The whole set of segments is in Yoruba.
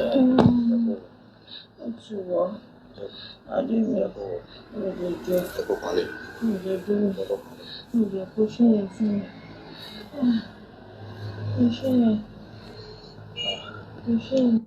Ó ti wọ̀. Adé mi, mi ò lè jẹ, mi ò lè dúró, mi ò lè kó iṣẹ́ yẹn fún mi. Iṣẹ́ yẹn, iṣẹ́ yẹn.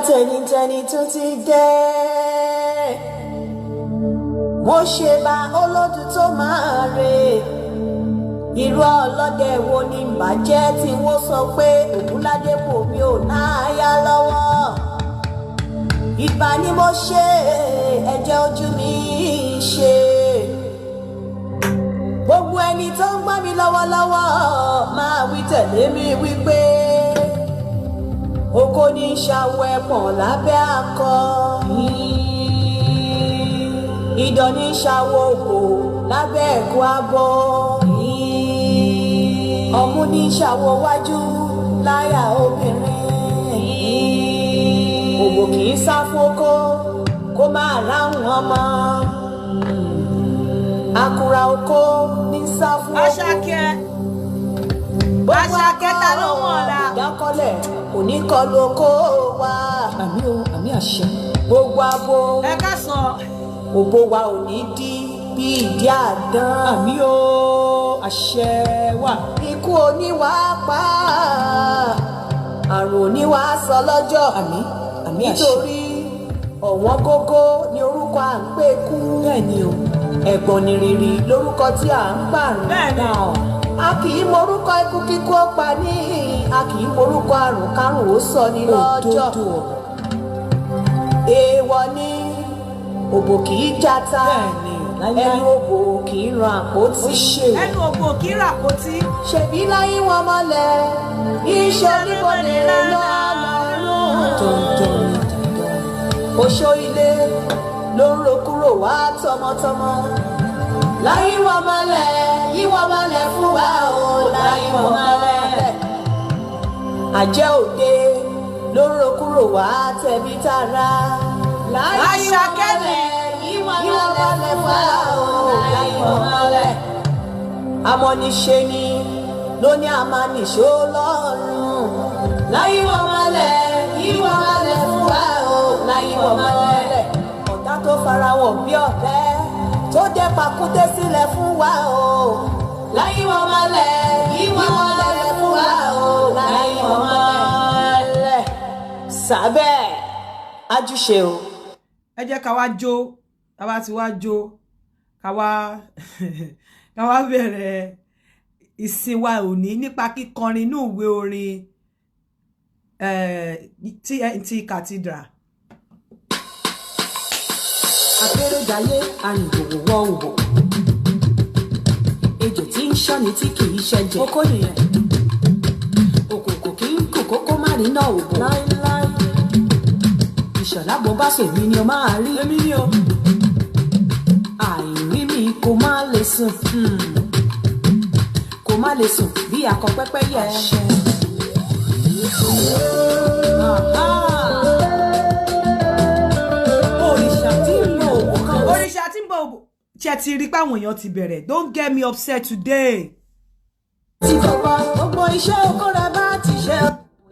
Tẹnitẹni tún ti dé. Mo ṣe bá olódù tó máa rè. Irú ọlọ́dẹ wo ni bàjẹ́ tí wọ́n sọ pé Ògúnládépò mi ò náyà lọ́wọ́? Ìbà ni mo ṣe, ẹ̀jẹ̀ ojú mi ṣe. Gbogbo ẹni tó ń gbọ́ mi lọ́wọ́lọ́wọ́ máa wí tẹ̀lé mi wípé oko ní ṣàwọ̀ ẹ̀pọ̀n lábẹ́ akọ. Idán ní ṣàwọ̀ òbò lábẹ́ ẹ̀kú abọ́. Ọmú ní ṣàwọ̀ wájú láyà obìnrin. Òbò kì í sá fókó kó máa ráhùn ọmọ. Àkùrà oko ní sá fún oko. Àṣàkẹ́. Àṣàkẹ́, ta ló mọ̀ ọ́la? Ìdákọ́lẹ̀ kò ní kọlu oko wa. Àmín o, àmín àṣẹ. Gbogbo abo Ẹ káàsán. òbò wa ò ní dí bí ìdí àdán. Àmín o, àṣẹ wà. Ikú oníwà pa, àrùn oníwà sọ lọ́jọ́. Àmín, àmín àṣẹ. Nítorí ọ̀wọ́n gógó ni orúkọ à ń pè kú. Bẹ́ẹ̀ ni o. Ẹ̀gbọ́n ni rìrì lórúkọ tí à ń pààrùn. Bẹ́ẹ̀ ni. A kì í morúkọ ikú kíkú ó pa ní, a kì í morúkọ àrùn kárùn ó sọ ní lọ́jọ́. Òdodo ọ̀rọ̀. Èèwọ̀ ni òbò kì í jata. Bẹ́ẹ̀ ni, láíláí. Ẹnu òbò kì í ran àpótí. Ó ṣe o. Ẹnu òbò kì í ràpótí. Ṣèbí láyé wọn mọ́lẹ̀ iṣẹ́ oníbodè lọ́lọ́run. Dandan ni, dandan. Oṣó ilé ló ń ro kúrò wá tọmọtọmọ. Láyé wọn mọ́lẹ̀, yí wọn mọ́lẹ̀ fún wa o, láyé wọn mọ́lẹ̀. Àjẹ́ òde ló ń ro kúrò wá tẹ̀bí tará. Láyé wọn Àṣàkẹ́ mi. mọ́lẹ̀, yí wọn mọ́lẹ̀ fún wa o, láyé wọn mọ́lẹ̀. Amọ̀niṣe ni ló ní amániṣó lọ́rùn. Láyé wọn mọ́lẹ̀, yí wọn mọ́lẹ̀ fún wa o, láyé wọn mọ́lẹ̀. Ọ̀tá tó fara wọn bí ọ̀rẹ́ tó jẹ́ pàkúté sílẹ̀ fún wa o. Láyé wọn mọ́lẹ̀, yí wọn mọ́lẹ̀ fún wa o, láyé wọn mọ́lẹ̀. Sábẹ́ ajúṣe o. Ẹ jẹ́ ká wá jó. Ká bá ti wá jó, ká wá bẹ̀rẹ̀ ìsìn wa òní nípa kíkọrin inú ìwé orin TNT Cathedral. Akérèdáyé arìnrìnwò wọ òwò. Ejò tí ń ṣọ́ni tí kì í ṣẹ̀jẹ̀. Okó nìyẹn. Òkòkò kì í kò kókó má rí náà òbò. Láíláí. Ìṣọ̀lá, bó bá ṣèmi ni o máa rí. Èmi ni o. Àìrí mi kò má lè sùn. Kò má lè sùn bí akọ pẹ́pẹ́yẹ. Àhá! Òrìṣà tí ń lo òwò kan ò Òrìṣà tí ń bọ̀ òbò ṣe ti rí pé àwọn èèyàn ti bẹ̀rẹ̀. Don't get me upset today. Tí kò gbọ́ gbogbo iṣẹ́ oko rẹ̀ bá ti ṣe.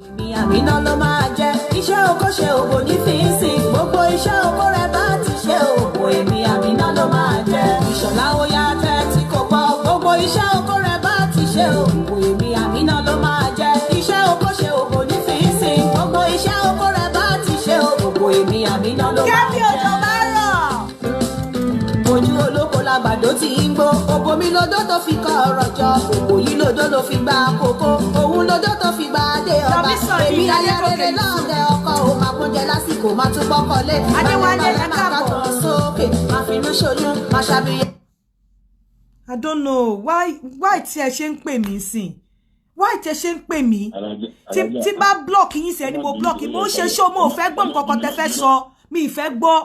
Èmi àmínà ló máa jẹ́ iṣẹ́ oko ṣe òwò ní fíìsì. Gbogbo iṣẹ́ oko rẹ̀ bá ti ṣe òwò, èmi àmínà ló máa jẹ́. Ìṣọ̀lá, ó yá, tẹ́tí kò gbọ́ gbogbo iṣẹ́ oko rẹ̀ bá ti ṣe òwò, èmi àmínà ló máa jẹ́ iṣẹ́ oko ṣe òwò ní fíìsì. Gbogbo iṣẹ́ oko rẹ̀ bá ti ṣe òwò, èmi àmínà ló máa Kẹ́bí jẹ́. òjò bá rọ̀. Ojú olóko làgbàdo tí ń gbó. Òbò mi lodó tó fi kọ ọ̀rọ̀ jọ. Òbò yìí lodó ló fi gba kókó. Òun lodó tó fi gba adé ọba. Yọmí sọ ní Èmi aya Adégòkè rere Yusuf. lọ́ọ̀dẹ ọkọ ò máa kúnjẹ lásìkò, máa tún pọ́kọlé. Adéwálé, ẹ Máa káàbọ̀. kàtàn sókè, máa finú ṣoyún, máa ṣàbíyẹ. I don't know why tí ẹ ṣe ń pè mí sìn, why tí ẹ ṣe ń pè mí. Tí bá block yín sí ẹni mo block yín, mo ń ṣe show, mo ò fẹ́ gbọ́ nǹkan kan tẹ́ fẹ́ sọ, mi ì fẹ́ gbọ́.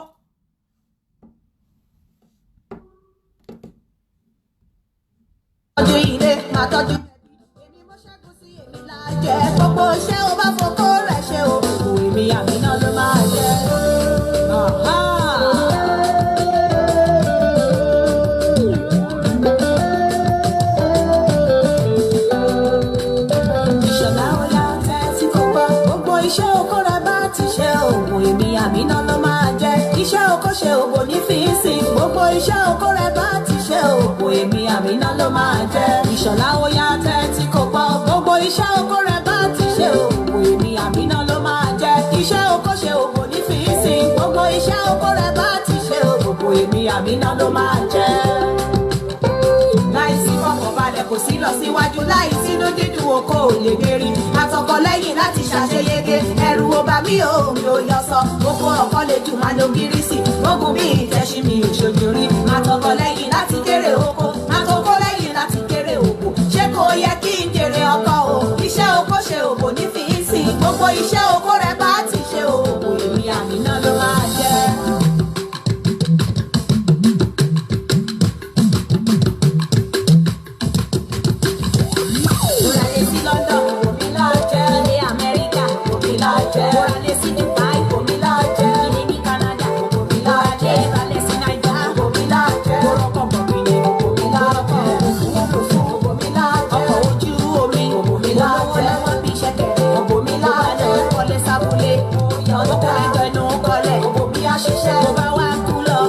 Ilé máa tọ́jú èmi mo ṣẹ́gun sí èmi lájẹ. Gbogbo iṣẹ́ o bá fokó rẹ̀ ṣe o, òkú èmi àmínà ló máa jẹ. Aha. Ìṣọ̀lá ọ̀la tẹ́tí kò gbọ́. Gbogbo iṣẹ́ oko rẹ̀ bá ti ṣe òògùn èmi àmínà ló máa jẹ́. Iṣẹ́ oko ṣe òògùn ní fíìsì. Gbogbo iṣẹ́ oko rẹ̀ bá ti ṣe òògùn èmi àmínà ló máa jẹ́. Ìṣọ̀lá ọ̀ya tẹ́tí kò gbọ́. Gbogbo iṣẹ́ oko rẹ̀ bá ti ṣe òògùn èmi àmínà ló máa jẹ́. Iṣẹ́ oko ṣe òògùn ní fíìsì. Gbogbo iṣẹ́ oko rẹ̀ bá ti ṣe òògùn èmi àmínà ló máa jẹ́. Láìsí fọkànbalẹ̀ kò sí lọ síwájú, láìsí inú dídùn oko ò lè gbérí àtọkọ lẹ́yìn láti ṣàṣeyege. Ẹ̀rù ò bà mí o, mi ò yọ sọ oko ọkọ lè jù máa lo gírísì gbógun bí ìtẹ̀sí mi ò ṣojú rí. Àtọkọ lẹ́yìn láti kéré oko, àtọkọ lẹ́yìn láti kéré oko, ṣé kò yẹ kí n jèrè ọkọ o? Iṣẹ́ oko ṣe òbò ní fi í sìn. Gbogbo iṣẹ́ oko rẹ bá ti ṣe òbò èmi àmínà ló máa jẹ́. Móralé sí London, omi lájẹ́. Ilé Amẹ́ríkà, omi lájẹ́. Móralé sí Dubai, omi lájẹ́. Ilé ní Canada, omi lájẹ́. Ìbálẹ̀ sí Naija, omi lájẹ́. Morocco bọ̀gìnì, omi lájẹ́. Òfurufú, omi lájẹ́. Ọkọ̀ ojú omi, omi lájẹ́. Olówó lọ́wọ́ bí ṣẹ̀kẹ̀rẹ̀, omi lájẹ́. Kọ́lé sábúlé, ó kọ́lé jẹnu kọ́lẹ̀, omi àṣìṣe. Mo bá wá kú lọ,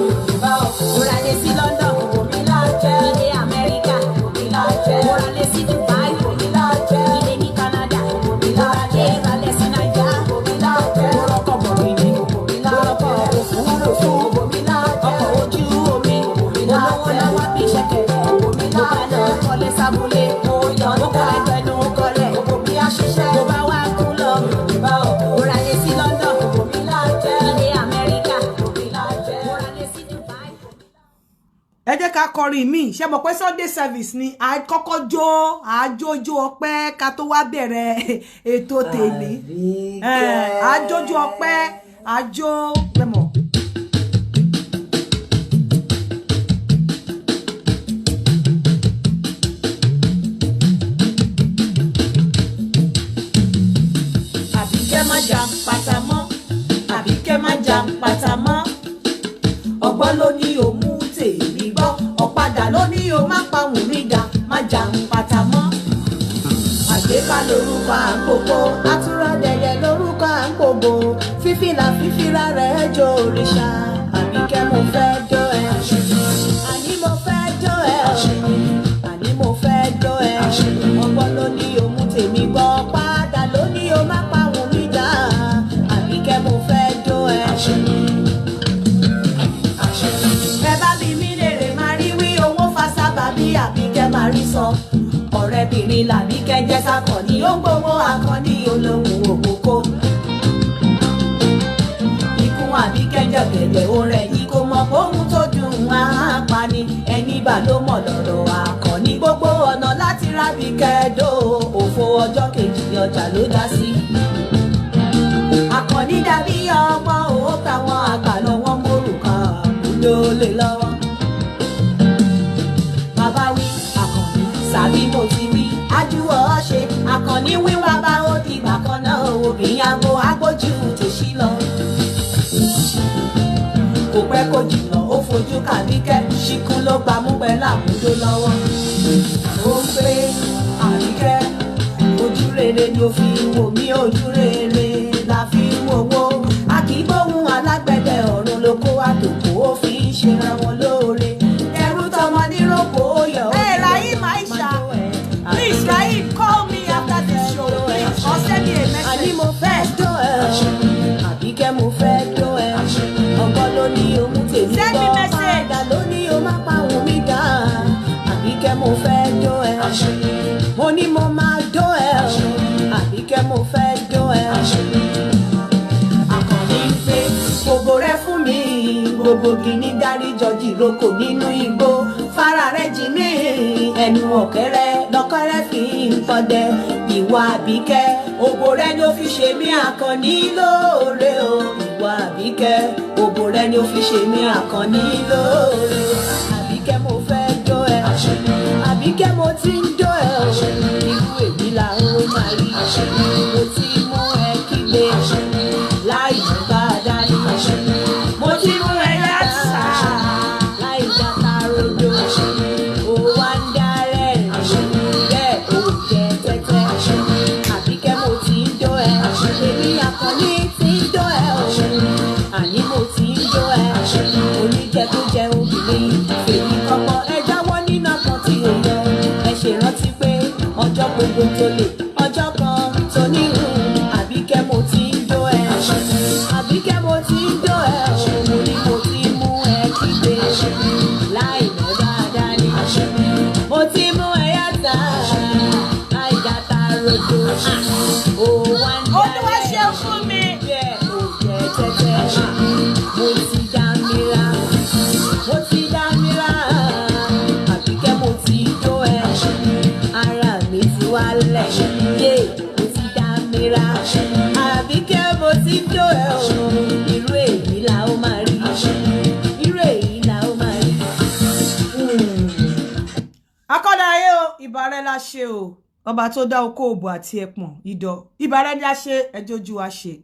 móralé sí London, omi lájẹ́. Ilé Amẹ́ríkà, omi lájẹ́. Móralé sí Dubai, omi lájẹ́. Ilé ní Canada, omi lájẹ́. Ìbálẹ̀ sí Naija, omi lájẹ́. Morocco bọ̀gìnì, omi lájẹ́. Òfurufú, omi lájẹ́. Ọkọ̀ ojú omi, omi lájẹ́. Olówó lọ́wọ́ bí ṣẹ̀kẹ̀rẹ̀, omi lájẹ́. Kọ́lé sábúlé, ó kọ́lé jẹnu kọ́lẹ̀, omi àṣìṣe. Mo bá wá kú lọ, móralé sí London, omi lájẹ́. Ilé Amẹ́ríkà, omi lájẹ́. Móralé sí Dubai, omi Ẹ jẹ́ ká kọrin míì. Ṣe mọ̀ pé Sunday service ni, a kọ́kọ́ jó àjójó ọpẹ́ ká tó wá bẹ̀rẹ̀ ètò tèmi. Àjójó ọpẹ́, àjó mẹ́mọ̀. Àbíkẹ́ má jà pátá mọ́, Àbíkẹ́ má jà pátá mọ́. Ọgbọ́n ló ní o mú tèmi gbọ́, ọ̀padà ló ní o má pa wùn mí dà, má jà pátá mọ́. Àgbéká lorúkọ à ń pòpò, àtúrọ̀dẹ̀yẹ lorúkọ à ń pòbò, fífìlà fífìlà rẹ̀ jó òrìṣà. Àbíkẹ́ mo fẹ́ jó ẹ, àní mo fẹ́ jó ẹ o, àní mo fẹ́ jó ẹ. Ọgbọ́n ló ní o mú tèmi gbọ́, padà ló ní o má pa wùn mí dà, Àbíkẹ́ mo fẹ́ jó ẹ. Ẹ bá mi mí lèrè máa rí wí owó fa sábà bí Àbíkẹ́ máa rí sọ. Ọ̀rẹ́bìnrin làbíkẹ́ jẹ́ sákọ̀ọ́ni, ó ń gbowó akọni olóhùn òkókó. Ikú Àbíkẹ́ jọ̀gẹ̀dẹ̀ ó rẹ̀ yìí kò mọ̀ póhun tó dùn á pa ni. Ẹni bá ló mọ̀ lọ́rọ̀ akọni. Gbogbo ọ̀nà láti rábìkẹ́ dó òfo ọjọ́ kejì ọjà ló dá sí. Akọni dàbí ọmọ òó táwọn àgbà lọ́wọ́ mórùkà àbúdó lè lọ́wọ́. Bàbá wí Àkànní sàbí mo ti wí ajúwọ̀ ṣe Àkànní wí bàbá ó di bákan náà obìnrin àgbo agbójú tèṣí lọ. Kò pẹ́ kò jìnnà ó fojú kàbíkẹ́ ṣíkún ló gbámú pẹ̀lú àmúdó lọ́wọ́. Ó ń pé Àbíkẹ́ ojú rere ni ó fi wò mí, ojú rere la fi ń wòwó. A kì í gbóhùn alágbẹ̀dẹ ọ̀run ló kó àtòkò ó fi ń ṣera wọn lóore. Ẹrú tọmọ níròkó yọ. Hey Rahim Aisha, please Rahim, call me after this show, please, or send me a Àní message. mo fẹ́ jó ẹ o, Àbíkẹ́ mo fẹ́ jó ẹ. Ọgbọ́n ló ní o mú tèmi Send me gbọ́, message. padà ló ní o má pa òun mi dá. Àbíkẹ́ mo fẹ́ jó ẹ. Mo ní mo máa jó ẹ o, Àbíkẹ́ mo fẹ́ jó ẹ. Àkànní ń pé gbogbo rẹ fún mi, gbogbo gini dáríjọ jìrókò nínú igbó. Fara rẹ jì mí, ẹnu ọ̀kẹ́rẹ́ lọ́kọ́rẹ́ fi ń pọdẹ. Ìwà Àbíkẹ́, òbò rẹ ni ó fi ṣe mí Àkànní lóore o. Ìwà Àbíkẹ́, òbò rẹ ni ó fi ṣe mí Àkànní lóore. Àbíkẹ́ mo fẹ́ jó ẹ. Àbíkẹ́. Àbíkẹ́, mo ti ń jó ẹ o, irú èyí là ó máa rí. Mo ti mú ẹ kígbe láì bá a dání. Mo ti mú ẹ yàtà láì dáta rodo. Ó wá ń dárẹ̀ bẹ́ẹ̀, ó jẹ tẹ́tẹ́. Àbíkẹ́, mo ti ń jó ẹ, èmi àkànní ti ń jó ẹ o. Àní mo ti ń jó ẹ, oníjẹkújẹ obìnrin fèyí kọ́kọ́. Ẹ jáwọ́ nínú àpọ̀n tí ò yọ. Ẹ ṣèrántí pé ọjọ́ gbogbo tó lè, ọjọ́ kan tó níhùn. Àbíkẹ́, mo ti ń jó ẹ. Àbíkẹ́, mo ti ń jó ẹ o. Mo ní mo ti mú ẹ kígbe láì mẹ́ bá dání. Mo ti mú ẹ yàtà láì dáta rodo. Ó wá ń Olúwa ṣe fún mi. Bẹ́ẹ̀ ò jẹ́ tẹ́tẹ́. Mo ti dá mi ra, mo ti dá mi ra. Àbíkẹ́, mo ti jó ẹ, ara mi ti wálẹ̀. Yé, mo ti dá mi ra. Àbíkẹ́, mo ti jó ẹ o. Irú èyí la ó máa rí, irú èyí la ó máa rí. Akọ́dá ayé o, ìbà rẹ la ṣe o. Ọba tó dá okó, òbò àti ẹpọ̀n ìdọ̀, ìbà rẹ la ṣe. Ẹjọ́ ojú wa ṣe.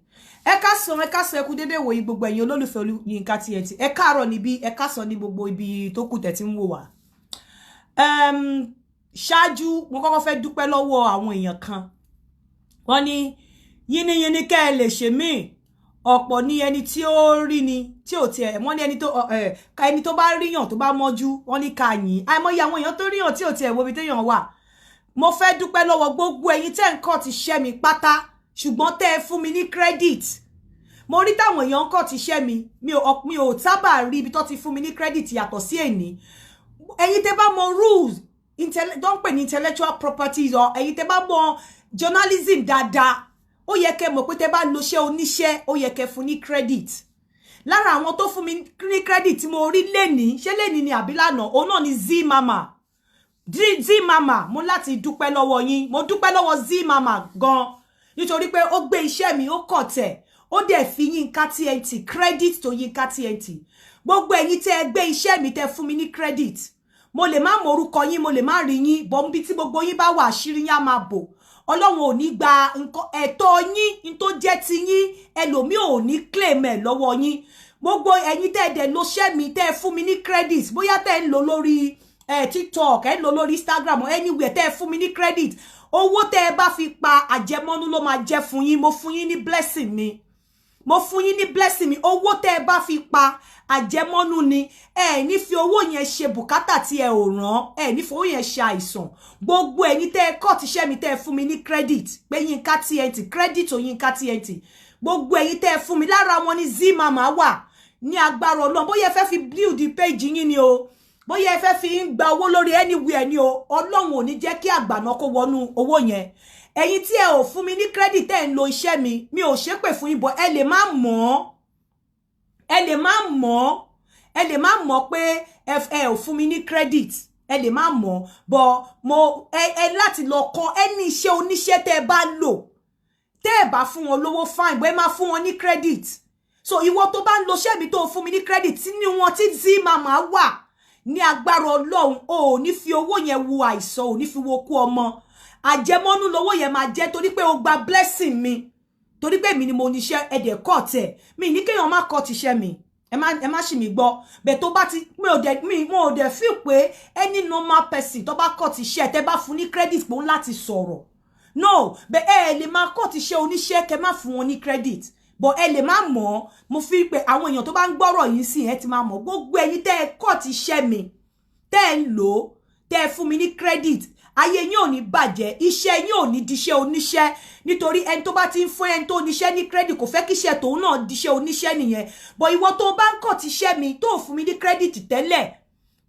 Ẹ káàsán, ẹ káàsán, ẹ kú dédé wòyí, gbogbo ẹ̀yin olólùfẹ́ Yínká TNT. Ẹ káàárọ̀ níbí, ẹ káàsán ní gbogbo ibi tó kù tẹ̀ tí ń wò wá. Ṣáájú, mo kọ́kọ́ fẹ́ dúpẹ́ lọ́wọ́ àwọn èèyàn kan. Wọ́n ní yínníyínní kẹ́ ẹ lè ṣe míì. Ọ̀pọ̀ ní ẹni tí ó rí ni tí ò tiẹ̀. Wọ́n ní ẹni tó bá ríyàn tó bá mọ́jú, wọ́n ní ká yìn. Àìmọye àwọn èèyàn tó ríyàn tí ò tiẹ̀ wo ibi téèyàn wà. Mo fẹ́ dúpẹ́ lọ́wọ́ gbogbo ẹ̀yin tẹ́ ń kọ́ ti ṣẹ́ mi pátá, ṣùgbọ́n tẹ́ ẹ fún mi ní credit. Mo rí táwọn èèyàn ń kọ́ ti ṣẹ́ mi, mi ò sábà rí ibi tó ti fún mi ní credit yàtọ̀ sí èní. Ẹ̀yin tẹ́ bá mọ rules tó ń pè ní intellectual properties or ẹ̀yin tẹ́ bá mọ journalism dáadáa, ó yẹ kẹ́ mọ̀ pé tẹ́ bá lo iṣẹ́ oníṣẹ́, ó yẹ kẹ́ fún ní credit. Lára àwọn tó fún mi ní credit tí mo rí lénìí, ṣé lénìí ni àbí lánàá, òun náà ni Z Mama. Z Mama, mo láti dúpẹ́ lọ́wọ́ yín. Mo dúpẹ́ lọ́wọ́ Z Mama gan, nítorí pé ó gbé iṣẹ́ mi, ó kọ̀ tẹ̀, ó dẹ̀ fi Yínká TNT, credit to Yínká TNT. Gbogbo ẹ̀yin tẹ́ ẹ gbé iṣẹ́ mi, tẹ́ fún mi ní credit, mo lè má mọ orúkọ yín, mo lè má rí yín bọ́. Níbi tí gbogbo yín bá wà, àṣírí yín á máa bò. Ọlọ́run ò ní gba nǹkan ẹ̀tọ́ yín n tó jẹ́ ti yín, ẹlòmíì ò ní claim ẹ̀ lọ́wọ́ yín. Gbogbo ẹ̀yin tẹ́ ẹ dẹ̀ lo iṣẹ́ mi, tẹ́ ẹ fún mi ní credit, bóyá tẹ́ ẹ ń lò lórí TikTok, ẹ ń lò lórí Instagram or anywhere, tẹ́ ẹ fún mi ní credit, owó tẹ́ ẹ bá fi pa, àjẹmọ́nú ló máa jẹ́ fún yín. Mo fún yín ní blessing mi, mo fún yín ní blessing mi. Owó tẹ́ ẹ bá fi pa, àjẹmọ́nú ni. Ẹ ní fi owó yẹn ṣe bùkátà tí ẹ ò rán, ẹ ní fi owó yẹn ṣe àìsàn. Gbogbo ẹ̀yin tẹ́ ẹ kọ́ tíṣẹ́ mi, tẹ́ ẹ fún mi ní credit pé Yínká TNT, credit to Yínká TNT. Gbogbo ẹ̀yin tẹ́ ẹ fún mi, lára wọn ni Zimama wà. Ní agbára Ọlọ́run, bóyá ẹ fẹ́ fi build page yín ni o, bóyá ẹ fẹ́ fi ń gba owó lórí anywhere ni o, Ọlọ́run ò ní jẹ́ kí àgbàná kó wọnú owó yẹn. Ẹ̀yin tí ẹ ò fún mi ní credit, tẹ́ ń lo iṣẹ́ mi, mi ò ṣépè fún yín, bọ̀ ẹ lè má mọ̀ ọ́, ẹ lè má mọ̀ ọ́, ẹ lè má mọ̀ pé ẹ ò fún mi ní credit. Ẹ lè má mọ̀, bọ̀ mo ẹ láti lọ kọ́ ẹni iṣẹ́ oníṣẹ́ tẹ́ ẹ bá lò, tẹ́ ẹ bá fún wọn lówó, fine, bọ́ ẹ máa fún wọn ní credit. So ìwọ tó bá ń lo iṣẹ́ mi, tó fún mi ní credit, tí ní wọn tí Zimama wà, ní agbára Ọlọ́run, o ò ní fi owó yẹn wo àìsàn, ò ní fi wo kú ọmọ. Àjẹmọ́nú lówó yẹn máa jẹ́, torí pé o gba blessing mi, torí pé èmi ni mo níṣẹ́, ẹ̀dẹ̀ kọ́ tẹ̀ mi ní kéèyàn má kọ́ tiṣẹ́ mi. Ẹ má ṣì mí gbọ́ bẹ́ẹ̀. Tó bá ti mi ò dẹ̀ mi mo ò dẹ̀ feel pé any normal person tó bá kọ́ tiṣẹ́, tẹ́ bá fún ní credit, pé ó ń láti sọ̀rọ̀. No, bẹ́ẹ̀ ẹ lè máa kọ́ tiṣẹ́ oníṣẹ́, kẹ́ má fún wọn ní credit, but ẹ lè má mọ̀. Mo fi pé àwọn èèyàn tó bá ń gbọ́rọ̀ yìí sí, ẹ ti máa mọ̀. Gbogbo ẹ̀yin tẹ́ ẹ kọ́ tiṣẹ́ mi, tẹ́ ẹ ń lò ó, tẹ́ ẹ fún mi ní credit, ayé yín ò ní bàjẹ́, iṣẹ́ yín ò ní diṣẹ́ oníṣẹ́, nítorí ẹni tó bá ti ń fún ẹni tó níṣẹ́ ní credit, kò fẹ́ kíṣẹ́ tòun náà diṣẹ́ oníṣẹ́ nìyẹn. But ìwọ tó bá ń kọ̀ tíṣẹ́ mi, tó fún mi ní credit tẹ́lẹ̀,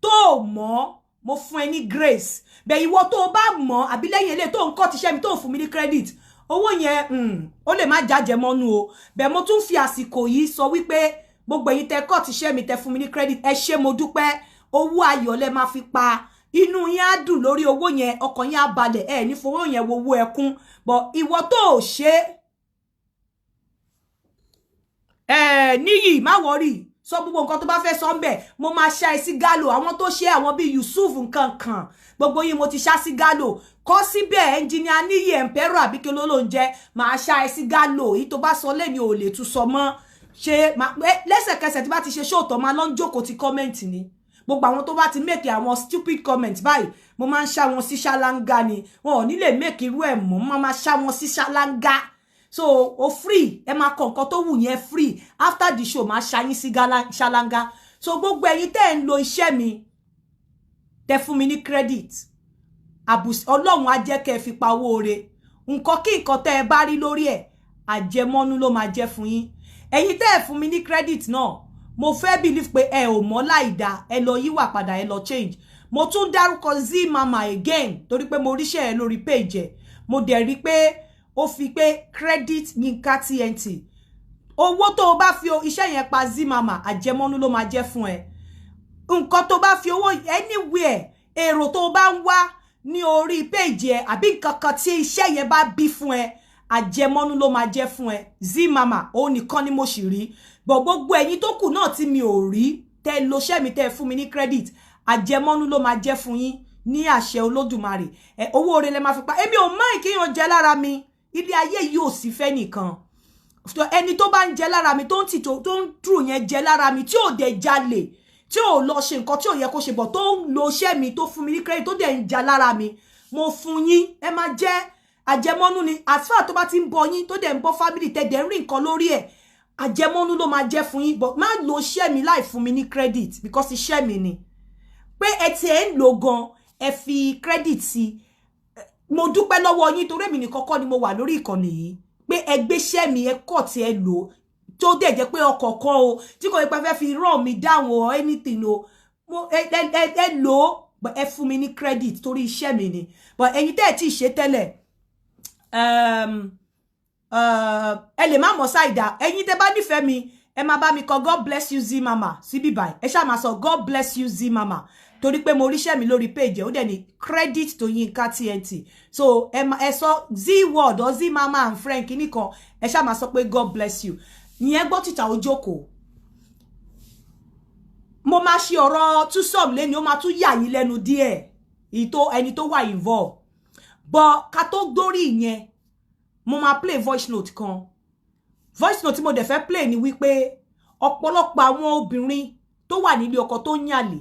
tó mọ̀, mo fún ẹ ní grace bẹ́ẹ̀. Ìwọ tó bá mọ̀, àbí lẹ́yìn eléyìí tó ń kọ̀ tíṣẹ́ mi, tó fún mi ní credit, owó yẹn ó lè má jájẹ mọ́nú o. Bẹ́ẹ̀ mo tún fi àsìkò yìí sọ wípé gbogbo ẹ̀yin tẹ́ kọ̀ tíṣẹ́ mi, tẹ́ fún mi ní credit, ẹ ṣé, mo dúpẹ́. Owó ayọ̀ lẹ máa fi pa, inú yín á dùn lórí owó yẹn, ọkàn yín á balẹ̀, ẹ ní fowó yẹn wo owó ẹkún. But ìwọ tó ò ṣe ẹ níyì, má worry. Sọ gbogbo nǹkan tó bá fẹ́ sọ ń bẹ̀. Mo máa ṣá ẹ sí gálò. Àwọn tó ṣe, àwọn bíi Yusuf nǹkan kan, gbogbo yín mo ti ṣá sí gálò. Kọ síbẹ̀, ẹnjìnìà Níyì Ẹ̀ǹpẹ́rọ̀ àbí kí ló ló ń jẹ́, máa ṣá ẹ sí gálò. Èyí tó bá sọ lẹ́ni ò lè tún sọ mọ́. Ṣe lẹ́sẹ̀kẹsẹ̀ tí bá ti ṣe ṣóòtọ́, máa lọ ń jókòó ti comment ni. Gbogbo àwọn tó bá ti make àwọn stupid comment báyìí, mo máa ń ṣá wọn sí ṣáláńgá ni. Wọn ò ní lè make irú ẹ̀ mọ́. Mo máa ṣá wọn sí ṣáláńgá. So o free, ẹ máa kọ nǹkan tó wù yẹn free. After the show, máa ṣá yín sí ṣáláńgá. So gbogbo ẹ̀yin tẹ́ ẹ̀ ń lo iṣẹ́ mi, tẹ́ fún mi ní credit, àbùsí Ọlọ́run á jẹ́ kẹ́ ẹ fi pa owó re. Nǹkan kí nǹkan tẹ́ ẹ bá rí lórí ẹ̀, àjẹmọ́nú ló máa jẹ́ fún yín. Ẹ̀yin tẹ́ ẹ fún mi ní credit náà, mo fẹ́ believe pé ẹ ò mọ̀ láìda. Ẹ lọ yíwà padà, ẹ lọ change. Mo tún dárúkọ Z Mama again torí pé mo ríṣẹ́ ẹ lórí page ẹ. Mo dẹ̀ rí pé ó fi pé credit Yinka TNT. Owó tó o bá fi iṣẹ́ yẹn pa, Z Mama, àjẹmọ́nú ló máa jẹ́ fún ẹ. Nǹkan tó bá fi owó anywhere, èrò tó o bá ń wá ní orí page ẹ, àbí nǹkan kan tí iṣẹ́ yẹn bá bí fún ẹ, àjẹmọ́nú ló máa jẹ́ fún ẹ. Z Mama, òun nìkan ni mo sì rí bọ̀. Gbogbo ẹ̀yin tó kù náà tí mi ò rí, tẹ́ lo iṣẹ́ mi, tẹ́ fún mi ní credit, àjẹmọ́nú ló máa jẹ́ fún yín ní àṣẹ Olódùmarè. Ẹ owó oore lẹ máa fi pa. Èmi ò mọ̀ ìkéyàn jẹ lára mi. Ilé ayé yìí ò sí fẹ́ nìkan. Ẹni tó bá ń jẹ lára mi, tó ń tì tó ń trù yẹn jẹ lára mi, tí ò dẹ̀ jalè, tí ò lọ ṣe nǹkan tí ò yẹ kó ṣe bọ̀, tó ń lo iṣẹ́ mi, tó fún mi ní credit, tó dẹ̀ ń ja lára mi, mo fún yín, ẹ máa jẹ́ àjẹmọ́nú ni. As far tó bá ti ń bọ yín, tó dẹ̀ ń bọ́ family, tẹ̀ dẹ̀ ń rí nǹkan lórí ẹ̀, àjẹmọ́nú ló máa jẹ́ fún yín. But má lo iṣẹ́ mi láì fún mi ní credit, because iṣẹ́ mi ni. Pé ẹ ti ẹ̀ ń lò gan, ẹ fi credit sí, mo dúpẹ́ lọ́wọ́ yín, torí èmi nìkan kọ́ ni mo wà lórí ìkànnì yìí. Pé ẹ gbéṣẹ́ mi, ẹ kọ̀ tí ẹ lò, tó dẹ̀ jẹ́ pé ọkọ̀ kan o, tí kò yẹ pé fẹ́ fi ràn mí down or anything o, mo ẹ lò ó, but ẹ fún mi ní credit torí iṣẹ́ mi ni. But ẹ̀yin tẹ́ ẹ tí ì ṣe tẹ́lẹ̀, ẹ lè má mọ̀ ṣáìdá. Ẹ̀yin tẹ́ bá nífẹ̀ẹ́ mi, ẹ máa bá mi kọ "God bless you, Z Mama" síbí báyìí. Ẹ ṣáà máa sọ "God bless you, Z Mama", torí pé mo ríṣẹ́ mi lórí page ẹ̀, ó dẹ̀ ní credit to Yinka TNT. So ẹ sọ Z word or Z Mama and friend kìíní kan, ẹ ṣáà máa sọ pé "God bless you". Ìyẹn gbọ́ títà ó jókòó. Mo máa ṣe ọ̀rọ̀ túsọ̀m lẹ́ni, ó máa tún yà yín lẹ́nu díẹ̀, ìtò ẹni tó wà involve. But ká tó gbórí ìyẹn, mo máa play voice note kan. Voice note tí mo dẹ̀ fẹ́ play ni wípé ọ̀pọ̀lọpọ̀ àwọn obìnrin tó wà nílé ọkọ tó ń yàlè,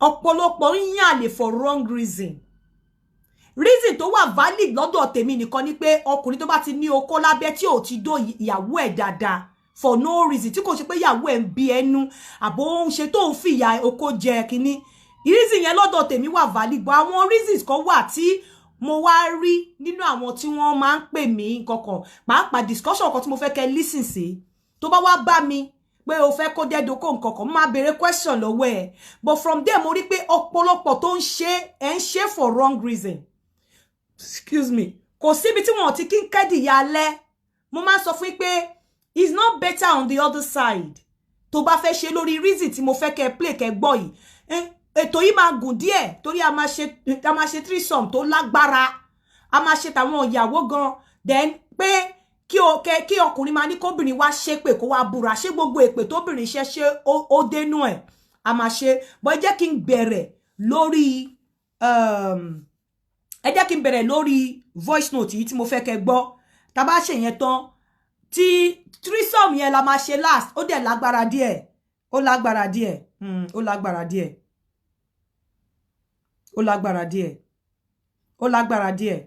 ọ̀pọ̀lọpọ̀ ń yàlè for wrong reason. Reason tó wà valid lọ́dọ̀ tèmi nìkan ni pé ọkùnrin tó bá ti ní okó lábẹ́, tí ò ti dó ìyàwó ẹ̀ dáadáa for no reason, tí kò ṣe pé ìyàwó ẹ̀ ń bí ẹnu àbò ń ṣe tó ń fìyà okó jẹ kínní, reason yẹn lọ́dọ̀ tèmi wà valid. But àwọn reasons kan wà tí mo wá rí nínú àwọn tí wọ́n máa ń pè mí kankan, pàápàá discussion kan tí mo fẹ́ kẹ́ listen sí. Tó bá wá bá mi pé o fẹ́ kó dẹ́doko nǹkan kan, máa béèrè question lọ́wọ́ ẹ̀. But from there, mo rí pé ọ̀pọ̀lọpọ̀ tó ń ṣe ẹ̀ ń ṣe for wrong reason. Excuse me. Kò síbi tí wọn ti kí ń kẹ́dìyà alẹ́. Mo máa ń sọ fún yín pé it's not better on the other side. Tó bá fẹ́ ṣe lórí reason tí mo fẹ́ kẹ́ play, kẹ́ gbọ́ yìí, ètò yìí máa gùn díẹ̀ torí a máa ṣe threesome tó lágbára, a máa ṣe tàwọn ìyàwó gan. Then pé kí o kẹ kí ọkùnrin máa ní kóbìnrin wá ṣépè, kó wá búra, ṣé gbogbo èpè tóbìnrin ṣe, ṣé ó dénú ẹ̀? A máa ṣe bọ́. Ẹ jẹ́ kí n bẹ̀rẹ̀ lórí voice note yìí tí mo fẹ́ kẹ́ gbọ́. Tá bá ṣe yẹn tán, tí threesome yẹn la máa ṣe last. Ó dẹ̀ lágbára díẹ̀, ó lágbára díẹ̀, ó lágbára díẹ̀, ó lágbára díẹ̀, ó lágbára díẹ̀.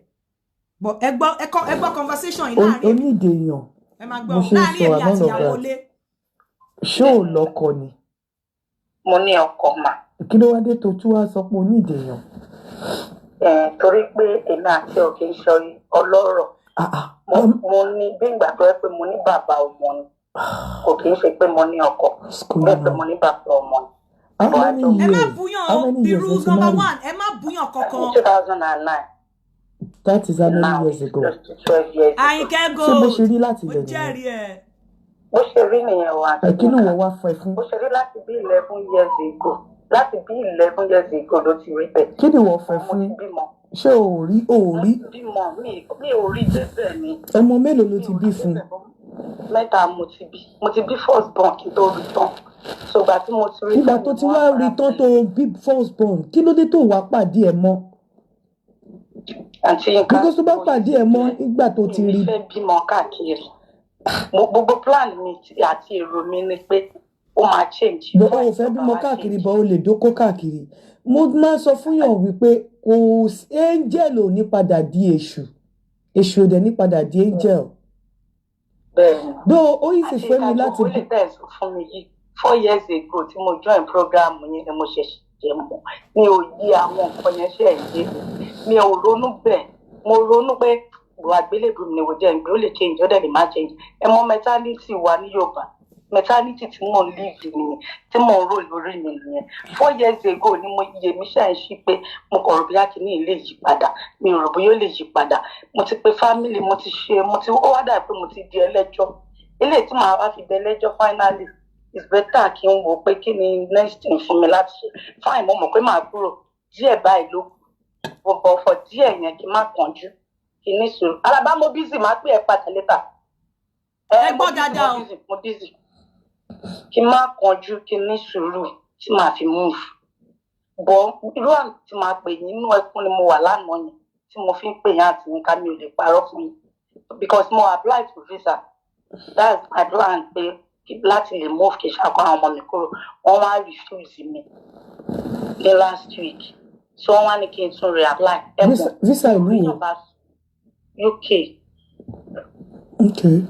But ẹ gbọ́, ẹ gbọ́ conversation yìí láàrin Onídèèyàn. Ẹ máa gbọ́ Mo ṣe ń láàrin sọ èmi àti àmọ́ ìyàwó ọ̀gá ilé. Ṣé ò lọ́kọ ni? Mo ní ọkọ mà. Kí ló wá dé tó tún wá sọ pé onídèèyàn? Torí pé èmi àti ọ̀ kì í ṣe ọlọ́rọ̀. Ah, ah, Mo ní bí ìgbà tó yẹ pé mo ní bàbá ọmọ ni, kò kì í ṣe pé mo ní ọkọ. What's going Bẹ́ẹ̀ pé on? mo ní bàbá ọmọ ni. How But I many don't Ẹ má years? búyàn How o. many The years rules ló ti number marry? one, ẹ má búyàn kankan. 2009. That is how many Now years it's ago? close to 12 years ago. Àyìnkẹ́ Ṣé bó Gold ṣe rí láti mo ilẹ̀ nìyẹn? jẹ́rìí ẹ̀. Bó ṣe rí nìyẹn o, àǹtí Ẹ kí ló Yinka. wọ wá fún ẹ fún? Bó ṣe rí láti bí 11 years ago, láti bí 11 years ago ló ti rí bẹ́ẹ̀. Kí ni wọ́n fẹ́ Mo fún? ti bímọ. Ṣé o ò rí o ò Mo rí ti bímọ, mi ò rí débẹ̀ ni. Ọmọ mélòó ló Mi ti ò bí rí fún? débẹ̀ bọ́. Mẹ́ta mo ti bí. Mo ti bí first born kí n tó rí tán. So ìgbà tí mo ti rí Nígbà tán tó ni ti mo wá wá rí tán tó bí first born, kí ló dé tó wá pàdé ẹ̀ mọ́? Àǹtí Yínká, Because tó bá pàdé ẹ̀ mọ́ nígbà tó ti mi rí, fẹ́ bímọ káàkiri. Mo gbogbo plan mi àti èrò mi ni pé ó máa change. Bọ́ ó fẹ́ bímọ káàkiri, bọ́ ó lè dóko káàkiri. Mo máa ń sọ fún yàn wípé kò angel ò ní padà di èṣù, èṣù ò dẹ̀ ní padà di angel. Bẹ́ẹ̀ni. Though ó yìí sì Àti fẹ́ mi ìka láti gbogbo lè tẹ̀ sọ fún mi yìí, 4 years ago tí mo join program yẹn ni mo ṣẹ̀ṣẹ̀ mọ̀. Mi ò yí àwọn nǹkan yẹn ṣe yé mi. Mi ò ronú bẹ́ẹ̀. Mo ronú pé ìwà àgbélébùú mi ni mo jẹ́ ìgbé, ó lè change, ó dẹ̀ lè má change. Ẹ mọ mentality wa ní Yorùbá, mentality tí mò ń live nìyẹn, tí mò ń rò lórí mi nìyẹn. 4 years ago ni mo iye mi ṣe ń ṣí pé mo kàn rò bóyá kìíní lè yí padà. Mi ò rò bóyá ó lè yí padà. Mo ti pe family, mo ti ṣe, mo ti, ó wá dà pé mo ti di ẹlẹ́jọ́. Eléyìí tí màá wá fi di ẹlẹ́jọ́ finally, it's better kí n wò pé kí ni next thing fún mi láti ṣe. Fine, mo mọ̀ pé màá kúrò díẹ̀ báyìí ló kù, bọ̀ for díẹ̀ yẹn, kí n má kánjú, kí n ní sùúrù. Alábá, mo busy, máa pè ẹ́ padà later. Ẹ Mo gbọ́ busy, dáadáa mo o. busy, mo busy. Kí n má kánjú, kí n ní sùúrù tí màá fi move bọ́. Irú àmì tí màá pè yín, inú ẹkún ni mo wà lánàá yẹn tí mo fi ń pè yín. Àti yín ká mi ò lè parọ́ fún yín, because mo apply for visa. That's my plan, pé láti lè move, kí n ṣàkó àwọn ọmọ mi kúrò. Wọ́n wá refuse mi ní last week, so wọ́n wá ní kí n tún reapply. Ẹ mọ̀ Visa ìlú wo? Ìjọba UK. Okay.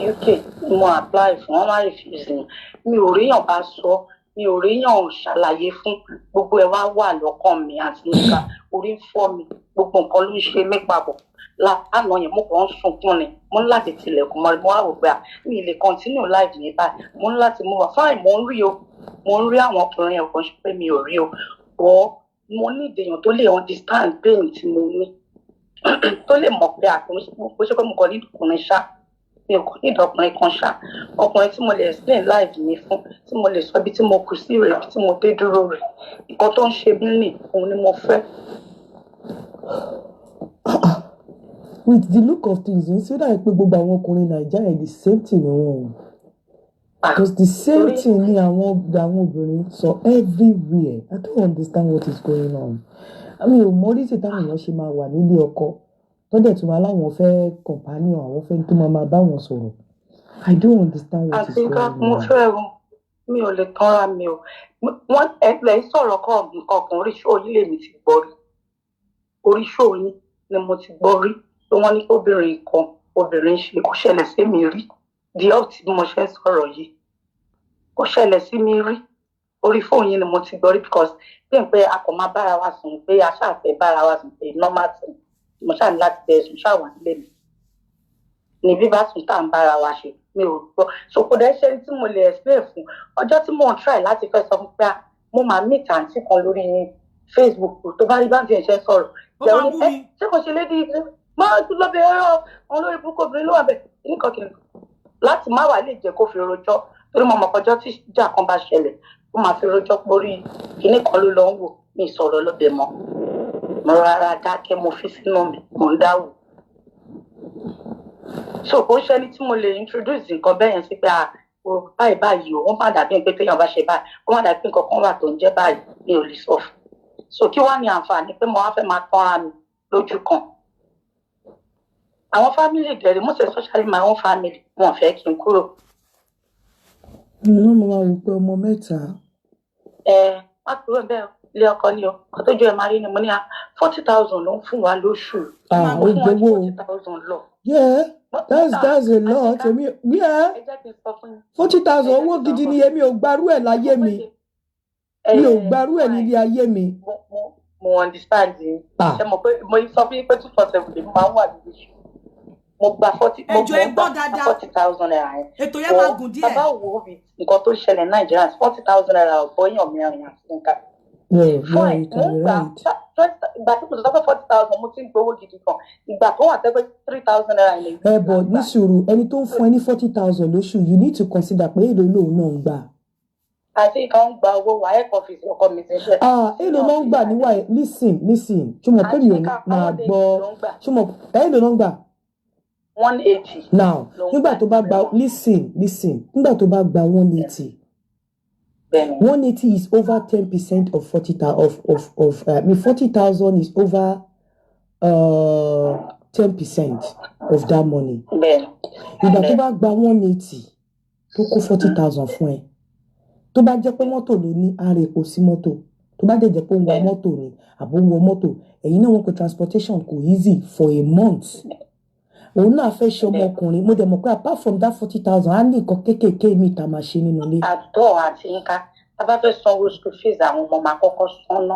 UK ni mo apply fún. Wọ́n wá refuse mi. Mi ò ríyàn bá sọ, mi ò ríyàn ṣàlàyé fún. Gbogbo ẹ̀ wá wà lọ́kàn mi. Àti nípa orí ń fọ́ mi, gbogbo nǹkan ló ń ṣe mí papọ̀. Lánàá yẹn, mo kàn ń sunkún ni. Mo ní láti tilẹ̀kùn mọ́. Mo wá wò pé à, mi lè continue life yẹn báyìí. Mo ní láti move on. Fine, mo ń rí o, mo ń rí àwọn ọkùnrin ẹ̀, kò ṣe pé mi ò rí o, but mo ní ìdèyàn tó lè understand pain tí mo ní, tó lè mọ̀ pé àkùnrin bó ṣe pé mo kàn ní ọkùnrin ṣá, mi ò kàn ní ọkùnrin kan ṣá, ọkùnrin tí mo lè explain life mi fún, tí mo lè sọ ibi tí mo kù sí rẹ̀, ibi tí mo dé dúró rẹ̀, nǹkan tó ń ṣe mí nì, òun ni mo fẹ́. With the look of things, ń ṣe dàbí pé gbogbo àwọn ọkùnrin Nàìjíríà, the same thing ni wọn o, because the same thing ni àwọn obìnrin sọ everywhere. I don't understand what is going on. Mi ò mọ oríṣi táwọn èèyàn ṣe máa wà nílé ọkọ tó dẹ̀ tún máa láwọn fẹ́ companion, àwọn fẹ́ tó máa bá wọn sọ̀rọ̀. I don't understand what is Àti nǹkan going mo on. fẹ́ o, mi ò lè tanra mi o. Wọ́n ẹ lẹ́ ń sọ̀rọ̀ kọ́ nǹkan kan. Orí show yín lèmi ti gbọ́ rí. Orí show yín ni mo ti gbọ́ rí pé wọ́n ní obìnrin kan, obìnrin ṣe kò ṣẹlẹ̀ sí mi rí. The up tí mo ṣe ń sọ̀rọ̀ yìí, kò ṣẹlẹ̀ sí mi rí. Orí fóònù yín ni mo ti gbọ́ rí, because bí n pé a kò máa bára wa sùn, pé a ṣáà fẹ́ bára wa sùn, pé normal thing, mo ṣáà ní láti bẹ̀rẹ̀ sùn, ṣáà wà nílé mi ní bíbá sùn tá à ń bára wa ṣe. Mi ò gbọ́, so kò dẹ́ ṣe tí mo lè explain fún. Ọjọ́ tí mò ń try láti fẹ́ sọ fún pé ah, mo máa meet àǹtí kan lórí Facebook, tó bá rí báńkì ẹ̀ ṣe sọ̀rọ̀, Ó máa bú ẹ mi. Ṣé kò ṣe lédi máa tún lọ bẹ ẹ̀rọ àwọn olórí burúkú obìnrin ló wà bẹ́ẹ̀ nǹkan kìnnìkan láti má wàá lè jẹ́ kó fi rojọ́, torí mo mọ̀ pọ́jọ́ tí ìjà kan bá ṣẹlẹ̀, ó máa fi rojọ́ pórí kinní kan ló lọ ń wò. Mi sọ̀rọ̀ lọ́bẹ̀ mọ́, mo rárá dákẹ́, mo fi sínú mi, mo ń dáwò. So kò ń ṣẹni tí mo lè introduce nǹkan bẹ́ẹ̀ yẹn sí pé ah, o báyìí báyìí o, wọ́n má dàbí pé téèyàn bá ṣe báyìí, ó má dàbí nǹkan kan wà tó ń jẹ́ báyìí. Mi ò lè sọ fún. So kí wàá ní àǹfààní pé mo wá fẹ́ máa tánra mi lójú kan? Àwọn family dẹ̀rẹ̀, most especially my own family, wọn ò fẹ́ kí n kúrò. Inú mo máa wò pé ọmọ mẹ́ta. Ẹ má kúrò bẹ́ẹ̀ o, ilé ọkọ ni o, kó tó jọ ẹ máa rí ni. Mo ní a 40,000 ló ń fún wa lóṣù. Ah, ó ó fún wa ní gbowó o. 40,000 lọ. Yeah, that's a lot. Èmi, yeah, Ẹ jẹ́ kí n sọ fún yín. 40,000, owó gidi ni. Èmi ò gbarú ẹ̀ láyé mi. Mi ò gbarú ẹ̀ nílé ayé mi. Mo understand yín. Ah. Ṣe mọ̀ pé mo sọ fún yín pé 247 lèmi máa ń wà níbi iṣu. Mo gba forty, Ẹ mo jọ̀ọ́, ẹ mo gbọ́ gba dáadáa. ₦40,000 yẹn. Ètò yẹn máa gùn díẹ̀. Bàbá wo bí nǹkan tó ṣẹlẹ̀ Nàìjíríà, ₦40,000 ọ̀bọ̀yàn mẹ́rin àti nǹkan. Yeah, Fine, you mo can ń be gbà right. ìgbà tí mo sọ pé 40,000, mo ti ń gbowó gidi gan. Ìgbà tó wà tẹ́gbẹ́ ₦3,000 ní Ẹ bọ̀ ní sùúrù, ẹni tó ń fún ẹ ní 40,000 lóṣù, you need to consider pé èló lòun náà ń gbà. Àti kan ń gba owó WAEC office, ọkọ mi ti ń ṣe. Ah, èló ló ń gbà ní wáyé? Listen, listen, ṣé mo pé mi ò máa gbọ́? Ṣé mo èló ló ń gbà? 180 Now, ló ń nígbà gbà tó bá gba, every month. Listen, listen, nígbà tó bá gba 180, Bẹ́ẹ̀ni. 180 is over 10% of 40,000 of I mean, 40,000 is over 10% of that money. Bẹ́ẹ̀ni. Ìgbà tó bá gba 180, tó kó 40,000 fún ẹ, tó bá jẹ́ pé mọ́tò ló ní, á ra epo sí mọ́tò. Tó bá dẹ̀ jẹ́ pé ó ń wa mọ́tò ni àbó ń wọ mọ́tò, ẹ̀yin náà wọ́n pe transportation kò easy for a month. Òun náà fẹ́ ṣe ọmọkùnrin. Mo dẹ̀ mọ̀ pé apart from that 40,000, á ní nǹkan kéékèèké mi tá a máa ṣe nínú ilé. Àtọ́ àti nǹkan tá a bá fẹ́ sanwó school fees àwọn ọmọ, máa kọ́kọ́ san ná,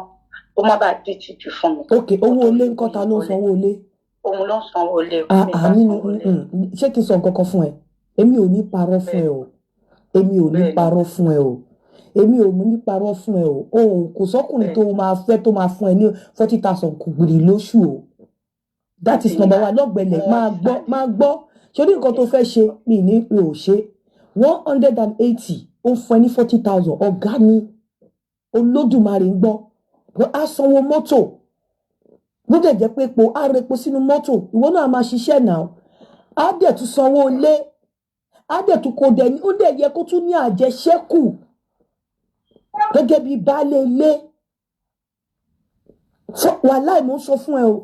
kó má bàa di tìjú fún mi. Ok, owó ilé ńkọ́? Ta ló ń sanwó ilé? Òun ló ń sanwó ilé. Ah, mi ah, bá nínú sanwó ilé. Ṣé kí n sọ nǹkan kan fún ẹ? Èmi ò ní parọ́ fún ẹ o. Èmi ò ní parọ́ fún ẹ o. Èmi ò ní parọ́ fún ẹ o. O kò sọ́kùnrin tó máa fẹ́ tó máa fún ẹ ní 40,000 kùgbìrì lóṣù o. That is number one. Lọ́gbẹ̀lẹ̀, máa gbọ́, máa gbọ́. Ṣé ní nǹkan tó fẹ́ ṣe, mi ní mi ò ṣe. 180, ó fún ẹ ní 40,000, ọ̀gá ni. Olódùmarè ń gbọ́. Á sanwó mọ́tò, bó dẹ̀ jẹ́ pé epo, á repo sínú mọ́tò. Ìwọ náà máa ṣiṣẹ́ náà, á dẹ̀ tún sanwó ilé, á dẹ̀ tún kó dẹ̀ ní ó dẹ̀ yẹ kó tún ní àjẹṣẹ́kù gẹ́gẹ́ bí baálé ilé. Wàláì, mo ń sọ fún ẹ o.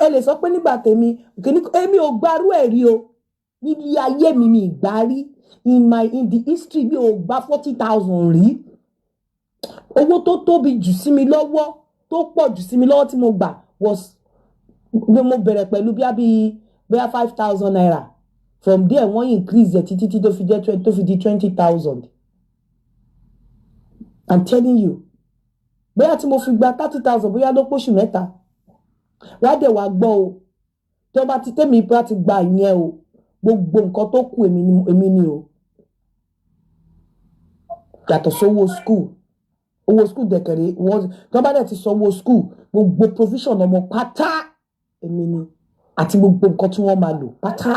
Ẹ lè sọ pé nígbà tèmi kìíní, èmi ò gbarú ẹ̀ rí o. Níbi ayé mi, mi ìgbà rí, in the history, mi ò gba 40,000 rí. Owó tó tóbi jù sí mi lọ́wọ́, tó pọ̀ jù sí mi lọ́wọ́ tí mo gbà was mo bẹ̀rẹ̀ pẹ̀lú bíi bóyá ₦5,000. From there, wọ́n increase ẹ̀ títí tí tó fi jẹ́ tó fi di 20,000. I'm telling you, bóyá tí mo fi gba 30,000, bóyá ló pósù 3. Wá dẹ̀ wá gbọ́ o, tí wọ́n bá ti tẹ́mi bá ti gba ìyẹn o, gbogbo nǹkan tó kù, èmi ni, èmi ni o. Yàtọ̀ sówó school. Owó school dẹ̀kẹ̀rẹ̀ wọ́n, tí wọ́n bá dẹ̀ ti sanwó school, gbogbo provision ọmọ pátá, èmi ni, àti gbogbo nǹkan tí wọ́n máa lò pátá.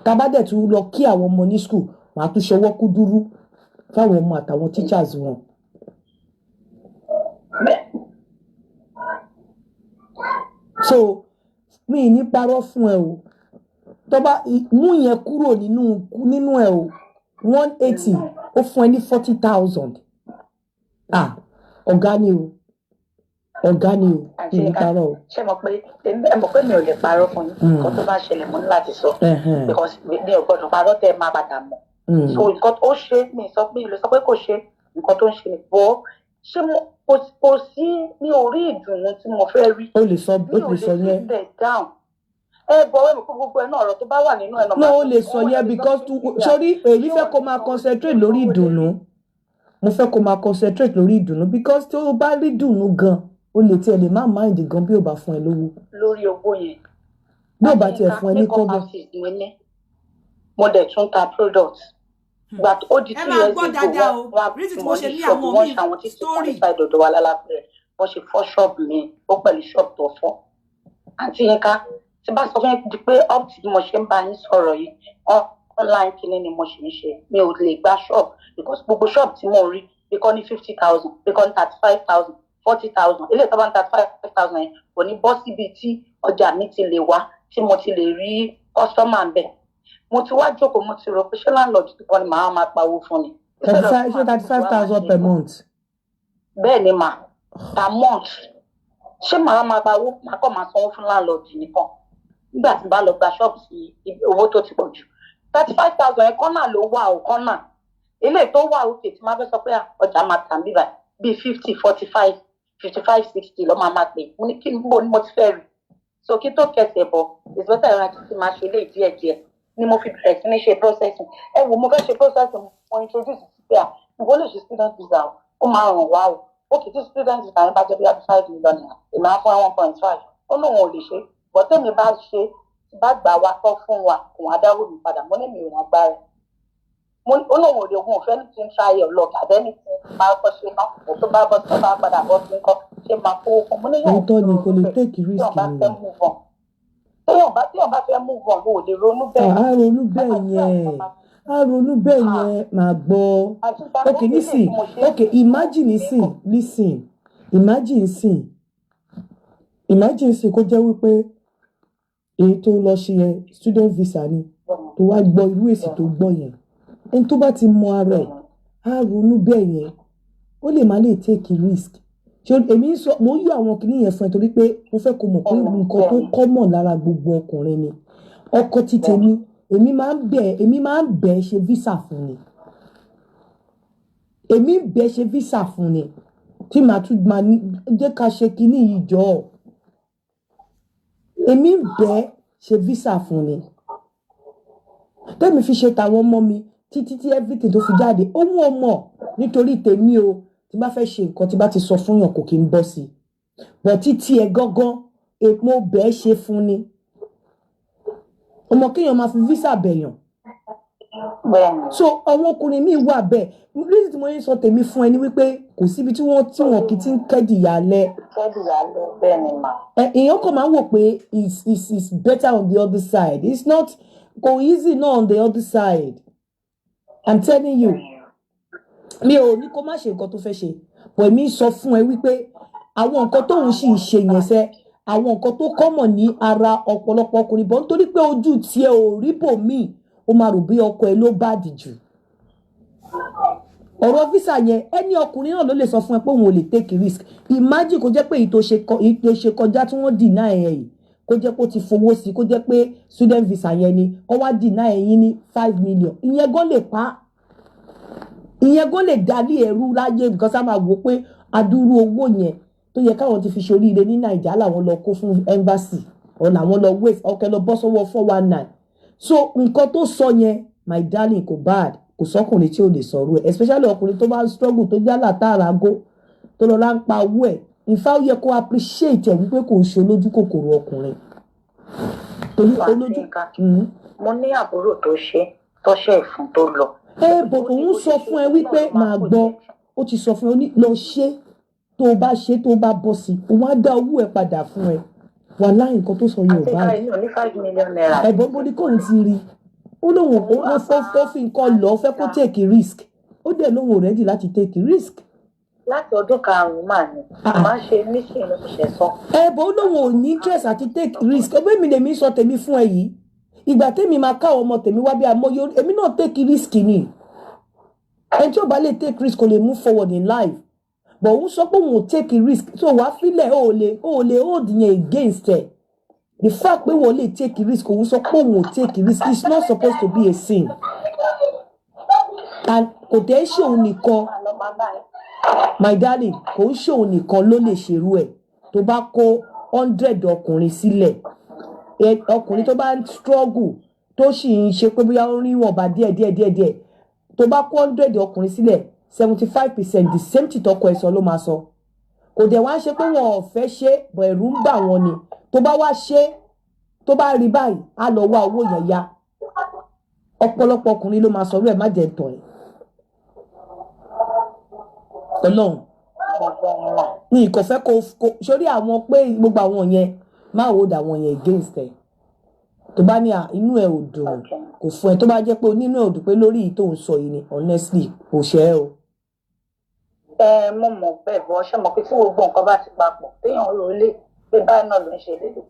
Tá a bá dẹ̀ tún lọ kí àwọn ọmọ ní school, màá tún ṣọwọ́ kú dúró fáwọn ọmọ àtàwọn teachers wọn. So mi ì ní parọ́ fún ẹ o. Tó bá mú yẹn kúrò nínú ẹ o, 180, ó fún ẹ ní 40,000. Ah, ọ̀gá ni o, ọ̀gá ni o. Àǹtí Mi ì ní Yinka, parọ́ o. Ṣé mọ̀ pé ẹ mọ̀ pé mi ò lè parọ́ fún yín. Nǹkan tó bá ṣẹlẹ̀, mo ní láti sọ, because mi ò gbọ́dọ̀ parọ́ tẹ́ ẹ máa padà mọ̀. So nǹkan ó ṣe, mi sọ pé mi lè sọ pé kò ṣe. Nǹkan tó ń ṣe ni bọ́ ṣé mo kò sí ní orí ìdùnnú tí mo fẹ́ rí. Ó lè sọ, ó Mi ò lè lè sọ yẹn. sit there down. Ẹ bọ̀ ẹ mọ̀ pé gbogbo ẹ náà, ọ̀rọ̀ tó bá wà nínú ẹ náà. No, ó lè sọ yẹn because sórí èmi fẹ́ kó máa concentrate lórí ìdùnnú. Mo fẹ́ kó máa concentrate lórí ìdùnnú because tó o bá rí ìdùnnú gan, o lè tiẹ̀ lè má mind gan bí o bá fún ẹ lówó. Lórí owó yẹn. Bí o bá tiẹ̀ fún ẹ ní Makeup kọ́bọ̀. artist ni mí, mo dẹ̀ tún ta product. Gbà tó ó di Ẹ two máa years gbọ́ ago, dáadáa o. wọ́n wá Reason tí mo wọ́n ṣe ní ní ṣọ́ọ̀bù àwọn wọ́n míì ṣe àwọn títí kan story. ní side ọ̀dọ̀ wa lálábẹ̀rẹ̀. Wọ́n ṣe fọ́ ṣọ́ọ̀bù mi, ó pẹ̀lú ṣọ́ọ̀bù tó fọ́. Àǹtí Yínká, tí bá sọ fún yín di pé up to bí mo ṣe ń bá yín sọ̀rọ̀ yìí, online kinní ni mo ṣe ń ṣe. Mi ò lè gba ṣọ́ọ̀bù because gbogbo ṣọ́ọ̀bù tí mò ń rí bí kọ́ ní 50,000, bí kọ́ ní 35,000, 40,000. Eléyìí tó bá ń 35,000 yẹn kò ní bọ́ síbi tí ọjà mi ti lè wá, tí mo ti lè rí customer ń bẹ̀. Mo ti wá jókòó, mo ti rò pé ṣé landlord kan ni màá máa pawó fún ni? 35, ṣé 35,000 per month? Bẹ́ẹ̀ ni mà, per month. Ṣé màá máa pawó, màá kọ́ máa sanwó fún landlord nìkan nígbà tí n bá lọ gba ṣọ́ọ̀bù sí owó tó ti pọ̀ jù? 35,000 yẹn, kọ́nà ló wà ó, kọ́nà eléyìí tó wà òkè tí máa fẹ́ sọ pé ọjà máa tà bíbà bíi 50, 45, 55, 60 ló máa máa pè. Mo ní kí n bò ní mo ti fẹ́ rí. So kí tó kẹsẹ̀ bọ̀, it's better ìrìn àti ti máa ṣe eléyìí díẹ̀díẹ̀ ni mo fi bẹ̀rẹ̀ sí ní ṣe processing. Ẹ wò, mo fẹ́ ṣe processing, mo introduce sí pé à ìwọ lè ṣe student visa o, ó máa ràn wá o. Ó kì í tí student visa yẹn bá jẹ́ bí i 5 million naira, èmi á fún ẹ 1.5. Ó lóun ò lè ṣe bọ́. Tẹ́mi bá ṣe, bá gbà wá tọ́ fún wa, òun á dáwọ́ mi padà. Mo ní mi ò lágbára. Ó lóun ò lè, òun ò fẹ́ ní ti ń try your luck àbẹ́ni tí máa kọ́ ṣe náà tó bá bọ́, tó bá padà bọ́ sí nǹkan ṣe máa kówó fún. Mo ní yóò Òótọ́ ni, kò lè take risk téèyàn bá ni. fẹ́ move on, téèyàn bá fẹ́ move on, o ò lè ronú bẹ́ẹ̀. Á ronú bẹ́ẹ̀ yẹn, á ronú bẹ́ẹ̀ yẹn, máa gbọ́. Ok, nísìn, ok, imagine nísìn, listen, imagine sìn, imagine sìn, kó jẹ́ wípé Èyí tó lọ ṣe yẹn, student visa ni, tó wá gbọ́ irú èsì tó gbọ́ yẹn, ẹni tó bá ti mọ ara ẹ̀ á ronú bẹ́ẹ̀ yẹn, ó lè má lè take risk. Ṣé èmi ń sọ, mo ń yọ àwọn kìnìún yẹn fún ẹ torí pé mo fẹ́ kó mọ̀ pé nǹkan tó common lára gbogbo ọkùnrin ni. Ọkọ ti tèmi, èmi máa ń bẹ̀ ṣe visa fún ni, èmi ń bẹ̀ ṣe visa fún ni, tí màá tún máa ní jẹ́ ká ṣe kinní yìí jọ. Èmi ń bẹ̀ ṣe visa fún ni, tẹ́mi fi ṣe tàwọn ọmọ mi títí tí everything tó fi jáde. Òun ò mọ̀ nítorí tèmi o. Tí bá fẹ́ ṣe nǹkan, tí bá ti sọ fún yàn, kò kí ń bọ́ sí i, but títí ẹ gángan èpo bẹ́ẹ̀ ṣe fún ni. Ọmọ kéèyàn máa fi visa bẹ̀yàn. So àwọn ọkùnrin míì wà bẹ́ẹ̀. Reason tí mo yín sọ tèmi fún ẹ ní wípé kò síbi tí wọ́n kì í ti ń kẹ́dìyà lẹ. Kẹ́dìyà lẹ, bẹ́ẹ̀ ni mà. Ẹ èèyàn kàn máa ń wò pé it's better on the other side. It's not, kò easy náà on the other side, I'm telling you. Mi ò ní kó má ṣe nǹkan tó fẹ́ ṣe, but èmi ń sọ fún ẹ wípé àwọn nǹkan tóun sì ń ṣe yẹn sẹ́, àwọn nǹkan tó common ní ara ọ̀pọ̀lọpọ̀ ọkùnrin bọ̀, nítorí pé ojú tiẹ̀ ò rí bòmíì, ó máa rò bí ọkọ ẹ ló bad jù. Ọ̀rọ̀ visa yẹn, ẹni ọkùnrin náà ló lè sọ fún ẹ pé òun ò lè take risk. Imagine kó jẹ́ pé èyí tó ṣe kọjá tí wọ́n deny ẹ yìí, kó jẹ́ pé ó ti fowó sí, kó jẹ́ pé student visa yẹn ni wọ́n wá deny ẹ yín ní 5 million, ìyẹn gan lè pa á, ìyẹn gan lè dalí ẹrú láyé, because a máa wò ó pé adúrú owó yẹn tó yẹ káwọn ti fi ṣoríire ní Nàìjíríà làwọn lọ kó fún embassy ọ̀ làwọn lọ waste ọkẹ lọ bọ́ sọ́wọ́ 419. So nǹkan tó sọ yẹn, my darling, kò bad. Kò sọkùnrin tí ò lè sọ̀rọ̀ ẹ̀, especially ọkùnrin tó bá ń struggle, tó jálà tààrà gó tó lọ rà ń pa owó ẹ̀. In fact, ó yẹ kó appreciate ẹ̀ wípé kò ń ṣe olójú kòkòrò ọkùnrin torí olójú. Mo ní àbúrò tó ṣe tó ṣe ìfún tó lọ. Ẹ bò, òun sọ fún ẹ wípé máa gbọ́, ó ti sọ fún ẹ, ó ní lọ ṣe, tó o bá ṣe, tó o bá bọ́ sí, òun á dá owó ẹ padà fún ẹ. Wàláhì, nǹkan tó sọ yẹn ò Àti bá ká inú ní ₦5 million. Ẹ̀gbọ́n bó ní kóun ti rí, ó lóun ó fọ́ fi nǹkan lọ, ó fẹ́ kó take risk, ó dẹ̀ lóun ò ready láti take risk. Láti ọdún karùn-ún mà ní máa ń ṣe níṣìí ló ṣe sọ. Ẹ bó lóun ò ní interest àti take risk. Ọgbẹ́ mi lèmi sọ tèmi fún ẹ yìí. Ìgbà tèmi máa ká ọmọ tèmi wá bí amóye, èmi náà take risk ni. Ẹni tí ò bá lè take risk kò lè move forward in life, but òun sọ pé òun ò take risk, so wàá filẹ̀, ó lè hold yẹn against ẹ. The fact pé wọ́n lè take risk, òun sọ pé òun ò take risk, it's not supposed to be a sin. And kò tẹ́ ṣe òun nìkan, my darling, kò ń ṣe òun nìkan ló lè ṣerú ẹ̀. Tó bá kó 100 ọkùnrin sílẹ̀, ọkùnrin tó bá ń struggle, tó sì ń ṣe pé bóyá ó ń rí ìwọ̀nba díẹ̀ díẹ̀ díẹ̀ díẹ̀, tó bá kó 100 ọkùnrin sílẹ̀, 75%, the same thing tọkọ ẹ̀ sọ ló máa sọ. Kò dẹ̀ wá ń ṣe pé wọn ò fẹ́ ṣe bọ̀, ẹ̀rù ń bà wọ́n ni. Tó bá wá ṣe, tó bá rí báyìí, á lọ wá owó yẹn ya. Ọ̀pọ̀lọpọ̀ ọkùnrin ló máa sọ ẹ̀. Má jẹ́ tàn ẹ́, Ọlọ́run ní kò fẹ́ kó sórí àwọn pé gbogbo àwọn yẹn má hold àwọn yẹn against ẹ. Tó bá ní inú ẹ ò dùn, kò fún ẹ, tó bá jẹ́ pé onínú ẹ ò dùn pé lórí yìí tó ń sọ yìí ni, honestly, kò ṣe é o. Ẹ mo mọ̀ bẹ́ẹ̀ bọ́ ṣé mo pé tí gbogbo nǹkan bá ti papọ̀, téèyàn rò lè pé báyìí náà ló ń ṣe lédè,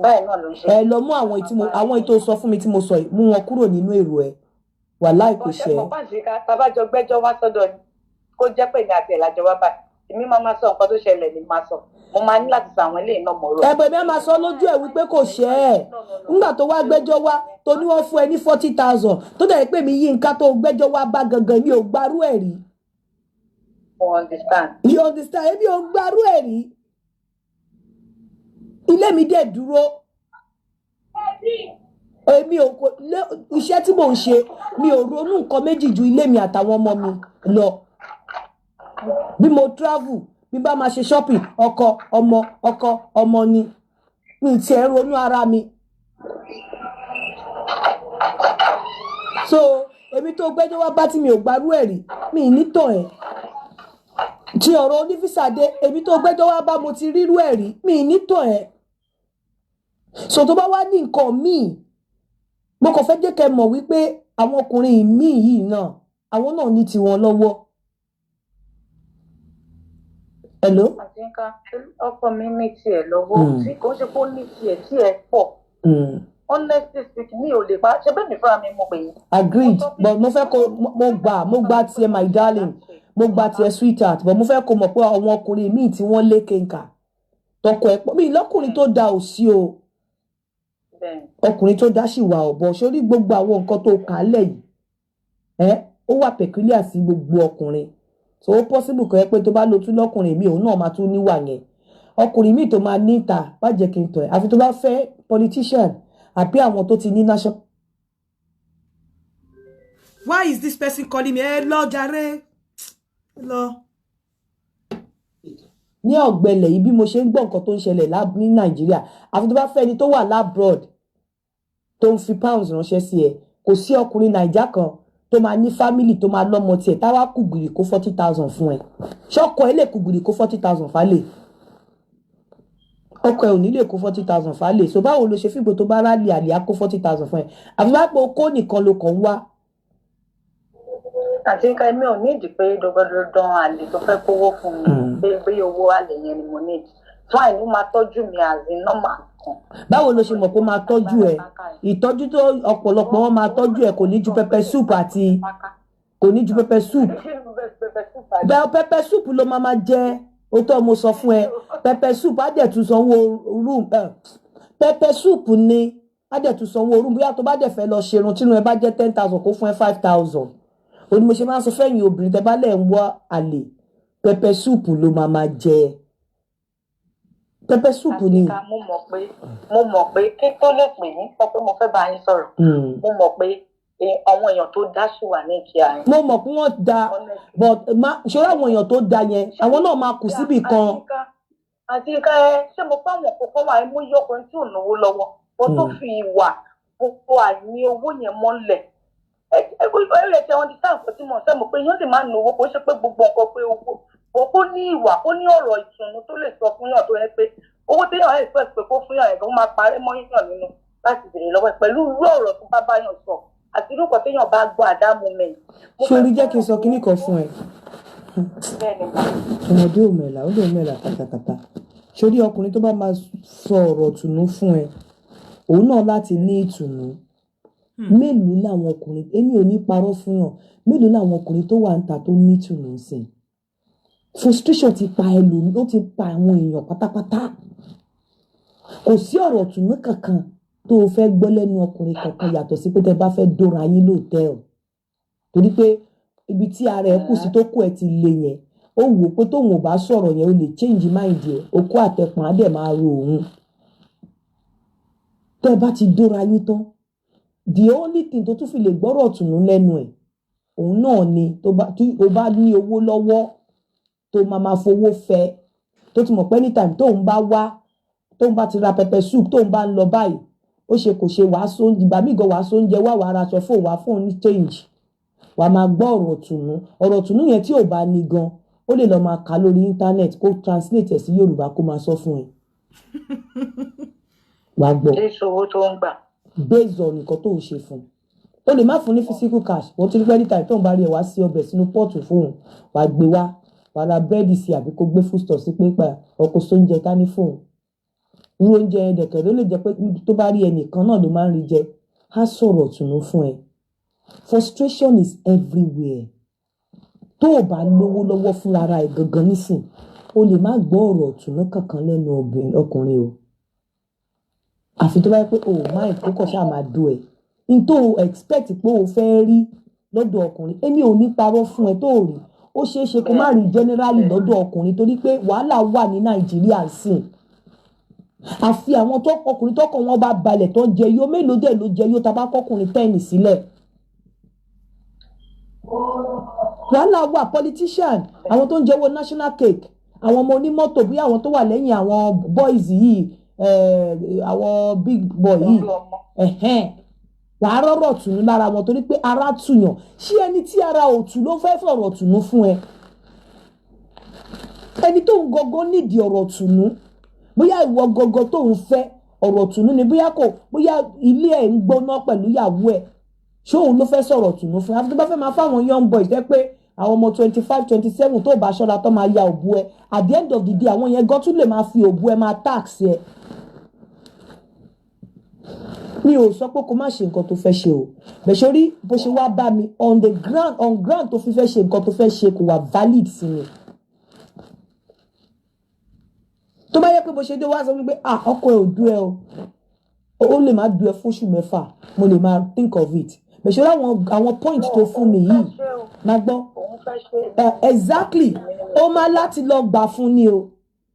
báyìí náà ló ń ṣe. Ẹ lọ mú àwọn tí mo, àwọn ètò sọ fún mi tí mo sọ yìí, mú wọn kúrò nínú èrò ẹ. Wàláì, kò ṣe é. Ọ̀sẹ̀ pàṣẹ ká tabájọ gbẹ́jọ́ wá sọ́dọ̀ ni, kó jẹ́ pé ní àti ẹ̀ lájọ wá báyìí, èmi máa máa sọ nǹkan tó ṣẹlẹ̀ ní máa sọ. Mo máa ní láti sọ àwọn eléyìí náà mọ̀rọ̀. Ẹ̀bẹ̀ mi á máa sọ lójú ẹ̀ wípé kò ṣe é. Nígbà tó wá gbẹ́jọ́ wá, tó ní wọ́n fún ẹ ní 40,000, tó dẹ̀ pé mi yí nǹkan tó gbẹ́jọ́ wá bá gangan, mi ò gbarú ẹ̀ rí. Mo understand. You understand? Èmi ò gbarú ẹ̀ rí. Ilé mi dẹ̀ dúró. Èmi ò kò lé iṣẹ́ tí mò ń ṣe, mi ò ronú nǹkan méjì ju ilé mi àtàwọn ọmọ mi lọ. Bí mo travel, bí bá máa ṣe shopping, ọkọ ọmọ, ọkọ ọmọ ni. Mi ì tiẹ̀ ronú ara mi. So èmi tó gbẹ́jọ́ wá bá tí mi ò gbarú ẹ̀ rí, mi ì ní tàn ẹ́. Tí ọ̀rọ̀ onífísà dé, èmi tó gbẹ́jọ́ wá bá, mo ti rírú ẹ̀ rí, mi ì ní tàn ẹ́. So tó bá wá ní nǹkan míì, mo kàn fẹ́ jẹ́ kẹ́ mọ̀ wípé àwọn ọkùnrin míì yìí náà, àwọn náà ní tiwọn lọ́wọ́. Hello? Àti nǹkan ọkọ mi ní tiẹ̀ lọ́wọ́, tí kò ṣe pé ó ní tiẹ̀, tiẹ̀ pọ̀. Honestly speaking, mi ò lè pa ṣe bẹ́ẹ̀, mi fúnra mi mo pè é. Agreed, but mo fẹ́ kó mo gba tiẹ̀, my darling, mo gba tiẹ̀, sweetheart, but mo fẹ́ kó mọ̀ pé àwọn ọkùnrin míì tí wọ́n lé kéńkà tọkọ ẹ̀ pọ̀ mí lọ́kùnrin tó da ò sí o. Ọkùnrin tó dá sì wà ọ̀bọ̀ sórí gbogbo àwọn nǹkan tó kà á lẹ̀ yìí ẹ́, ó wà peculiar sí gbogbo ọkùnrin. So ó possible kọ́ ẹ pé tó bá lo tún lọ́kùnrin míì, òun náà máa tún níwà yẹn. Ọkùnrin míì tó máa níta, má jẹ́ kí n tọ̀ ẹ́, àfi tó bá fẹ́ politician àbí àwọn tó ti ní national. Why is this person calling me? Ẹ lọ jàre, ẹ lọ. Ní ọ̀gbẹlẹ̀ yìí, bí mo ṣe ń gbọ́ nǹkan tó ń ṣẹlẹ̀ ní Nàìjíríà, àfi tó bá fẹ́ ẹni tó wà l'abroad tó ń fi pounds ránṣẹ́ sí ẹ. Kò sí ọkùnrin Nàìjà kan tó máa ní family, tó máa lọ́mọ tiẹ̀, táwa kùgbìrì kó 40,000 fún ẹ. Ṣọ́kọ ẹ lè kùgbìrì kó 40,000 fálè? Ọkọ ẹ ò ní lè kó 40,000 fálè. So báwo ló ṣe fìgbò tó bá rálì àlè á kó 40,000 fún ẹ, àfi bá pé okó nìkan ló kàn ń wá? Àti ká mi ò nídìí pé dandandandan àlè tó fẹ́ kówó fún mi, pé owó àlè yẹn ni mo need. Fine, ó máa tọ́jú mi as in normal kan. Báwo ló ṣe mọ̀ pé ó máa tọ́jú ẹ? Ìtọ́jú tó ọ̀pọ̀lọpọ̀ wọn máa tọ́jú ẹ kò ní ju pepper soup àti kò ní ju pepper soup bẹ́ẹ̀. Pepper soup ló máa jẹ. Ó tọ́ mo sọ fún ẹ, pepper soup á dẹ̀ tún sanwó room. Pepper soup ni, á dẹ̀ tún sanwó room. Bóyá tó bá dẹ̀ fẹ́ lọ ṣerun, tínú ẹ bá jẹ́ 10,000, kó fún ẹ 5,000. Ó ní mo ṣe máa ń sọ fẹ́yìn obìnrin tẹ́ bá lẹ̀ ń wá àlè, pepper soup ló máa jẹ, pepper soup ni. Àti ká mo mọ̀ pé kí tó lè pè mí sọ pé mo fẹ́ bá yín sọ̀rọ̀, mo mọ̀ pé àwọn èèyàn tó dá sí wà ní ìkíyà yín. Mo mọ̀ pé wọ́n da, but ṣé àwọn èèyàn tó da yẹn, àwọn náà máa kù síbì kan. Àti ká ẹ ṣé mo pé àwọn kọ̀ọ̀kan wà mú yọkùnrin tí ò náwó lọ́wọ́, ó tó fi ìwà gbogbo àìní owó yẹn mọ́lẹ̀. Ẹ ẹ ẹ ṣe wọn di sáà nǹkan tí mo ṣe mọ̀ pé èèyàn lè má náwó, kó ṣe pé gbogbo nǹkan pé owó bọ̀, kó ní ìwà, kó ní ọ̀rọ̀ ìtùnú tó lè sọ fún yàn, tó yẹ pé owó téèyàn expect pé kó fún yàn yẹn, kó máa parẹ́ mọ́ yàn nínú láti béèrè lọ́wọ́ ẹ̀ pẹ̀lú irú ọ̀rọ̀ tó bá báyàn sọ àti irú nǹkan téèyàn bá gbọ́ at that moment. Sórí, jẹ́ kí n sọ kinní kan fún ẹ. Bẹ́ẹ̀ni ma. Ọmọdé ò mẹ̀là, ó lè mẹ̀là kàtàkàtà. Sórí ọkùnrin tó bá máa sọ ọ̀rọ̀ ìtùnú fún ẹ, òun náà láti ní ìtùnú. Mélòó làwọn ọkùnrin, èmi ò ní parọ́ fún yàn, mélòó làwọn ọkùnrin tó wà ń ta tó ní ìtùnú sí? Frustration ti pa ẹlòmíì, ó ti pa àwọn èèyàn pátápátá. Kò sí ọ̀rọ̀ ìtùnú kankan tó o fẹ́ gbọ́ lẹ́nu ọkùnrin kankan, yàtọ̀ sí pé tẹ́ bá fẹ́ dóra yín lóòtẹ́ẹ̀lì, torí pé ibi tí ara ẹ kù sí tó kù ẹ ti le yẹn, ó wò ó pé tóun ò bá sọ̀rọ̀ yẹn, ó lè change mind ẹ, okó àtẹpọ̀n á dẹ̀ máa ro òun. Tẹ́ ẹ bá ti dóra yín tán, the only thing tó tún fi lè gbọ́rọ̀ tùnú lẹ́nu ẹ̀, òun náà ni tó bá tí o bá ní owó lọ́wọ́ tó máa máa fowó fẹ́, tó ti mọ̀ pé anytime tóun bá wá, tóun bá ti ra pepper soup, tóun bá ń lọ báyìí, ó ṣe kò ṣe, wàá sóúnjẹ, ìgbà míì gan wàá sóúnjẹ wá, wàá raṣọ fóun, wàá fóun ní change, wàá máa gbọ́ ọ̀rọ̀ tùnú. Ọ̀rọ̀ tùnú yẹn, tí ò bá ní gan, ó lè lọ máa kà lórí internet, kó translate ẹ̀ sí Yorùbá, kó máa sọ fún ẹ, wàá gbọ́. Jésù, owó tó ń gbà. Based on nǹkan tó ń ṣe fún un, o lè má fún ní physical cash. Wọ́n ti rí pé anytime tó ń bá rí ẹ, wá sí ọbẹ̀ sínú pot fóun, wàá gbé wá, wàá ra búrẹ́dì sí, àbí kó gbé foodstuff sí, pé pa ọkọ̀ sóúnjẹ ká ní fóun. Irú oúnjẹ yẹn dẹ̀kẹ̀ ló lè jẹ́ pé tó bá rí ẹnìkan náà ló máa ń rí jẹ, á sọ̀rọ̀ tùnú fún ẹ. Frustration is everywhere. Tó o bá lówó lọ́wọ́ fúnra ara ẹ̀ gangan nísìn, o lè má gbọ́ ọ̀rọ̀ tùnú kankan lẹ́nu ọkùnrin o, àfi tó bá yẹ pé o ò má ìkókò ṣáà máa do ẹ̀ n tó o expect pé o fẹ́ rí lọ́dọ̀ ọkùnrin. Èmi ò ní parọ́ fún ẹ, tó o rí, ó ṣeé ṣe kó má rí generally lọ́dọ̀ ọkùnrin, torí pé wàhálà wà ní Nàìjíríà sìn. Àfi àwọn tó ọkùnrin tọkàn wọn bá balẹ̀ tó ń jẹ yó. Mélòó dẹ̀ ló jẹ yó? Tá a bá kọkùnrin 10 sílẹ̀, wàhálà wà. Politician, àwọn tó ń jẹ́wọ́ national cake, àwọn ọmọ onímọ́tò, bí àwọn tó wà lẹ́yìn àwọn boys yìí, àwọn big boy yìí, ẹ̀hẹ́n, wàá rọ́rọ̀ tùnú lára wọn, torí pé ara tùyàn. Ṣé ẹni tí ara ò tù ló fẹ́ fọ̀rọ̀ tùnú fún ẹ? Ẹni tó ń gangan nídìí ọ̀rọ̀ tùnú, bóyá ìwọ gangan tó ń fẹ́ ọ̀rọ̀ tùnú ni, bóyá kò, bóyá ilé ẹ̀ ń gbóná pẹ̀lú ìyàwó ẹ̀, ṣé òun ló fẹ́ sọ̀rọ̀ tùnú fún ẹ? Àfi tó bá fẹ́ máa fáwọn young boys jẹ́ pé àwọn ọmọ 25, 27, tó bá ṣọ́ra tó máa ya òbú ẹ. At the end of the day, àwọn yẹn gan tún lè máa fi òbú ẹ máa tax ẹ. Mi ò sọ pé kó má ṣe nǹkan tó fẹ́ ṣe o. Bẹ̀ sórí bó ṣe wá bá mi on the ground, on ground tó fi fẹ́ ṣe nǹkan tó fẹ́ ṣe kò wà valid sí mi. Tó bá yẹ pé bó ṣe dé wá sọ wípé, ah, ọkọ ẹ ò dú ẹ o, ó lè má dú ẹ fóṣù 6, mo lè máa think of it. Bẹ̀ sórí àwọn point tó fún mi yìí, máa gbọ́. Òun fẹ́ ṣe. Exactly, ó máa láti lọ gbà fún ni o,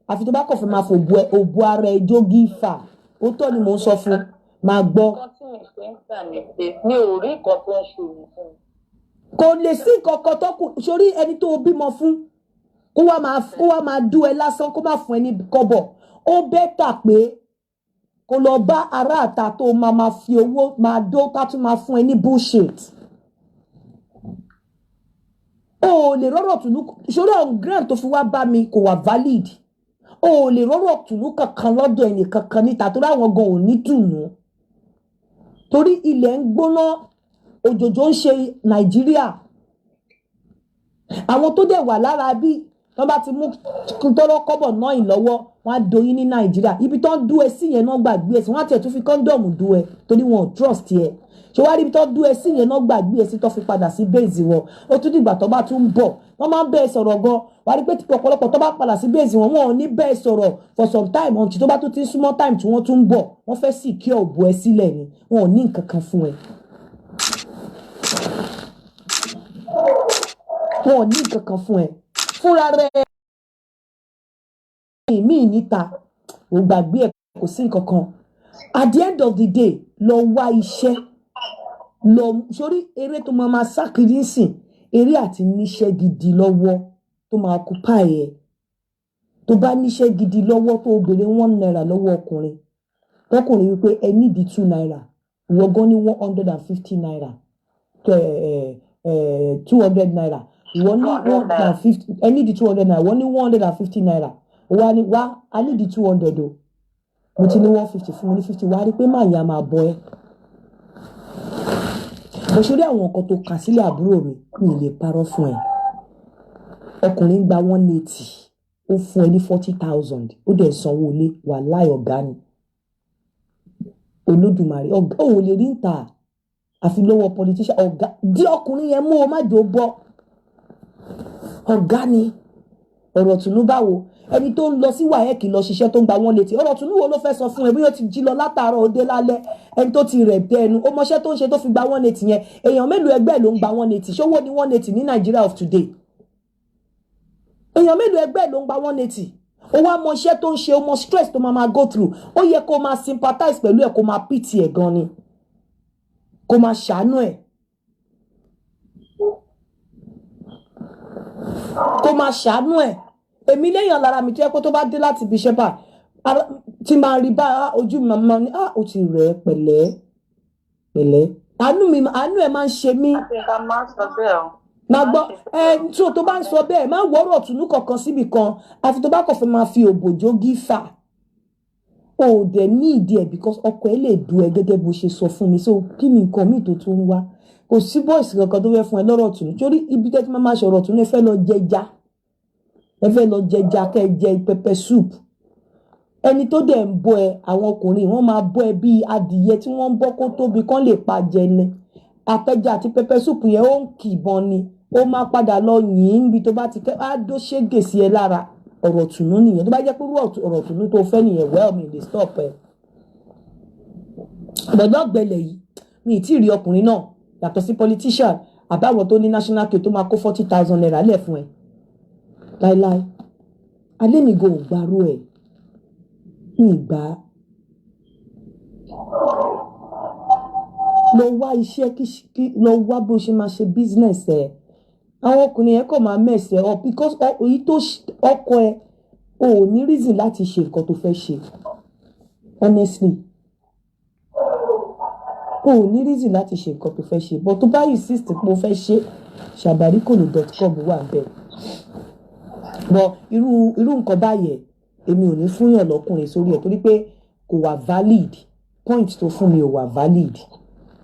àfi tó bá kọ̀ fẹ́ máa fò òbò ara ẹ jógí fà. Ó tọ́ ni mò ń sọ fún, máa gbọ́. Nǹkan tí mi ṣe ń gbà ní pé mi ò rí nǹkan tó ń ṣe òun fún mi. Kò lè sí nǹkan kan tó kù sórí ẹni tó o bímọ fún, kó wá máa dú ẹ lásán, kó má fún ẹ ní kọ́bọ̀. Ó better pé kó lọ bá ará àta tó máa máa fi owó máa dó, ká tún máa fún ẹ ní bullshit. O ò lè rọ́rọ̀ tùnú sórí on ground tó fi wá bá mi kò wà valid. O ò lè rọ́rọ̀ tùnú kankan lọ́dọ̀ ẹnì kankan níta, torí àwọn gan ò ní tùnú, torí ilẹ̀ ń gbóná, òjòjò ń ṣe Nàìjíríà. Àwọn tó dẹ̀ wà lára bí wọ́n bá ti mú tọ́rọ́ kọ́bọ̀ náà ì lọ́wọ́, wọ́n á doyin ní Nàìjíríà. Ibi tó ń dú ẹ sí yẹn náà gbàgbé ẹ sí. Wọ́n á tiẹ̀ tún fi condom dú ẹ torí wọn ò trust ẹ. Ṣé wàá rí ibi tó dú ẹ sí yẹn náà gbàgbé ẹ sí, tó fi padà sí base wọn. Ó tún dìgbà tó bá tún bọ̀, wọ́n máa ń bẹ́ẹ̀ sọ̀rọ̀ gan. Wàá rí pé ọ̀pọ̀lọpọ̀ tó bá padà sí base wọn, wọn ò ní bẹ́ẹ̀ sọ̀rọ̀ for some time until tó bá tún ti ń súnmọ́ time tí wọ́n tún ń bọ̀. Wọ́n fẹ́ secure òbò ẹ sílẹ̀ ni. Wọn ò ní nǹkan kan fún ẹ, wọn ò ní nǹkan kan fún ẹ fúnra rẹ míì níta. Ò gbàgbé ẹ, kò sí nǹkan kan. At the end of the day, lọ wá iṣẹ́ lọ sórí eré tó máa máa sá kiri ń sìn, eré àti níṣẹ́ gidi lọ́wọ́ tó máa occupy ẹ. Tó bá níṣẹ́ gidi lọ́wọ́, tó béèrè ₦1 lọ́wọ́ ọkùnrin, tọkùnrin wípé ẹ nídìí ₦2, ìwọ gan ní ₦150, ₦200, ìwọ ní 150, ẹ nídìí ₦200, ìwọ ní ₦150, wá ní wá a nídìí 200 o, mo ti ní 150, fún mi ní 50. Wá rí pé máa yà máa bọ ẹ. Bó ṣe rí àwọn nǹkan tó kà sílẹ̀, àbúrò mi, mi ì lè parọ́ fún ẹ. Ọkùnrin gba 180, ó fún ẹ ní 40,000, ó dẹ̀ sanwó ilé. Wàláì, ọ̀gá ni. Olódùmarè, ọ̀gá ò lè rí ń ta àfi lọ́wọ́ politician. Ọ̀gá dí ọkùnrin yẹn mú o, má jò bọ́. Ọ̀gá ni. Ọ̀rọ̀ tùnú báwo? Ẹni tó ń lọ sí WAEC lọ ṣiṣẹ́, tó ń gba 180, ọ̀rọ̀ tùnú wo ló fẹ́ sọ fún ẹ? Bí ó ti jí lọ látàárọ̀, ó dé lálẹ́, ẹni tó ti rẹ̀ dé ẹnu, ó mọṣẹ́ tó ń ṣe tó fi gba 180 yẹn. Èèyàn mélòó ẹgbẹ́ ló ń gba 180? Ṣówó ní 180 ní Nàìjíríà of today? Èèyàn mélòó ẹgbẹ́ ló ń gba 180? Ó wá mọ iṣẹ́ tó ń ṣe, ó mọ stress tó máa máa go through. Ó yẹ kó máa sympathize pẹ̀lú ẹ̀, kó máa pity ẹ̀ gan ni, kó máa ṣàánú ẹ̀, kó máa ṣàánú ẹ̀. Èmi léèyàn lára mi tó yẹ kó tó bá dé láti ibi iṣẹ́ báyìí, tí máa rí bá ojú mi, máa ní, ah, ó ti rẹ̀ ẹ́, pẹ̀lẹ́ pẹ̀lẹ́. Àánú mi, àánú ẹ̀ máa ń ṣe mí. Àti ká máa sọ bẹ́ẹ̀ o. Máa gbọ́ ẹ tí o tó bá ń sọ bẹ́ẹ̀, má wọ́rọ̀ tùnú kankan síbì kan, àfi tó bá kàn fẹ́ máa fi òbòjó gífà. O ò dẹ̀ ní ìdí ẹ̀ because ọkọ ẹ lè du ẹ gẹ́gẹ́ bó ṣe sọ fún mi. So kí ni nǹkan míì tó tún ń wá? Kò sí boys kankan tó fẹ́ fún ẹ lọ́rọ̀ tùnú, torí ibi tẹ́ tí máa máa ṣọ̀rọ̀ tùnú, ẹ fẹ́ lọ jẹja, ẹ fẹ́ lọ jẹja, kẹ́ ẹ jẹ pepper soup. Ẹni tó dẹ̀ ń bọ́ ẹ, àwọn ọkùnrin, wọ́n máa bọ́ ẹ bíi adìyẹ tí wọ́n ń bọ́ kó tóbi kán lè pa jẹ ni. Àtẹja àti pepper soup yẹn, ó ń kìbọn ni. Ó máa padà lọ yìn ín níbi tó bá ti kẹ́ á dó ṣégè sí ẹ lára. Ọ̀rọ̀ tùnú nìyẹn. Tó bá jẹ́ pé irú ọ̀rọ̀ tùnú tó fẹ́ nìyẹn, well, mi lè stop ẹ. Gbọ̀dọ̀ gbẹlẹ̀ yìí, mi ì tí ì rí ọkùnrin náà yàtọ̀ sí politician àbáwọn tó ní national cake tó máa kó ₦40,000 lẹ̀ fún ẹ láíláí. Alẹ́ mi gan ò gbárù ẹ̀, mi ì gbà á. Lọ wá iṣẹ́, kí lọ wá bó ṣe máa ṣe business ẹ̀. Àwọn ọkùnrin yẹn kò máa mess ẹ up because èyí tó ọkọ ẹ, o ò ní reason láti ṣe nǹkan tó fẹ́ ṣe. Honestly, o ò ní reason láti ṣe nǹkan tó fẹ́ ṣe, but tó bá insist pé o fẹ́ ṣe, sabarikolo.com wà bẹ́ẹ̀. But irú nǹkan báyẹn, èmi ò ní fúnyàn lọ́kùnrin sórí ẹ̀, torí pé kò wà valid. Point tó fún mi ò wà valid.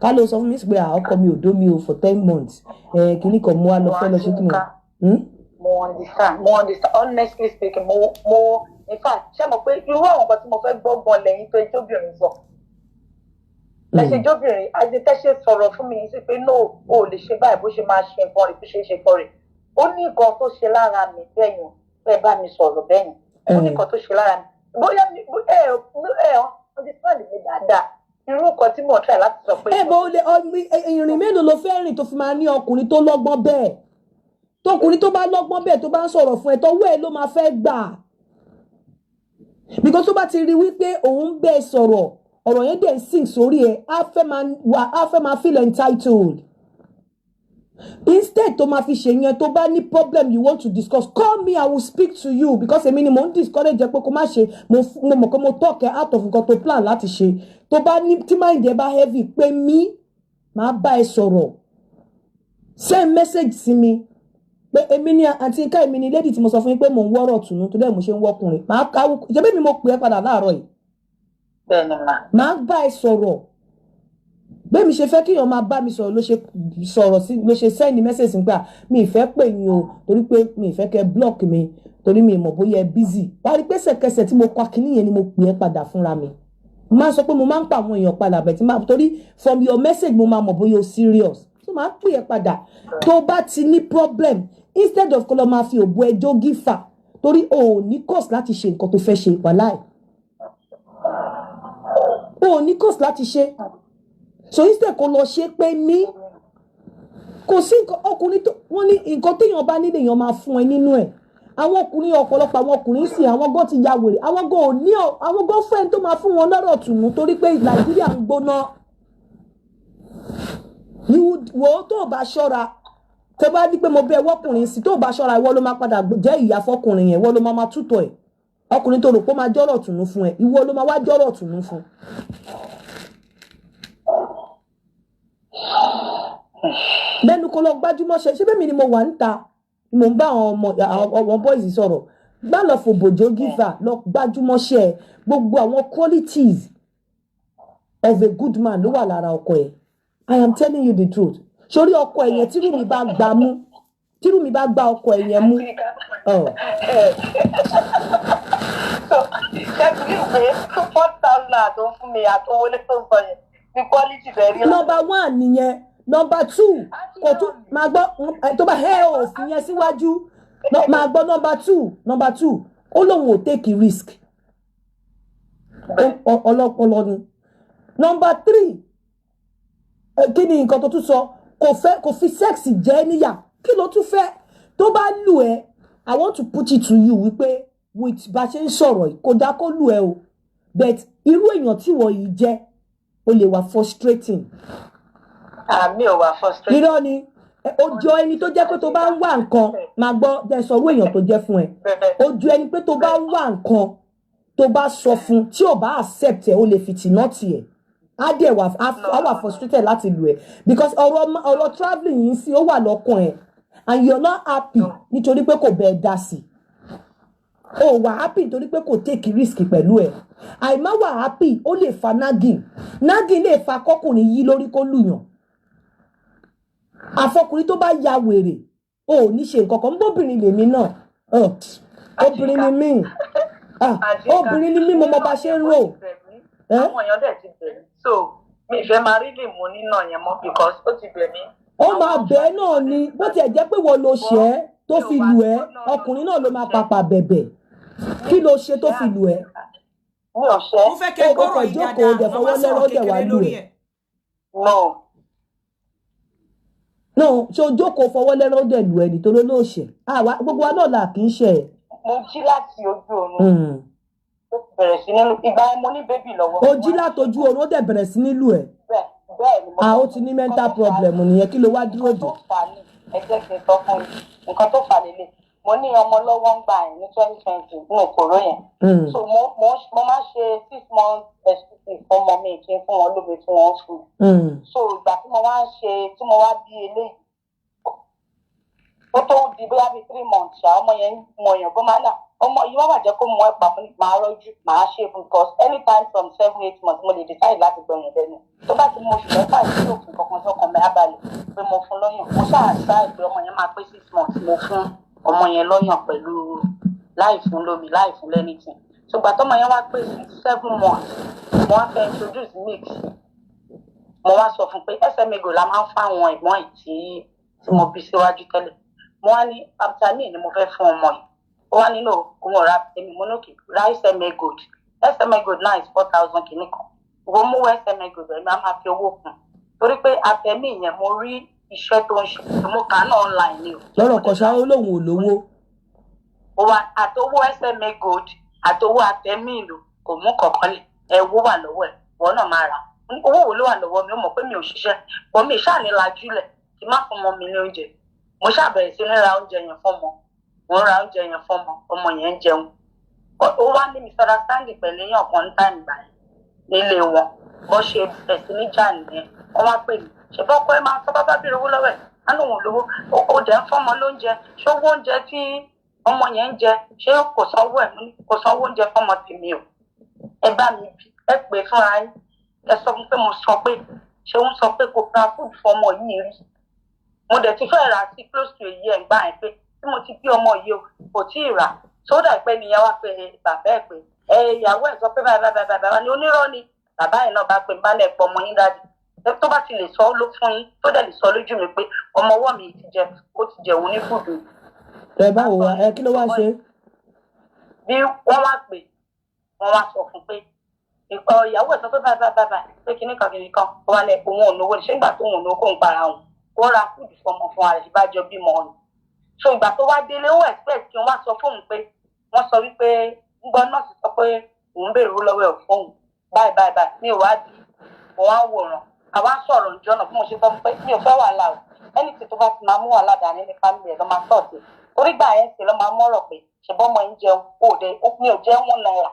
Ká ló sọ fún mi sí pé, ah, ọkọ mi ò dó mi o for 10 months, ẹ kìíní kan mo wá lọ fẹ́ lọ ṣe kí ni? Mo understand, mo understand. Honestly speaking, mo in fact, ṣé mo pé irú àwọn nǹkan tí mo fẹ́ gbọ́ gan lẹ́yìn tó ẹjọ́bìnrin sọ. Ẹ ṣe jóbìnrin àti tẹ́ ṣe sọ̀rọ̀ fún mi sí pé no, o ò lè ṣe báyìí, bó ṣe máa ṣe nǹkan rẹ̀, bó ṣe ṣe nǹkan rẹ̀. Ó ní nǹkan tó ṣe lára mi bẹ́yìn, ẹ bá mi sọ̀rọ̀ bẹ́yìn. Ó ní nǹkan tó ṣe lára mi. Bóyá ẹ ẹ understand mi dáadáa. Irú nǹkan tí mò ń try láti sọ pé. Ẹ bó lè ìrìn mélòó ló fẹ́ rìn tó fi máa ní ọkùnrin tó lọ́gbọ́n bẹ́ẹ̀? Tọkùnrin tó bá lọ́gbọ́n bẹ́ẹ̀, tó bá ń sọ̀rọ̀ fún ẹ, tọwọ́ ẹ ló máa fẹ́ gbà, because tó bá ti rí wípé òun bẹ́ẹ̀ sọ̀rọ̀, ọ̀rọ̀ yẹn dẹ̀ ń sink sórí ẹ, á fẹ́ máa wà, á fẹ́ máa feel entitled. Instead tó máa fi ṣe yẹn, tó bá ní problem you want to discuss, call me, I will speak to you, because èmi ni mò ń discourage ẹ pé kó má ṣe. Mo mọ̀ pé mo talk ẹ out of nǹkan tó plan láti ṣe. Tó bá ní tí mind ẹ bá heavy, pé mí, máa bá ẹ sọ̀rọ̀. Send message sí mi pé èmi ni àǹtí Nká, èmi ni lady tí mo sọ fún yín pé mò ń wọ́rọ̀ tùnú tó dẹ̀ mo ṣe ń wọ́kùnrin. Máa káwọ́ ṣe bẹ́ẹ̀ mi, mo pè é padà láàárọ̀ yìí. Bẹ́ẹ̀ ni mà. Máa bá ẹ sọ̀rọ̀. Bẹ́ẹ̀ mi ṣe fẹ́ kéèyàn máa bá mi sọ̀rọ̀ ló ṣe sọ̀rọ̀ sí, ló ṣe send message sí pé mi ì fẹ́ pè yín o, torí pé mi ì fẹ́ kẹ́ block mi, torí mi ì mọ̀ bóyá ẹ busy. Wá rí pé ṣẹ̀kẹsẹ̀ tí mo kọ akíní yẹn ni mo pè é padà fúnra mi. Máa sọ pé mo máa ń pa àwọn èèyàn padà bẹ̀ tí máa, torí from your message mo máa mọ̀ bóyá o serious, so máa pè é padà. Tó bá ti ní problem, instead of kó lọ máa fi òbú ẹjọ́ gífà, torí o ò ní cause láti ṣe nǹkan tó fẹ́ ṣe, wàláì, o ò ní cause láti ṣe. So instead kó lọ ṣe, pé mí, kò sí nǹkan ọkùnrin tó wọ́n ní nǹkan téèyàn bá nílé, èèyàn máa fún ẹ nínú ẹ̀. Àwọn ọkùnrin, ọ̀pọ̀lọpọ̀ àwọn ọkùnrin sì, àwọn gan ti ya wèrè, àwọn gan ò ní àwọn gan fẹ́ tó máa fún wọn lọ́rọ̀ tùnú, torí pé Nàìjíríà ń gbóná. Wò ó, tó o bá ṣọ́ra, tó bá ní pé mo bẹ wọ́kùnrin sí, tó o bá ṣọ́ra, ìwọ ló máa padà jẹ́ ìyá fọkùnrin yẹn, ìwọ ló máa máa tútọ̀ ẹ̀. Ọkùnrin tó rò pé ó máa jọ́rọ̀ tùnú fún ẹ, ìwọ ló máa wá jọ́rọ̀ tùnú fún. Lẹ́nu kó lọ gbájúmọ́ ṣe. Ṣé bẹ́ẹ̀ mi ni mo wà níta, mo ń bá àwọn ọmọ, àwọn boys sọ̀rọ̀. Gbá lọ fòbòjó gífà, lọ gbájúmọ́ ṣe ẹ. Gbogbo àwọn qualities of a good man ló wà lára ọkọ ẹ. I am telling you the truth. Sórí ọkọ ẹ yẹn, tírú mi bá gbà mú, tírú mi bá gbá ọkọ ẹ yẹn mú. So ṣé bí pé 4,000 tó ń fún mi àtọwọlé tó ń sọ yẹn ní quality bẹ́ẹ̀ rí? Number one nìyẹn. Number two, kò tún máa gbọ́ tó bá ẹ ò fi yẹn síwájú, máa gbọ́. Number two, ó lóun ò take risk. Ọlọ́pọlọ ni. Number three, kí ni nǹkan tó tún sọ? Kò fẹ́, kò fi sex jẹ́ níyà. Kí ló tún fẹ́? Tó bá lù ẹ́, I want to put it to you wípé with bá ṣe ń sọ̀rọ̀ yìí, kò dá kó lù ẹ́ o, but irú èèyàn tí wọ́n yìí jẹ́, ó lè wà frustrating. Àmì ò wà frustrating. Irọ́ ni. Ó jọ ẹni tó jẹ́ pé tó bá ń wá nǹkan, máa gbọ́, jẹ́ sọ irú èèyàn tó jẹ́ fún ẹ. Ó jọ ẹni pé tó bá ń wá nǹkan, tó bá sọ fún, tí ò bá accept ẹ, ó lè fìtìnà tiẹ̀, á dẹ̀ wà á wà frustrated láti lù ẹ́, because ọ̀rọ̀ travelling yìí sí, ó wà lọ́kàn ẹ̀ and you're not happy nítorí pé kò bẹ́ẹ̀ dá sí. O wà happy nítorí pé kò take risk pẹ̀lú ẹ̀. Àìmá wà happy, ó lè fa nagging. Nagging lè fa kọkùnrin yí lórí kó lùyàn. Àfọkùnrin tó bá ya wèrè, o ò ní ṣe nǹkan kan. Bóbìnrin lèmi náà, obìnrin ni mí, obìnrin ni mí, mo mọ bá ṣe ń rò. Àwọn èèyàn dẹ̀ ti bẹ̀ mí, so mi ìfẹ́ máa rí lè mú nínà yẹn mọ́ because ó ti bẹ̀ mí. Ó máa bẹ́ẹ̀ náà ni. Bó tiẹ̀ jẹ́ pé wọ́n lo ṣẹ́ ẹ́ tó fi lù ẹ́, ọkùnrin náà ló máa papà bẹ̀bẹ̀. Kí ló ṣe tó fi lù ẹ́? Mi ò ṣe. Mo fẹ́ kẹ́ gbọ́rọ̀ yìí jókòó, dáadáa. Dẹ̀ Màá wá fọwọ́ sọ̀rọ̀ lẹ́rọ̀, dẹ̀ wá kékeré lù lórí ẹ́. ẹ̀. No. No, ṣé o jókòó fọwọ́ lẹ́rọ̀, dẹ̀ lù ẹ́ nítorí ló ṣẹ̀? Àwa gbogbo wa náà là kì í ṣe ẹ̀. Mo jí láti ojú oorun, ó bẹ̀rẹ̀ sí nínú ìgbà yẹn, mo ní baby lọ́wọ́. O jí látojú oorun, ó dẹ̀ bẹ̀rẹ̀ sí ní lù ẹ́? Bẹ́ẹ̀ bẹ́ẹ̀ ni mo. A ó ti ní mental problem nìyẹn. Kí ló wá dúró Nǹkan dè? tó fà á ní, ẹ jẹ́ kí n sọ fún yín nǹkan tó fà á lélẹ̀. Mo ní ọmọ lọ́wọ́ ń gbà yẹn ní 2020 ní òkòrò yẹn. So mo máa ṣe 6 months exclusive fún ọmọ mi, kí n fún wọn lómi tí wọ́n fún. So ìgbà tí mo wá ń ṣe, tí mo wá bí eléyìí, ó tó di bóyá bíi 3 months ṣá, ọmọ yẹn mọ èèyàn bó máa nà ọmọ yìí, wọ́n bàjẹ́ kó mú ẹ pa fún màá rọ́jú màá ṣe fún, because anytime from 7, 8 months mo lè decide láti gbọ̀yàn lẹ́nu. Tó bá ti mú oṣù 6 sí òfin kankan tó kàn mí á balẹ̀ pé mo fún lọ́yàn. Mo ṣáà ṣáà pé ọmọ yẹn máa pé 6 months, mo fún ọmọ yẹn lọ́yàn pẹ̀lú láì fún lómi, láì fún lẹ́nìtìn. So gbà tọ́mọ yẹn wá pé 7 months, mo wá fẹ́ introduce milk. Mo wá sọ fún pé SMA Gold la máa ń fáwọn ẹ̀gbọ́n ẹ̀ tí mo bí síwájú tẹ́lẹ̀. Mo wá ní Aptamil ni mo fẹ́ fún ọmọ yìí. Ó wá nínú òun ọ̀rá Aptamil. Mo ní okay, ra SMA Gold. SMA Gold náà is 4,000 kìíní kan. Ìwọ mú SMA Gold, ẹ̀mí á máa fi owó kún, torí pé Aptamil yẹn, mo rí iṣẹ́ tó ń ṣe, mo kà á náà online ni o. Lọ́rọ̀ kan ṣá, ó lóun ò lówó. Ó wá àtowó SMA Gold àtowó Aptamil kò mú kankan lẹ̀. Ẹ owó wà lọ́wọ́ ẹ̀, wọ́n náà máa rà. Owó wo ló wà lọ́wọ́ mi? Ó mọ̀ pé mi ò ṣiṣẹ́ bọ́, mi ṣáà ní lajúlẹ̀ kí n má fún ọmọ mi ní oúnjẹ. Mo ṣáà bẹ̀rẹ̀ sí ní ra oúnjẹ yẹn fọ́mọ. Mo ń ra oúnjẹ yẹn fọ́mọ, ọmọ yẹn ń jẹun. Ó wá ní misunderstanding pẹ̀lú èèyàn kan ní time gbà yẹn nílé wọn. Bó ṣe bẹ̀rẹ̀ sí ní jà nìyẹn. Wọ́n wá pè mí, ṣùgbọ́n ọkọ ẹ máa sọ bábá bí owó lọ́wọ́ ẹ̀ á lóun ò lówó. Ó dẹ̀ ń fọ́mọ lóúnjẹ. Ṣé owó oúnjẹ tí ọmọ yẹn ń jẹ, ṣé kò sanwó ẹ̀? Mo ní kò sanwó oúnjẹ fọ́mọ tèmi o. Ẹ bá mi bí, ẹ pè fúnra yín, ẹ sọ fún pé mo sọ pé ṣé ń sọ pé kò ra food fọmọ yìí rí. Mo dẹ̀ ti fẹ́ rà sí close to a year gbà ẹ̀ pé tí mo ti bí ọmọ yìí o, kò tí ì rà. Sódà pé nìyẹn wá pé bàbá ẹ̀ pé ẹ ìyàwó ẹ̀ sọ pé báyìí báyìí báyìí báyìí ni onírọ́ ni. Bàbá ẹ̀ náà bá pè bá lẹ̀ pọ̀ ọmọ yín dájú tó bá ti lè sọ ló fún yín, tó dẹ̀ lè sọ lójú mi pé ọmọ ọwọ́ mi ti jẹ, ó ti jẹ òun ní food. Ẹ báwo wá ẹ, kí ló wá ṣe? Bí wọ́n wá pè, wọ́n wá sọ fún pé ìkọ ìyàwó ẹ̀ sọ pé báyìí báyìí báyìí pé kinní kan kinní kan. Ó wá lẹ òun ò lówó ní ṣé ìgbà tó òun ò lówó kó ń para òun, kó ra food fọmọ fún ara ẹ̀ bá jọ bímọ ọ̀nà. So ìgbà tó wá délé, ó expect kí wọ́n wá sọ fóun pé wọ́n sọ wípé ń gbọ́ nọ́ọ̀sì sọ pé òun béèrè owó lọ́wọ́ ẹ̀ fóun báyìí báyìí báyìí. Mi ò wá bí mo wá ń wòran, àwa ń sọ̀rọ̀ ǹjọ́ náà. Bí mo ṣe sọ fún pé mi ò fẹ́ wàhálà o, ẹni tí tó bá ti máa mú wàhálà dání ní family ẹ̀ lọ́ máa sọ̀tì orí gbà yẹn sì lọ́ máa mọ́rọ̀ pé ṣùgbọ́n ọmọ yìí jẹun òde, mi ò jẹun ₦1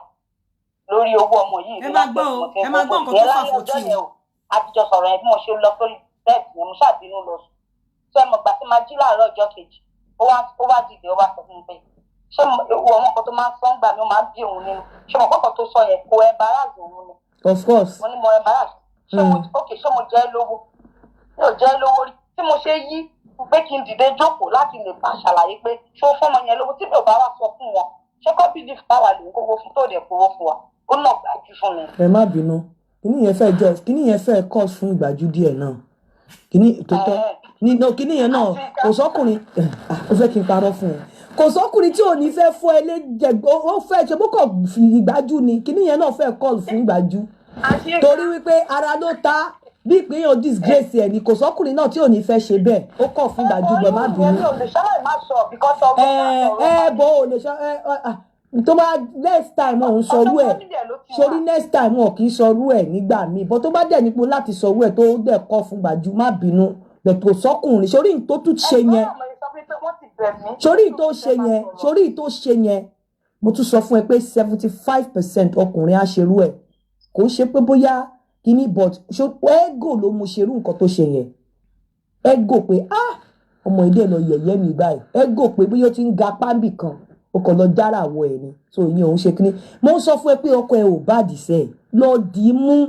lórí owó ọmọ yìí. Ẹ máa gbọ́ o, ẹ máa gbọ́ nǹkan tó fà fòtì. Yẹn o, àtijọ́ sọ̀rọ̀ yẹn. Bí mo ṣe lọ sórí bẹ́ẹ̀dì yẹn, mo ṣàbínú lọ sùn. Tó ẹ mọ̀ gbà tí máa jí láàárọ̀ ọjọ́ kejì, ó wá dìde, ó wá sọ fún mi pé ṣé ìwọ ọmọ kan tó máa ń sọ ń gbà mí, ó máa ń bí òun nínú. Ṣé mo kọ́kọ́ tó sọ yẹn kò embarrass òun ni? Of course. Mo ní mo embarrass? Ṣé mo, ok, ṣé mo jẹ́ lówó? Mi ò jẹ́ lówó rí. Tí mo ṣe yí pé kí n dìde jókòó láti lè bá ṣàlàyé pé ṣé ó fọ́mọ yẹn lówó, tí mi ò bá wá sọ fún wọn, ṣé kọ́ believe báwa lè ń kówó fún tó dẹ̀ kówó fún wa? Ó nà gbájú fún mi. Ẹ má bínú, kíní yẹn fẹ́ jọ, kíní yẹn fẹ́ cause fún ìgbàjú díẹ̀ náà. Kíní tó tọ́ ní no, kíní yẹn náà kò sọ́kùnrin. Ó fẹ́ kí n parọ́ fún ẹ, kò sọ́kùnrin tí ò ní fẹ́ fún ẹ lé jẹ. Ó fẹ́ ṣe bó kàn fi ìgbájú ni. Kíní yẹn náà fẹ́ call fún ìgbájú torí wípé ara ló ta bí ìpínyàn disgrace ẹ ni. Kò sọ́kùnrin náà tí ò ní fẹ́ ṣe bẹ́ẹ̀. Ó kọ̀ fún ìgbájú gbọ́, má bínú. Ẹ ẹ bó o lè ṣe ẹ tó bá next time wọn ò ń sọrú ẹ sórí. Next time wọn kì í sọrú ẹ nígbà míì bó tó bá dẹ̀ nípo láti sọrú ẹ tó dẹ̀ kọ́ fún gbàjú, má bínú. Bẹ̀ kò sọ́kùnrin sórí tó tún ṣe yẹn, sórí tó ṣe yẹn, sórí tó ṣe yẹn. Mo tún sọ fún ẹ pé 75% ọkùnrin á ṣerú ẹ. Kò ń ṣe pé bóyá kíní, but ego ló mú ṣerú nǹkan tó ṣe yẹn. Ego pé, ah, ọmọ ilé lọ yẹ̀yẹ́ mi báyìí. Ego pé bóyá ó ti ń ga pámbì kan, ó kàn lọ jára àwọ̀ ẹ̀ ni. So ìyẹn òun ṣe kíní. Mo ń sọ fún ẹ pé ọkọ ẹ ò bá àdìsẹ́ ẹ lọ dì í mú,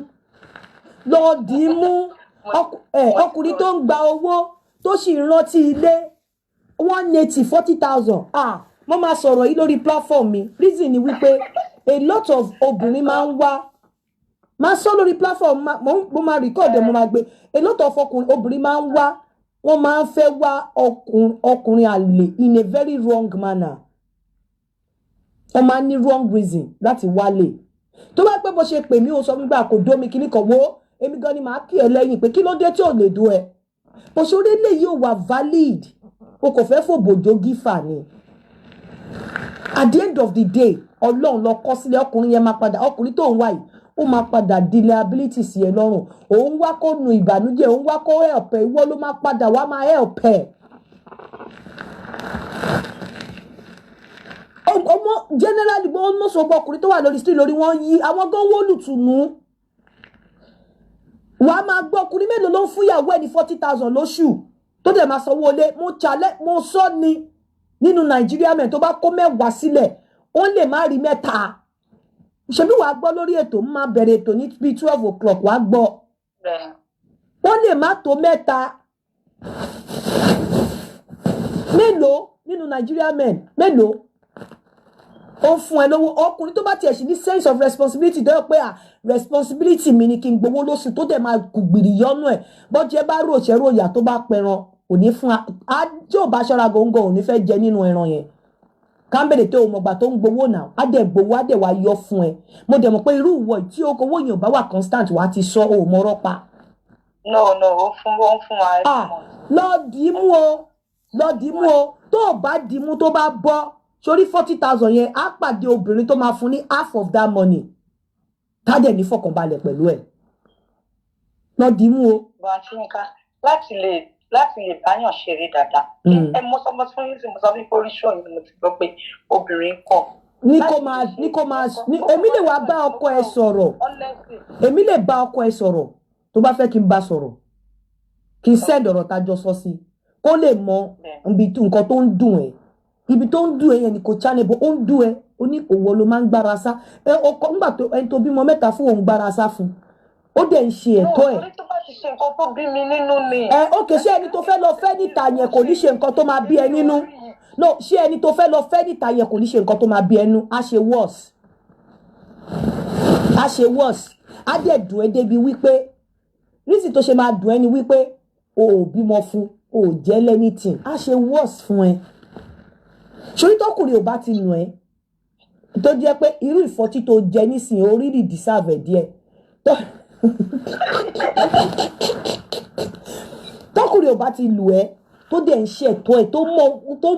lọ dì í mú. Ọkùnrin tó ń gba owó tó sì rántí ilé 180 40,000, ah, mo máa sọ̀rọ̀ yìí lórí platform mi. Reason ni wípé a lot of obìnrin máa ń wá máa sọ lórí platform. Mo máa record ẹ̀, mo máa gbé. A lot of ọkùnrin, obìnrin máa ń wá, wọ́n máa ń fẹ́ wá ọkùnrin àlè in a very wrong manner. Wọ́n máa ń ní wrong reason láti wálé. Tó bá pẹ́ bó ṣe pè mí, ó sọ fún gbà kò dómi kíní kan wo èmi gan ni màá kí ẹ lẹ́yìn pé kí ló dé tí ò lè dó ẹ bó ṣe orí eléyìí ò wà valid. O kò fẹ́ fòbòjó gífà ni. At the end of the day, Ọlọ́run lọ kọ́ sílẹ̀. Ọkùnrin yẹn máa padà, ọkùnrin tó ń wá yìí, ó máa padà di liability sí ẹ lọ́rùn. Òun wá kó nu ìbànújẹ́, òun wá kó help ẹ, ìwọ ló máa padà wá máa help ẹ. Ọmọ generally, almost gbogbo ọkùnrin tó wà lórí street lórí wọn yí, àwọn gan wó lùtùnú. Wàá máa gbọ́ ọkùnrin mélòó ló ń fún ìyàwó ẹ̀ ní 40,000 lóṣù tó dẹ̀ máa sanwó ilé. Mo challenge, mo sọ ni, nínú Nàìjíríà mẹ́ tó bá kó 10 sílẹ̀, ó lè má rí mẹ́ta. Ṣebí wàá gbọ́ lórí ètò, mo máa bẹ̀rẹ̀ ètò ní bíi 12 o'clock, wàá gbọ́. Ó lè má tó mẹ́ta. Mélòó nínú Nàìjíríà men, mélòó? Ó ń fún ẹ lówó. Ọkùnrin tó bá tiẹ̀ sì ní sense of responsibility, tó yẹ pé à responsibility mi ni kí n gbowó lóṣù, tó dẹ̀ máa kùgbìrì yọnu ẹ̀, bọ́jẹ́ bá rò ṣẹ́ ròyà, tó bá pẹran kò ní fún a, tí ò bá ṣọ́ra góńgó ò ní fẹ́ jẹ nínú ẹran yẹn. Kámbèrè tó o mọ̀gbà tó ń gbowó náà, á dẹ̀ gbowó, á dẹ̀ wá yọ fún ẹ. Mo dẹ̀ mọ̀ pé irú ìwọ tí owó yẹn ò bá wà constant, wàá ti sọ o mọ̀rọ̀ pa. No, ó ń fún wa every Ah, month. Lọ dì í mú o, lọ dì í mú o. Tó o bá dì í mú, tó bá bọ́ sórí 40,000 yẹn, á pàdé obìnrin tó máa fún ní half of that money, tá dẹ̀ ní fọkànbalẹ̀ pẹ̀lú ẹ̀. Lọ dì í mú o. Bó Aunty Yinka, láti lè báyàn ṣeré dáadáa. Ẹ mo sọ mo fún yín sí, mo sọ fún yín pé orí show yìí mo ti gbọ́ pé obìnrin kọ̀. Ní kó máa ní kó máa ní, èmi lè wá bá ọkọ ẹ sọ̀rọ̀. Honestly. Èmi lè bá ọkọ ẹ sọ̀rọ̀ tó bá fẹ́ kí n bá sọ̀rọ̀, kí n send ọ̀rọ̀ tá a jọ sọ sí, kó lè mọ ibi nǹkan tó ń dùn ẹ́. Ibi tó ń dùn ẹ́ yẹn ni kò channel bó ó ń dùn ẹ́. Ó ní òwò ló máa ń gbára sá ẹ ọkọ ńgbà tó ẹni tó bímọ mẹ́ta fún òun gbára sá fún, ó dẹ̀ ń ṣe ẹ̀tọ́ ẹ̀. No, torí tó bá ti ṣe nǹkan tó bí mi nínú ni. Ẹ ok, ṣé ẹni tó fẹ́ lọ fẹ́ níta yẹn kò ní ṣe nǹkan tó máa bí ẹ nínú? No, ṣé ẹni tó fẹ́ lọ fẹ́ níta yẹn kò ní ṣe nǹkan tó máa bí ẹnu? Á ṣe worse, á ṣe worse, á dẹ̀ dùn ẹ́ débi wípé reason tó ṣe máa dùn ẹ́ ni wípé o ò bímọ fún, o ò jẹ́ lẹ́nìtìn. Á ṣe worse fún ẹ. Ṣorí tọkùnrin ò bá ti nù ẹ́, tó jẹ́ pé irú ìfọ́tí tó jẹ nísìnyí, o really deserve ẹ̀ díẹ̀. Tọkùnrin ò bá ti lù ẹ́, tó dẹ̀ ń ṣètò ẹ̀, tó mọ̀ tó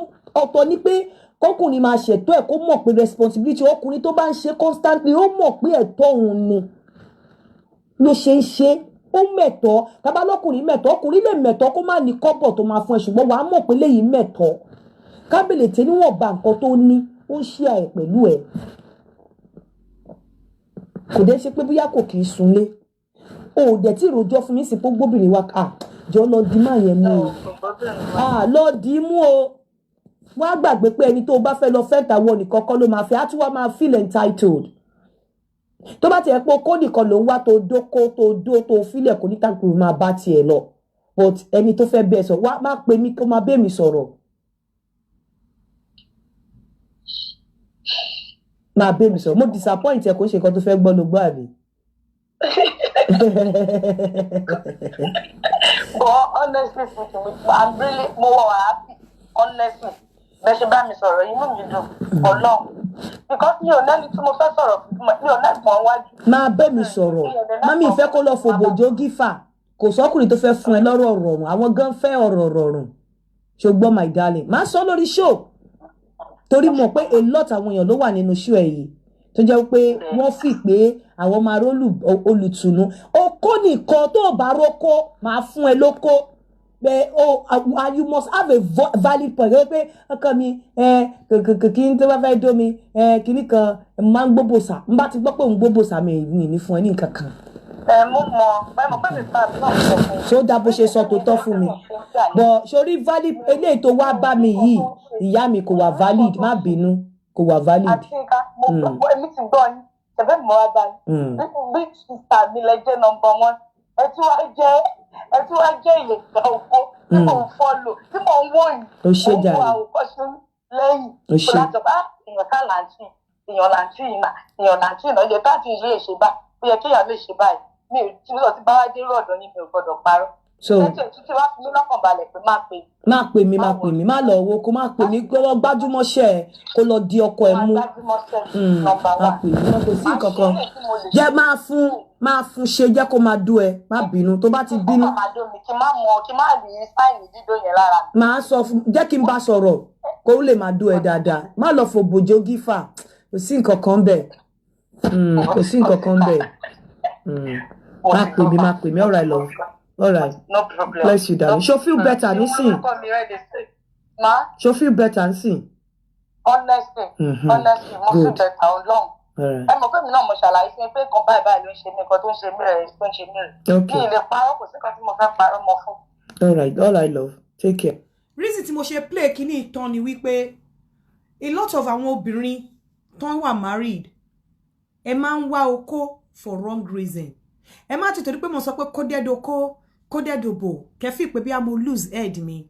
ọ̀tọ̀ ni pé kọkùnrin máa ṣètò ẹ̀, kó mọ̀ pé responsibility. Ọkùnrin tó bá ń ṣe constantly, ó mọ̀ pé ẹ̀tọ́ òun ni ló ṣe ń ṣe. Ó mẹ̀tọ́ tábà lọ́kùnrin mẹ̀tọ́, ọkùnrin lè mẹ̀tọ́ kó má ní kọ́bọ̀ tó máa fún ẹ, ṣùgbọ́n wàá mọ̀ pé léyìí mẹ̀tọ́ kábèlè tí níwọ̀nba nǹkan tó ní, ó ń ṣe ẹ̀ pẹ̀lú ẹ̀. Kò dé ṣe pé bóyá kò kì í sunlé o, ò dẹ̀ tí ìròjọ́ fún mi sí pé gbóbìnrin wa à jọ lọ di má yẹn mú o. À lọ dì í mú o. Wọ́n á gbàgbé pé ẹni tó o bá fẹ́ lọ fẹ́ tàwọn nìkan kọ́ ló máa fẹ́, á tún wá máa feel entitled. Tó bá tiẹ̀ pé okó nìkan ló ń wá, tó dóko tó dó tó filẹ̀, kò ní tàkùn máa bá tiẹ̀ lọ. But ẹni tó fẹ́ bẹ́ẹ̀ sọ wá, má pe mí kó máa bẹ́ẹ̀ mi sọ̀rọ̀, máa bẹ́ẹ̀ mi sọ̀rọ̀. Mo disappoint ẹ, kò ń ṣe nǹkan tó fẹ́ gbọ́ ló gbọ́, àbí? But honestly speaking, I'm really mo wà happy, honestly. Bẹ́ẹ̀ ṣe bá mi sọ̀rọ̀, inú mi dùn Ọlọ́run, because mi ò lẹ́ni tí mo fẹ́ sọ̀rọ̀ fún, mi ò lẹ́gbọ̀n wájú. Máa bẹ́ mi sọ̀rọ̀. Mami ìfẹ́ kó lọ fòbòjó gífà. Kò sọ́kùnrin tó fẹ́ fún ẹ lọ́rọ̀ rọrùn, àwọn gan fẹ́ ọ̀rọ̀ rọrùn. Ṣùgbọ́n my darling, máa sọ lórí show, torí mọ̀ pé a lot àwọn èèyàn ló wà nínú show ẹ̀ yìí tó jẹ́ pé wọ́n fi pé àwọn máa rólù olùtùnú. Okó nìkan tó o bá rókó, máa fún ẹ lóko pé o, you must have a valid point pé ọkọ mi ẹ kò kí n tó bá fẹ́ dó mi ẹ kíní kan máa ń gbóbòsà. N bá ti gbọ́ pé òun gbóbòsà mi ní fún ẹ ní nǹkan kan. Ẹ mo mọ ẹ mọ pé mi fa mi náà sọ fún mi. Ṣé ó dá bó ṣe sọ tó tọ́ fún mi? But sórí valid eléyìí tó wá bá mi yìí, ìyá mi, kò wà valid. Má bínú, kò wà valid. Àti nǹkan mo gbọ́, èmi ti gbọ́ yín ṣẹ̀fẹ̀ mọ́ wá bá yín. Big sister mi lẹ jẹ́ number one. Ẹ tún wá jẹ́ ìyẹ̀gbà ògo tí mò ń follow, tí mò ń wò yìí. Ó ṣe Mò ń wo jàre. àwòkọ́ṣe lẹ́yìn. Ó ṣe. Láti ọ̀pá èèyàn ká làǹtì, èèyàn làǹtì yìí mà, èèyàn làǹtì náà yẹ káàtì yìí lè ṣe báyìí, ó yẹ kéèyàn lè ṣe báyìí. Mi ò tí mo ti bá wá dé rọ̀dọ̀ yín, mi ò gbọ́dọ̀ parọ́. So Ẹjọ́ títí wá fi mí lọ́kàn balẹ̀ pé má pè. Má pè mí, má pè mí, má lọ wo kó má pè mí, kó lọ gbájúmọ́ṣẹ́ ẹ, kó lọ di ọkọ ẹ mú. Number Má one. pè mí, má kò sí nǹkan kan. Máa ṣe eléyìí tí mo lè Jẹ́ máa fún ṣe, jẹ́ kó máa dú ẹ. Má bínú tó bá ti bínú. Kó máa dó mi, kí n má mọ, kí n má rí sign dídó yẹn lára mi. Máa sọ fún, jẹ́ kí n bá sọ̀rọ̀ kó lè máa dú ẹ dáadáa. Má lọ fò bòjó gífà, kò sí nǹkan kan bẹ́ẹ̀. Kò sí nǹkan kan bẹ́ẹ̀. Má pè mí, má pè mí. All right, love, all right. No problem. Bless you, darling. Ṣo feel better nísìn? Orúkọ mi rẹ̀ lè ṣe. Ma, Ṣo feel better nísìn? honestly, honestly, mo feel Good. better, Ọlọ́run. All right. Ẹ mọ̀ pé mi náà mo ṣàlàyé fún mi pé nǹkan báyìí báyìí ló ń ṣe mí, nǹkan tó ń ṣe mí rẹ̀ tó ń ṣe mí rẹ̀. Okay. Mi ì lè parọ́, kò sí nǹkan tí mo fẹ́ parọ́ mọ́ fún. All right, all right, love, take care. Reason tí mo ṣe play kíní ìtàn ni wípé a lot of àwọn obìnrin tó ń wà married, ẹ máa ń wá okó for wrong reason. Ẹ má ti torí pé mo sọ pé coded okó, coded òbò, kẹfì pé bí a mo lose head mi.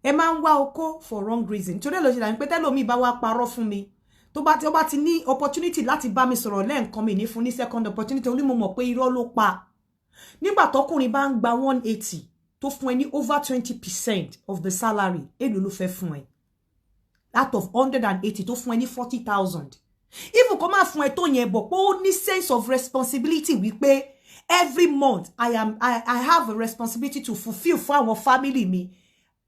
Ẹ máa ń wá okó for wrong reason. Torí ẹ ló ṣe dàbí pé tẹ́lòmíì bá wá parọ́ fún mi, Tó bá ti ní opportunity láti bá mi sọ̀rọ̀ lẹ́ẹ̀kan, mi ní fún ní second opportunity, orí mo mọ̀ pé irọ́ ló pa. Nígbà tọkùnrin bá ń gba 180, tó fún ẹ ní over 20% of the salary, èló ló fẹ́ fún ẹ out of 180? Tó fún ẹ ní 40,000, even kó má fún ẹ tó yẹn bọ̀, pé ó ní sense of responsibility wípé every month I have a responsibility to fulfil fún àwọn family mi.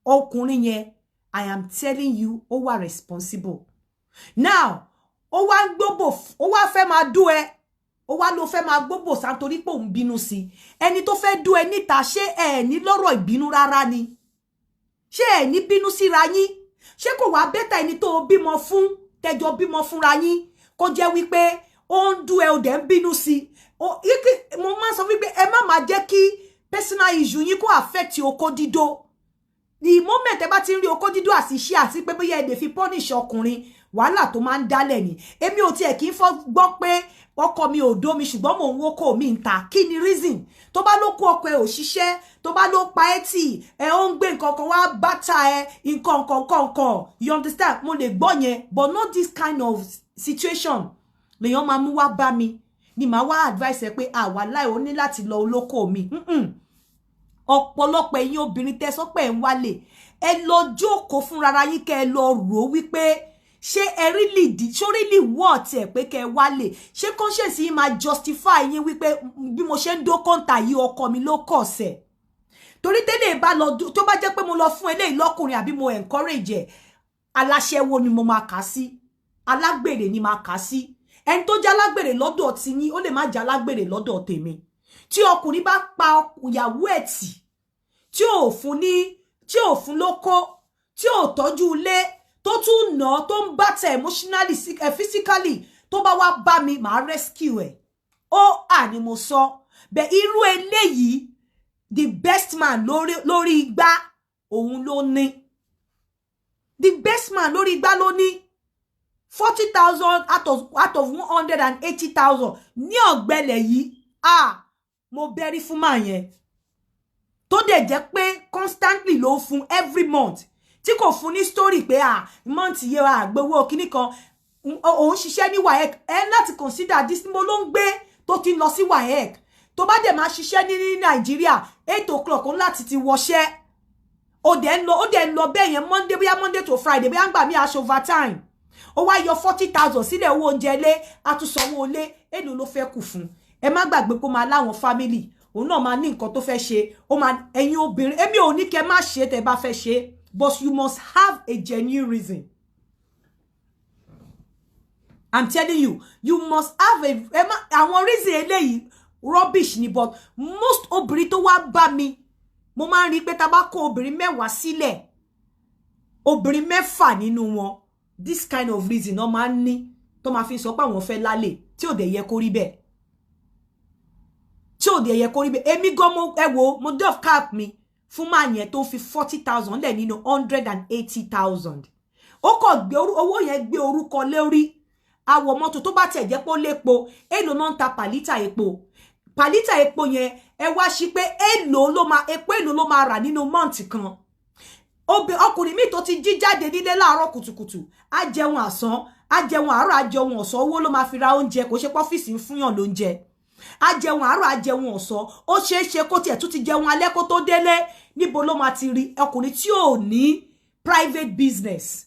Ọkùnrin yẹn, I am telling you, ó wà responsible. Now ó wá ń gbóbò, ó wá fẹ́ máa dú ẹ, ó wá ló fẹ́ máa gbóbò sá torí pé òun bínú sí ẹni tó fẹ́ dú ẹ níta. Ṣé ẹ ní lọ́rọ̀ ìbínú rárá ni? Ṣé ẹ ní bínú síra yín? Ṣé kò wá better ẹni tó bímọ fún, tẹjọ bímọ fúnra yín, kó jẹ́ wípé ó ń dú ẹ, ó dẹ̀ ń bínú sí? Mo máa ń sọ wípé ẹ má máa jẹ́ kí personal issue yín kó affect okó dídó. The moment ẹ bá ti ń rí okó dídó àti iṣẹ́ àti pé bóyá ẹ lè fi punish ọkùnrin, wàhálà tó máa ń dálẹ̀ ni. Èmi ò tiẹ̀ kí ń fọ́ gbọ́ pé ọkọ mi ò dó mi, ṣùgbọ́n mò ń wókò mi ń ta. Kí ni reason? Tó bá ló kó ọkọ ẹ ò ṣiṣẹ́, tó bá ló pa ẹ́ tì, ẹ ó ń gbé nǹkan kan wá bàtà ẹ, nǹkan kan kan kan, you understand? Mo lè gbọ́ yẹn, but not this kind of situation lèèyàn máa mú wá bá mi ni màá wá advice ẹ pé àwa láì ó ní láti lọ olóko mi. Ọ̀pọ̀lọpọ̀ ẹ̀yin obìnrin tẹ́ sọ pé ẹ̀ ń wálé, ẹ lọ jókòó fúnra yín, kẹ́ ẹ lọ rò ó wípé ṣé ẹ really di, ṣó really worth ẹ pé kẹ́ ẹ wálé? Ṣé conscience yín máa justify yín wípé bí mo ṣe ń dó kọ́ńtà yìí, ọkọ mi ló kọ̀ ọ̀sẹ̀? Torí tẹ́lẹ̀ bá lọ, tó bá jẹ́ pé mo lọ fún eléyìí lọ́kùnrin àbí mo encourage ẹ̀, aláṣẹ́wó ni mo máa kà sí, alágbèrè ni máa kà sí. Ẹni tó jẹ́ alágbèrè lọ́dọ̀ tiyín, ó lè má jẹ́ alágbèrè lọ́dọ̀ tèmi. Tí ọkùnrin bá pa ìyàwó ẹ̀ tì, tí ò fún ní, tí ò fún lóko, tí ò tọ́jú ilé, tó tún nà, tó ń bàtẹ̀ emotionally, physically, tó bá wá bá mi, màá rescue ẹ̀. Ó à ní mo sọ bẹ́ẹ̀. Irú eléyìí, the best man lórí igbá òun ló ní. The best man lórí igbá ló ní 40,000 out of 180,000 ní ọ̀gbẹ́lẹ̀ yìí. Ah, mo bẹ́rí fún màá yẹn, tó dẹ̀ jẹ́ pé constantly ló ń fún every month, tí kò fún ní story pé ah, month yẹ àgbowó kíní kan, òun ṣiṣẹ́ ní WAEC. Ẹ láti consider this, mo ló ń gbé tó ti lọ sí WAEC. Tó bá dẹ̀ máa ṣiṣẹ́ ní Nàìjíríà, 8 o'clock òun láti ti wọṣẹ́. Ó dẹ̀ ń lọ, ó dẹ̀ ń lọ bẹ́ẹ̀ yẹn Monday, bóyá Monday to Friday, bóyá ń gbà mí aṣọ overtime. Ó wá yọ 40,000 sílẹ̀, owó oúnjẹ ilé, àtúnsanwó ilé, èlò ló fẹ́ kù fún ẹ? Má gbàgbé kó máa láwọn family, òun náà máa ní nǹkan tó fẹ́ ṣe. Ó máa, ẹ̀yin obìnrin, èmi ò ní kẹ́ má ṣe tẹ́ bá fẹ́ ṣe, but you must have a genuine reason. I'm telling you, you must have a àwọn reason eléyìí rubbish ni. But most obìnrin tó wá bá mi, mo máa ń rí pé tá bá kó obìnrin 10 sílẹ̀, obìnrin 6 nínú wọn, this kind of reason náà máa ń ní tó máa fi sọ pé àwọn fẹ́ lálẹ́, tí ò dẹ̀ yẹ kó rí bẹ́ẹ̀, tí ò dẹ̀ yẹ kó rí bẹ́ẹ̀. Èmi gan mo, ẹ wo, mo doff cap mi fún máa yẹn tó fi 40,000 lẹ̀ nínú 180,000. Ó kàn gbé owó yẹn, gbé orúkọ lórí àwọ̀ mọ́tò. Tó bá tiẹ̀ jẹ́ pé ó lépo, èlò náà ń ta pàlítà epo? Pàlítà epo yẹn, ẹ wá sí pé èlò ló máa epo, èlò ló máa rà nínú month kan? Ọkùnrin míì tó ti jí jáde nílé láàárọ̀ kùtùkùtù, á jẹun àsán, á jẹun àárọ̀, á jẹun ọ̀sán. Owó ló máa fi ra oúnjẹ, kò ṣe pọ́fíìsì ń fúnyàn lóúnjẹ. Á jẹun àárọ̀, á jẹun ọ̀sán, ó ṣeé ṣe kó tiẹ̀ tún ti jẹun alẹ́ kó tó délé. Níbo ló máa ti rí ọkùnrin tí ò ní private business?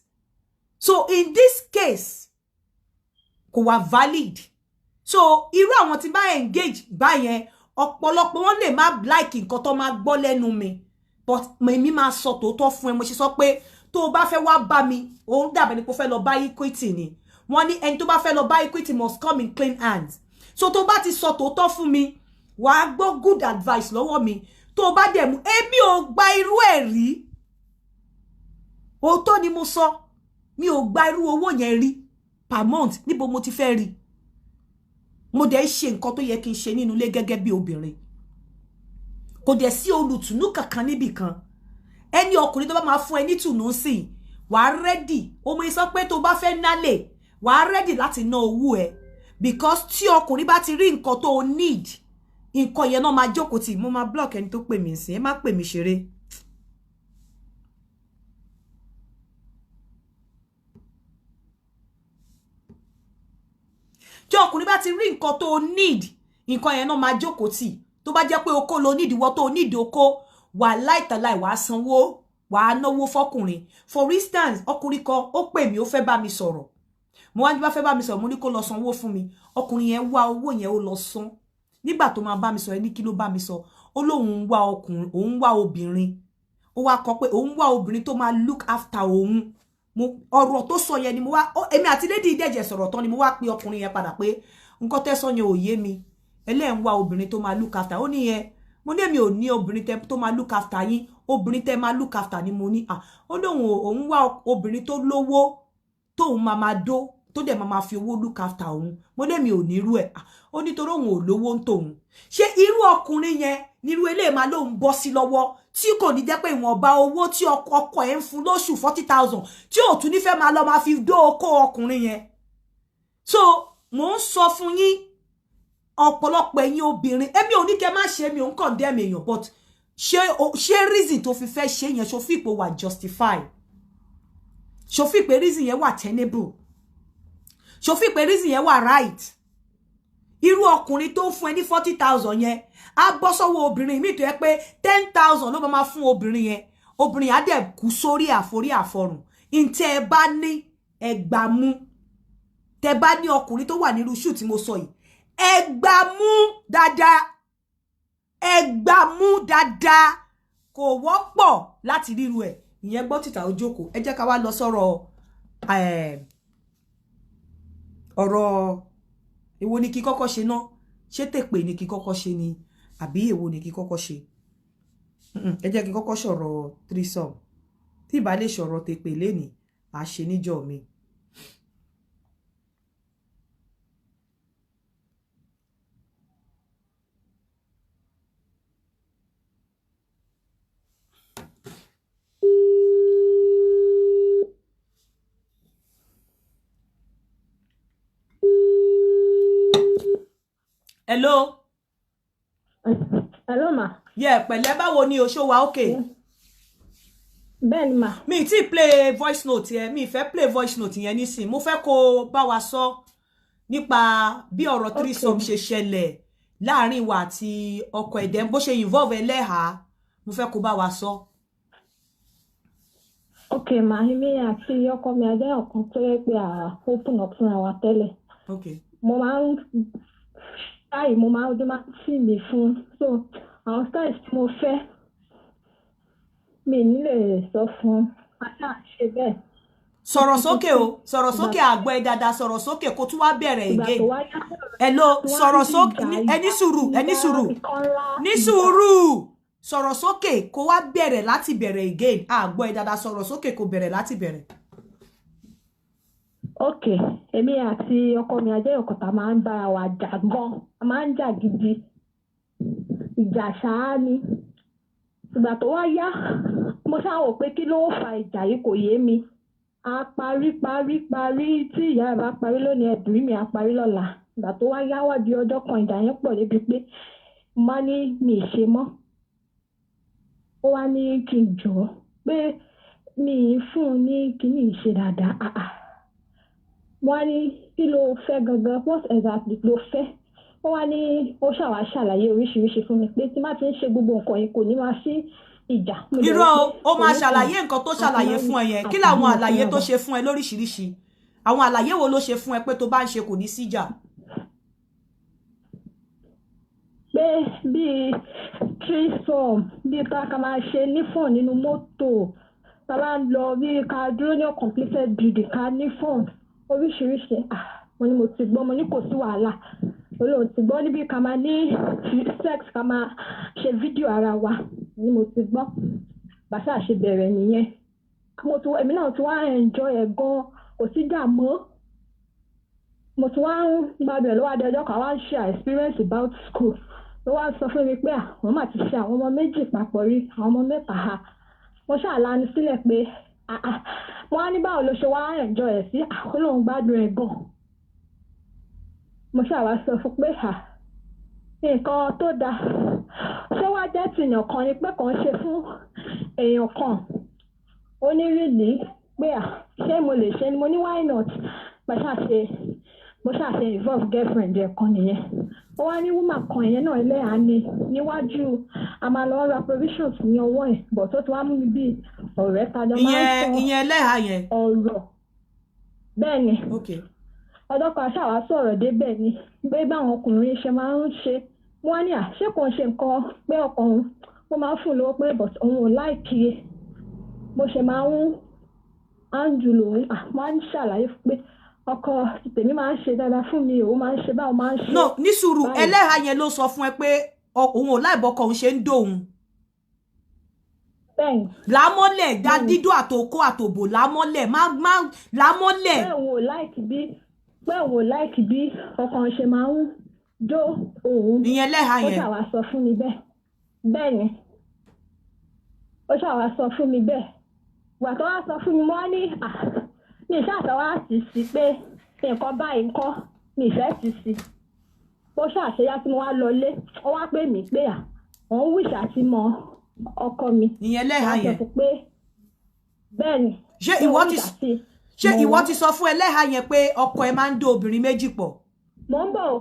So in this case, kò wá valid. So irú àwọn tí bá engage báyẹn, ọ̀pọ̀lọpọ̀ wọn lè má like nǹkan tó máa gbọ́ lẹ́nu mi, but èmi máa sọ tòótọ́ fún ẹ. Mo ṣe sọ pé tó o bá fẹ́ wá bá mi, òun dàbẹ̀ ni kò fẹ́ lọ bá Equity ni. Wọ́n ní ẹni tó bá fẹ́ lọ bá Equity must come in clean hands. So tó bá ti sọ tòótọ́ fún mi, wàá gbọ́ good advice lọ́wọ́ mi. Tó o bá dẹ̀ mú, èmi ò gba irú ẹ̀ rí. Òótọ́ ni mo sọ, mi ò gba irú owó yẹn rí per month. Níbo mo ti fẹ́ rí? Mo dẹ̀ ṣe nǹkan tó yẹ kí n ṣe nínú ilé gẹ́gẹ́ bí obìnrin. Kò dẹ̀ sí olùtùnú kankan níbì kan. Ẹni ọkùnrin tó bá máa fún ẹ ní tùnú sí, wàá ready. O mọ̀ sọ pé tó bá fẹ́ nálè, wàá ready láti ná owó ẹ, because tí ọkùnrin bá ti rí nǹkan tó o need, nǹkan yẹn náà máa jókòó tì. Mo máa block ẹni tó pè mí sí. Ẹ má pè mí ṣeré. Tí ọkùnrin bá ti rí nǹkan tó need, nǹkan yẹn náà máa jókòó tì. Tó bá jẹ́ pé okó lo need, ìwọ tó need okó, wà láìtàláì wàá sanwó, wàá náwó fọkùnrin. For instance, ọkùnrin kan ó pè mí, ó fẹ́ bá mi sọ̀rọ̀. Mo wá ní bá fẹ́ bá mi sọ̀rọ̀, mo ní kó lọ sanwó fún mi. Ọkùnrin yẹn wá owó yẹn, ó lọ san. Nígbà tó máa bá mi sọ̀rọ̀, ní kí ló bá mi sọ, ó lóun ń wá ọkùnrin, òun wá obìnrin. Ó wá kọ pé òun wá obìnrin tó máa look after òun. Mo ọ̀rọ̀ tó sọ yẹn ni mo wá, èmi àti lady ìdẹ̀jẹ̀ sọ̀rọ̀ tán ni mo wá pe ọkùnrin yẹn padà pé nǹkan tẹ́ sọ yẹn ò yé mi, ẹlẹ́ẹ̀ ń wá obìnrin tó máa look after. Ó ní yẹn, mo ní èmi ò ní obìnrin tẹ́ tó máa look after yín, obìnrin tẹ́ máa look after ni mo ní. À, ó lóun òun wá obìnrin tó lówó, tóun máa máa dó, tó dẹ̀ máa máa fi owó look after òun. Mo ní èmi ò ní irú ẹ̀. Ó nítorí òun ò lówó ń tòun. Ṣé irú ọkùnrin yẹn nírú eléyìí máa lóun bọ́ sí lọ́wọ́, tí kò ní jẹ́ pé ìwọ̀nba owó tí ọkọ ẹ̀ ń fún lóṣù 40,000, tí ò tún nífẹ̀ẹ́ máa lọ máa fi dó okó ọkùnrin yẹn? So mò ń sọ fún yín, ọ̀pọ̀lọpọ̀ ẹ̀yin obìnrin, èmi ò ní kẹ́ má ṣe, mi ò ń condemn èèyàn, but ṣé reason tó fi fẹ́ ṣe yẹn, ṣó fi ipò wà justify? Ṣó fi pé reason yẹn wà tenable? Ṣó fi pé reason yẹn wà right? Irú ọkùnrin tó ń fún ẹ ní 40,000 yẹn á bọ́ sọ́wọ́ obìnrin míì tó yẹ pé 10,000 ló máa fún obìnrin yẹn, obìnrin á dẹ̀ kú sórí àforí àfọrùn. Ntẹ́ ẹ bá ní ẹgbàá mú, tẹ́ bá ní ọkùnrin tó wà nírú shoe tí mo sọ yìí, ẹgbàá mú dáadáa, ẹgbàá mú dáadáa. Kò wọ́pọ̀ láti ríru ẹ̀. Ìyẹn gbọ́ tìta ojókòó. Ẹ jẹ́ ká wá lọ sọ̀rọ̀ ọ̀rọ̀. Èwo ni kí kọ́kọ́ ṣe náà? Ṣé tèpè ni kí kọ́kọ́ ṣe ni, àbí èwo ni kí kọ́kọ́ ṣe? Ẹ jẹ́ kí kọ́kọ́ sọ̀rọ̀ threesome. Tí ìbá lè sọ̀rọ̀ tèpè lénìí, à ṣe níjọ́ mi. Hello. Hello ma. Yeah, pẹ̀lẹ́, báwo ni o? Ṣó wa okay? Bẹ́ẹ̀ ni ma. Mi ti play voice note yẹn, mi fẹ́ play voice note yẹn nísìn. Mo fẹ́ kó bá wa sọ nípa bí ọ̀rọ̀ threesome ṣe ṣẹlẹ̀ láàrin wa àti ọkọ ẹ̀dẹ̀, bó ṣe involve ẹlẹ́hàá. Mo fẹ́ kó bá wa sọ. Ok ma, èmi àti ọkọ mi a jẹ́ ọ̀kan tó yẹ pé à open up fúnra wa tẹ́lẹ̀. Mo máa ń style, mo máa ń ojú máa ń tì mí fún, so àwọn styles tí mo fẹ́, mi ní lè sọ fún a ṣáà ṣe bẹ́ẹ̀. Sọ̀rọ̀ sókè o, sọ̀rọ̀ sókè, àgbọ̀ ẹ dáadáa. Sọ̀rọ̀ sókè kó tún wá bẹ̀rẹ̀ Ìgbà again. tó wá yá, Hello, sọ̀rọ̀ sókè. Ẹ ní sùúrù, ẹ ní sùúrù, ní sùúrù. Sọ̀rọ̀ sókè kó wá bẹ̀rẹ̀ láti bẹ̀rẹ̀ again. Àgbọ̀ ẹ dáadáa, sọ̀rọ̀ sókè kó bẹ̀rẹ̀ láti bẹ̀rẹ̀. Ok, èmi àti ọkọ mi a jẹ́ ọ̀kan tá a máa ń bára wa jà gan, a máa ń jà gidi, ìjà ṣáá ni. Ìgbà tó wá yá, mo ṣáà wò pé kí ló fa ìjà yìí, kò yé mi. A parí parí parí, tí ìyá ẹ̀ bá parí lónìí, ẹ̀dùn mi á parí lọ́la. Ìgbà tó wá yá, wá di ọjọ́ kan, ìjà yẹn pọ̀ débi pé mo má ní mi ì ṣe mọ́. Ó wá ní kí n jọ̀ọ́, pé mi ì fún un ní kíní ìṣe dáadáa. Ah ah, mo wá ní kí ló fẹ́ gangan? What exactly ló fẹ́? Ó wá ní ó ṣàwá ṣàlàyé oríṣiríṣi fún mi pé tí má ti ń ṣe gbogbo nǹkan yìí, kò ní máa sí ìjà. Mo dẹ̀ Irọ́ rí o, pé ó máa kò ní ṣàlàyé nǹkan tó ṣàlàyé fún ẹ yẹn. Kí làwọn àlàyé tó ṣe fún ẹ lóríṣiríṣi? Àwọn àlàyé wo ló ṣe fún ẹ pé tó bá ń ṣe kò ní síjà? Pé bíi threesome, bíi ká máa ṣe ní fún nínú mọ́tò tá a bá ń lọ, bíi ká dúró ní completed building, ká ní fún oríṣiríṣi. Ah, mo ní mo ti gbọ́, mo ní kò sí wàhálà. Olóhùn ti gbọ́ níbi ká máa ní sex, ká máa ṣe fídíò ara wa. Mo ní mo ti gbọ́. Bàṣà ṣe bẹ̀rẹ̀ nìyẹn. Mo ti, èmi náà ti wá enjoy ẹ̀ gan, kò sí jà mọ́. Mo ti wá ń gbàgbé lọ́wọ́ adé. Ọjọ́ kan wá ń share experience about school, ló wá sọ fún mi pé àwọn máa ti ṣe àwọn ọmọ méjì papọ̀ rí, àwọn ọmọ mẹ́ta. Ha, mo ṣàlànà sílẹ̀ pé ah ah, wọ́n á ní báwo ló ṣe wá enjoy ẹ̀ sí? Ó lóun gbádùn ẹ̀ gan. Mo ṣàwá sọ fún pé à nǹkan tó dáa, ṣé wàá jẹ́ tìyàn kan ni pé kàn ń ṣe fún èèyàn kan? Ó ní really, pé à ṣé mo lè ṣe ni? Mo ní why not? Pàṣà ṣe Bó ṣáà ṣe involve girlfriend ẹ̀ kan nìyẹn. Ó wá ní woman kan yẹn náà, ẹlẹ́hàá ni níwájú. A máa lọ ra provisions ní ọwọ́ ẹ̀, but ó ti wá mú mi bí ọ̀rẹ́ tajọ máa ń Ìyẹn sọ ìyẹn ẹlẹ́hàá yẹn? ọ̀rọ̀. Bẹ́ẹ̀ ni. Ọjọ́ kan ṣáà wá sọ̀rọ̀ débẹ̀ ni pé báwọn ọkùnrin ṣe máa ń ṣe. Wọ́n á ní à ṣé kò ń ṣe nǹkan pé ọkọ òun ó máa ń fún lówó pé, but òun ò like bó ṣe máa ń áńjù lòun. Wọ́n á ń ṣàlàyé pé ọkọ tèmi máa ń ṣe dáadáa fún mi, òun máa ń ṣe báwọn máa ń ṣe. No, ní sùúrù. Báyìí. Ẹlẹ́hàá yẹn ló sọ fún ẹ pé òun ò láìbọkọ òun ṣe ń dóhun? Bẹ́ẹ̀ni. Lámọ́lẹ̀ dá. Bẹ́ẹ̀ni. Dídó àtòkó àtòbò lámọ́lẹ̀, má má lámọ́lẹ̀. Pé òun ò like bí ọkọ òun ṣe máa ń jó òun. Ìyẹn ẹlẹ́hàá Ó yẹn? ṣàwá sọ fún mi bẹ́ẹ̀. Bẹ́ẹ̀ ni, ó ṣàwá sọ fún mi bẹ́ẹ̀. Ìgbà tó wá sọ fún mi, mo wá ní à mi ìṣàfẹ́ wá sì sí pé nǹkan báyìí ńkọ́, mi ìfẹ́ sì sí. Ó ṣàṣeyá tí mo wá lọlé, ó wá pè mí pé à òun wish àti mọ ọkọ mi. Ìyẹn ẹlẹ́hàá Wá sọ yẹn? fún pé bẹ́ẹ̀ ni. Ṣé Pé ìwọ òun ti wish àti ṣé mọ̀ ìwọ wọ́n. ti sọ fún ẹlẹ́hàá yẹn pé ọkọ ẹ máa ń dó obìnrin méjì pọ̀? Mò ń bọ̀ o.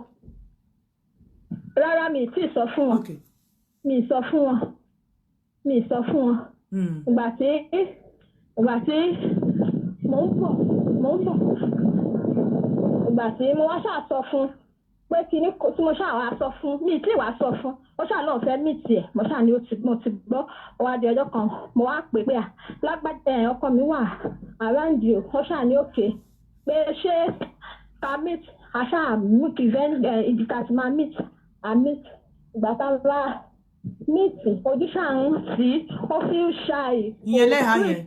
Rárá, mi ì tí ì sọ fún wọn. Mi ì sọ fún wọn, mi ì sọ fún wọn. Ìgbà tí mò ń bọ̀, ìgbà tí mo wá ṣáà sọ fún pé kíní tí mo ṣáà wá sọ fún, mi ì tí ì wá sọ fún. Ó ṣáà náà fẹ́ meet ẹ̀. Mo ṣáà ní ó ti, mo ti gbọ́. Ó wá di ọjọ́ kan, mo wá pè pé à lágbájá ẹ̀, ọkọ mi wà around you. Ó ṣáà ní okay, pé ṣé ká meet. A ṣáà meet event ẹ̀, ibi tá a ti máa meet, a meet. Ìgbà tá a bá meet, ojú ṣáà ń tì í, ó feel shy. Ìyẹn Kò ẹlẹ́hàá free. yẹn?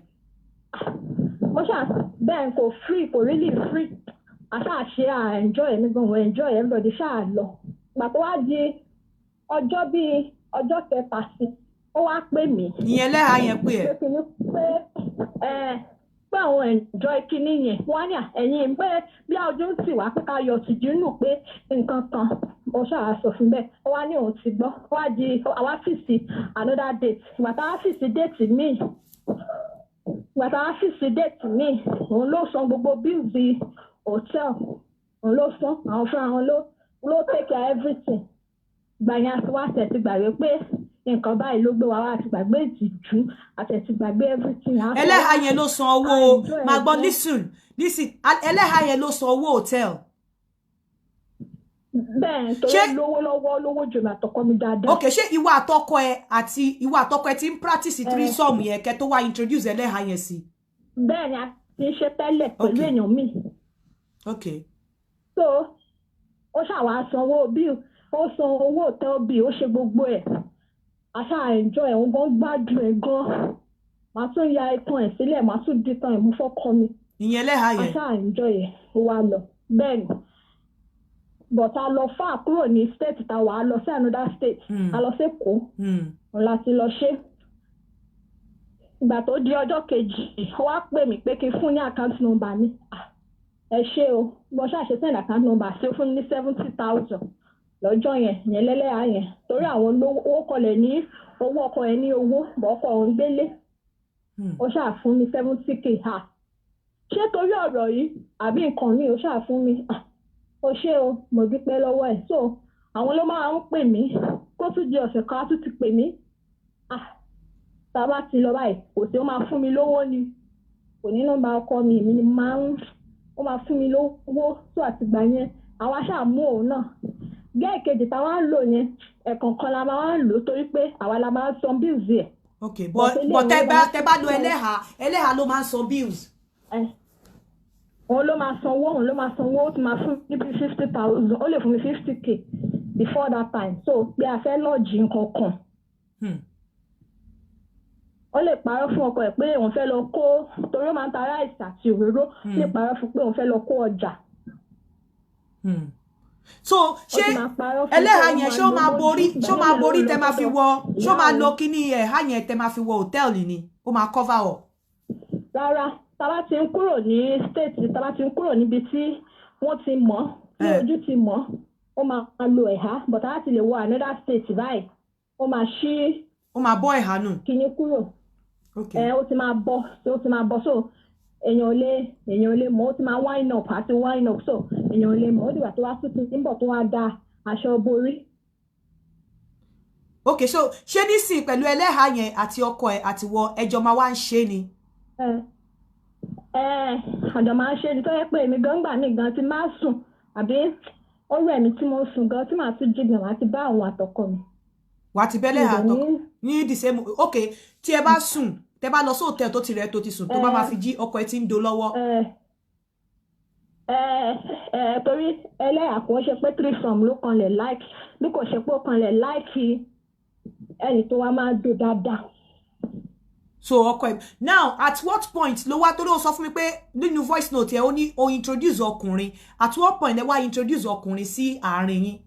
Mo ṣáà bẹ́ẹ̀, kò free, kò really free. A ṣáà ṣe, à enjoy ẹ̀mí gan, mo enjoy everybody, ṣáà lọ. Ìgbà tó wá di ọjọ́ bíi ọjọ́ kẹta sí, ó wá pè mí. Ìyẹn ẹlẹ́hàá yẹn pé ẹ? Pé kíní, pé ẹ pé àwọn enjoy kíní yẹn. Wọ́n á ní à ẹ̀yìn pé bí ojú ń tì wá pé ká yọ tìjú nù pé nǹkan kan. Mo ṣáà sọ fún bẹ́ẹ̀, ó wá ní òun ti gbọ́. Ó wá di àwa fix another date. Ìgbà tá a fix date míì, òun ló san gbogbo bills hotel, òun ló san, àwọn fúnra wọn ló take care everything. Gbà yẹn, àti wá tẹ̀ ti gbàgbé pé nǹkan báyìí ló gbé wa wá, àti gbàgbé ìtìjú, àti ti gbàgbé everything. Ẹlẹ́hàá yẹn ló san owó? Enjoy Máa gbọ́. ẹ̀. Listen, listen, ẹlẹ́hàá yẹn ló san owó hotel? Bẹ́ẹ̀, torí lówó lọ́wọ́, lówó jù mí àtọkọ mi dáadáa. Ok, ṣé ìwọ àtọkọ ẹ ti ń practice threesome yẹn kẹ́ tó wá introduce ẹlẹ́hàá yẹn sí? Bẹ́ẹ̀ ni, a ti ń ṣe tẹ́lẹ̀ pẹ̀lú èèyàn míì. So ó ṣàwá sanwó bill, ó san owó hotel bill, ó ṣe gbogbo ẹ̀. A ṣáà enjoy ẹ̀, òun gan gbádùn ẹ̀ gan. Màá tún ya itan ẹ̀ sílẹ̀, màá tún di tan ẹ̀ mú fọ́kọ mi. Ìyẹn ẹlẹ́hàá A yẹn? ṣáà enjoy ẹ̀, ó wá lọ. Bẹ́ẹ̀ ni, but a lọ far kúrò ní state tá a wà, á lọ sí another state. A lọ sí Èkó, òun la ti lọ ṣe. Ìgbà tó di ọjọ́ kejì, ó wá pè mí pé kí n fún ní account number mi. Ah, ẹ ṣé o. Mo ṣáà ṣe send account number sí, ó fún mi ní 70,000 lọ́jọ́ yẹn. Yẹn lẹ́lẹ́yà yẹn, torí àwọn olówó, owó kọlẹ̀ ní owó, ọkọ yẹn ní owó bọ̀, ọkọ òun gbélé. Ó ṣáà fún mi 70K. Ha, ṣé torí ọ̀rọ̀ yìí àbí nǹkan mi? Ó ṣáà fún mi. Ah, ó ṣé o, mo dúpẹ́ lọ́wọ́ ẹ̀. So àwọn ló máa ń pè mí. Kó tún di ọ̀sẹ̀ kan, á tún ti pè mí. Ah, tá a bá ti lọ báyìí, kò sí, ó máa fún mi lówó ni. Kò ní nọ́mbà ọkọ mi, èmi ni máa ń, ó máa fún mi lówó tó. Àtìgbà yẹn, àwa ṣáà mú òun náà. Gẹ́ẹ̀ kejì táwa ń lò yẹn, ẹ̀ẹ̀kọ̀ọ̀kan la máa ń lò, torí pé àwa la máa ń san bills yẹn. Ok, but tẹ bá lo ẹlẹ́hàá, ẹlẹ́hàá ló máa ń san bills? Òun ló máa sanwó, òun ló máa sanwó. Ó ti máa fún mi bí 50,000, ó lè fún mi 50K before that time. So pé a fẹ́ lodge nǹkan kan, ó lè parọ́ fún ọkọ ẹ̀ pé òun fẹ́ lọ kó, torí ó máa ń ta rice àti òróró, ó lè parọ́ fún pé òun fẹ́ lọ kó ọjà. So ṣé ẹlẹ́hàá yẹn, ṣé ó máa borí, ṣé ó máa borí tẹ máa fi wọ, ṣé ó máa lo kíní ẹ̀há yẹn tẹ máa fi wọ hòtẹ́ẹ̀lì ni, ó máa cover up? Rárá, tá bá ti ń kúrò ní state, tá bá ti ń kúrò níbi tí wọ́n ti mọ̀, tí ojú ti mọ̀, ó máa lo ẹ̀há, but á ti lè wọ another state báyìí, ó máa ṣí. Ó máa bọ́ ẹ̀há nù. Kíní kúrò. Ẹ ó ti máa bọ́, ó ti máa bọ́. So Èèyàn ò lè mọ̀. Ó ti máa wind up àti wind up, so èèyàn ò lè mọ̀. Ó dìgbà tó wá tún ti ń bọ̀ tó wá da aṣọ borí. Ok, so ṣé nísìn pẹ̀lú ẹlẹ́hàá yẹn àti ọkọ ẹ̀ àti wọ ẹjọ́ máa wá ń ṣe ni? Ẹ ẹ, àjọ máa ń ṣe ni, tó yẹ pé èmi gan gbà mí gan ti máa sùn àbí ó rẹ̀ mí tí mo sùn gan tí màá tún jí gan, màá ti bá àwọn àtọkọ mi. Wà á ti bẹ́lẹ́hàá Mi ò àtọkọ ní the same. Ok, tí ẹ bá sùn, tẹ bá lọ sí hòtẹ́ẹ̀lì tó ti rẹ̀, tó ti sùn, tó bá máa fi jí, ọkọ ẹ ti ń do lọ́wọ́. Ẹ ẹ ẹ, torí ẹlẹ́yà kò ń ṣe pé threesome ló kanlẹ̀ like, bí kò ṣe pé ó kanlẹ̀ like ẹni tó wá máa dò dáadáa. So ọkọ ẹ now, at what point ló wá, torí ó sọ fún mi pé nínú voice note ẹ, ó ní o introduce ọkùnrin, at what point ẹ wá introduce ọkùnrin sí àárín yín?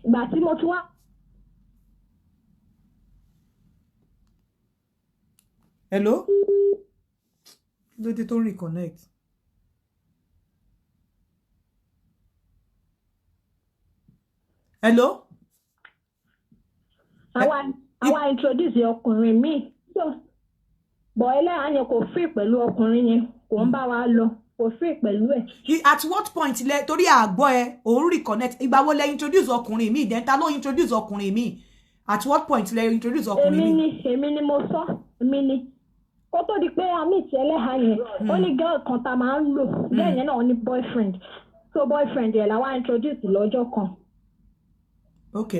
Ìgbà tí mo tún wá Hello, lóde tó ń reconnect. Hello. Àwa introduce ọkùnrin míì, so bọ̀ ẹlẹ́yà yẹn kò free pẹ̀lú ọkùnrin yẹn, kò ń bá wa lọ, kò free pẹ̀lú ẹ̀. At what point lẹ, torí àgbọ̀ ẹ òun reconnect, ìgbà wo lẹ introduce ọkùnrin míì? Then ta ló introduce ọkùnrin míì? At what point lẹ introduce ọkùnrin Èmi míì? ni, èmi ni mo sọ, èmi ni. Kó tó di pé a meet ẹlẹ́hà yẹn, ó ní girl kan tá a máa ń lò. Girl yẹn náà ní boyfriend, so boyfriend yẹn la wá introduce lọ́jọ́ kan. Ok,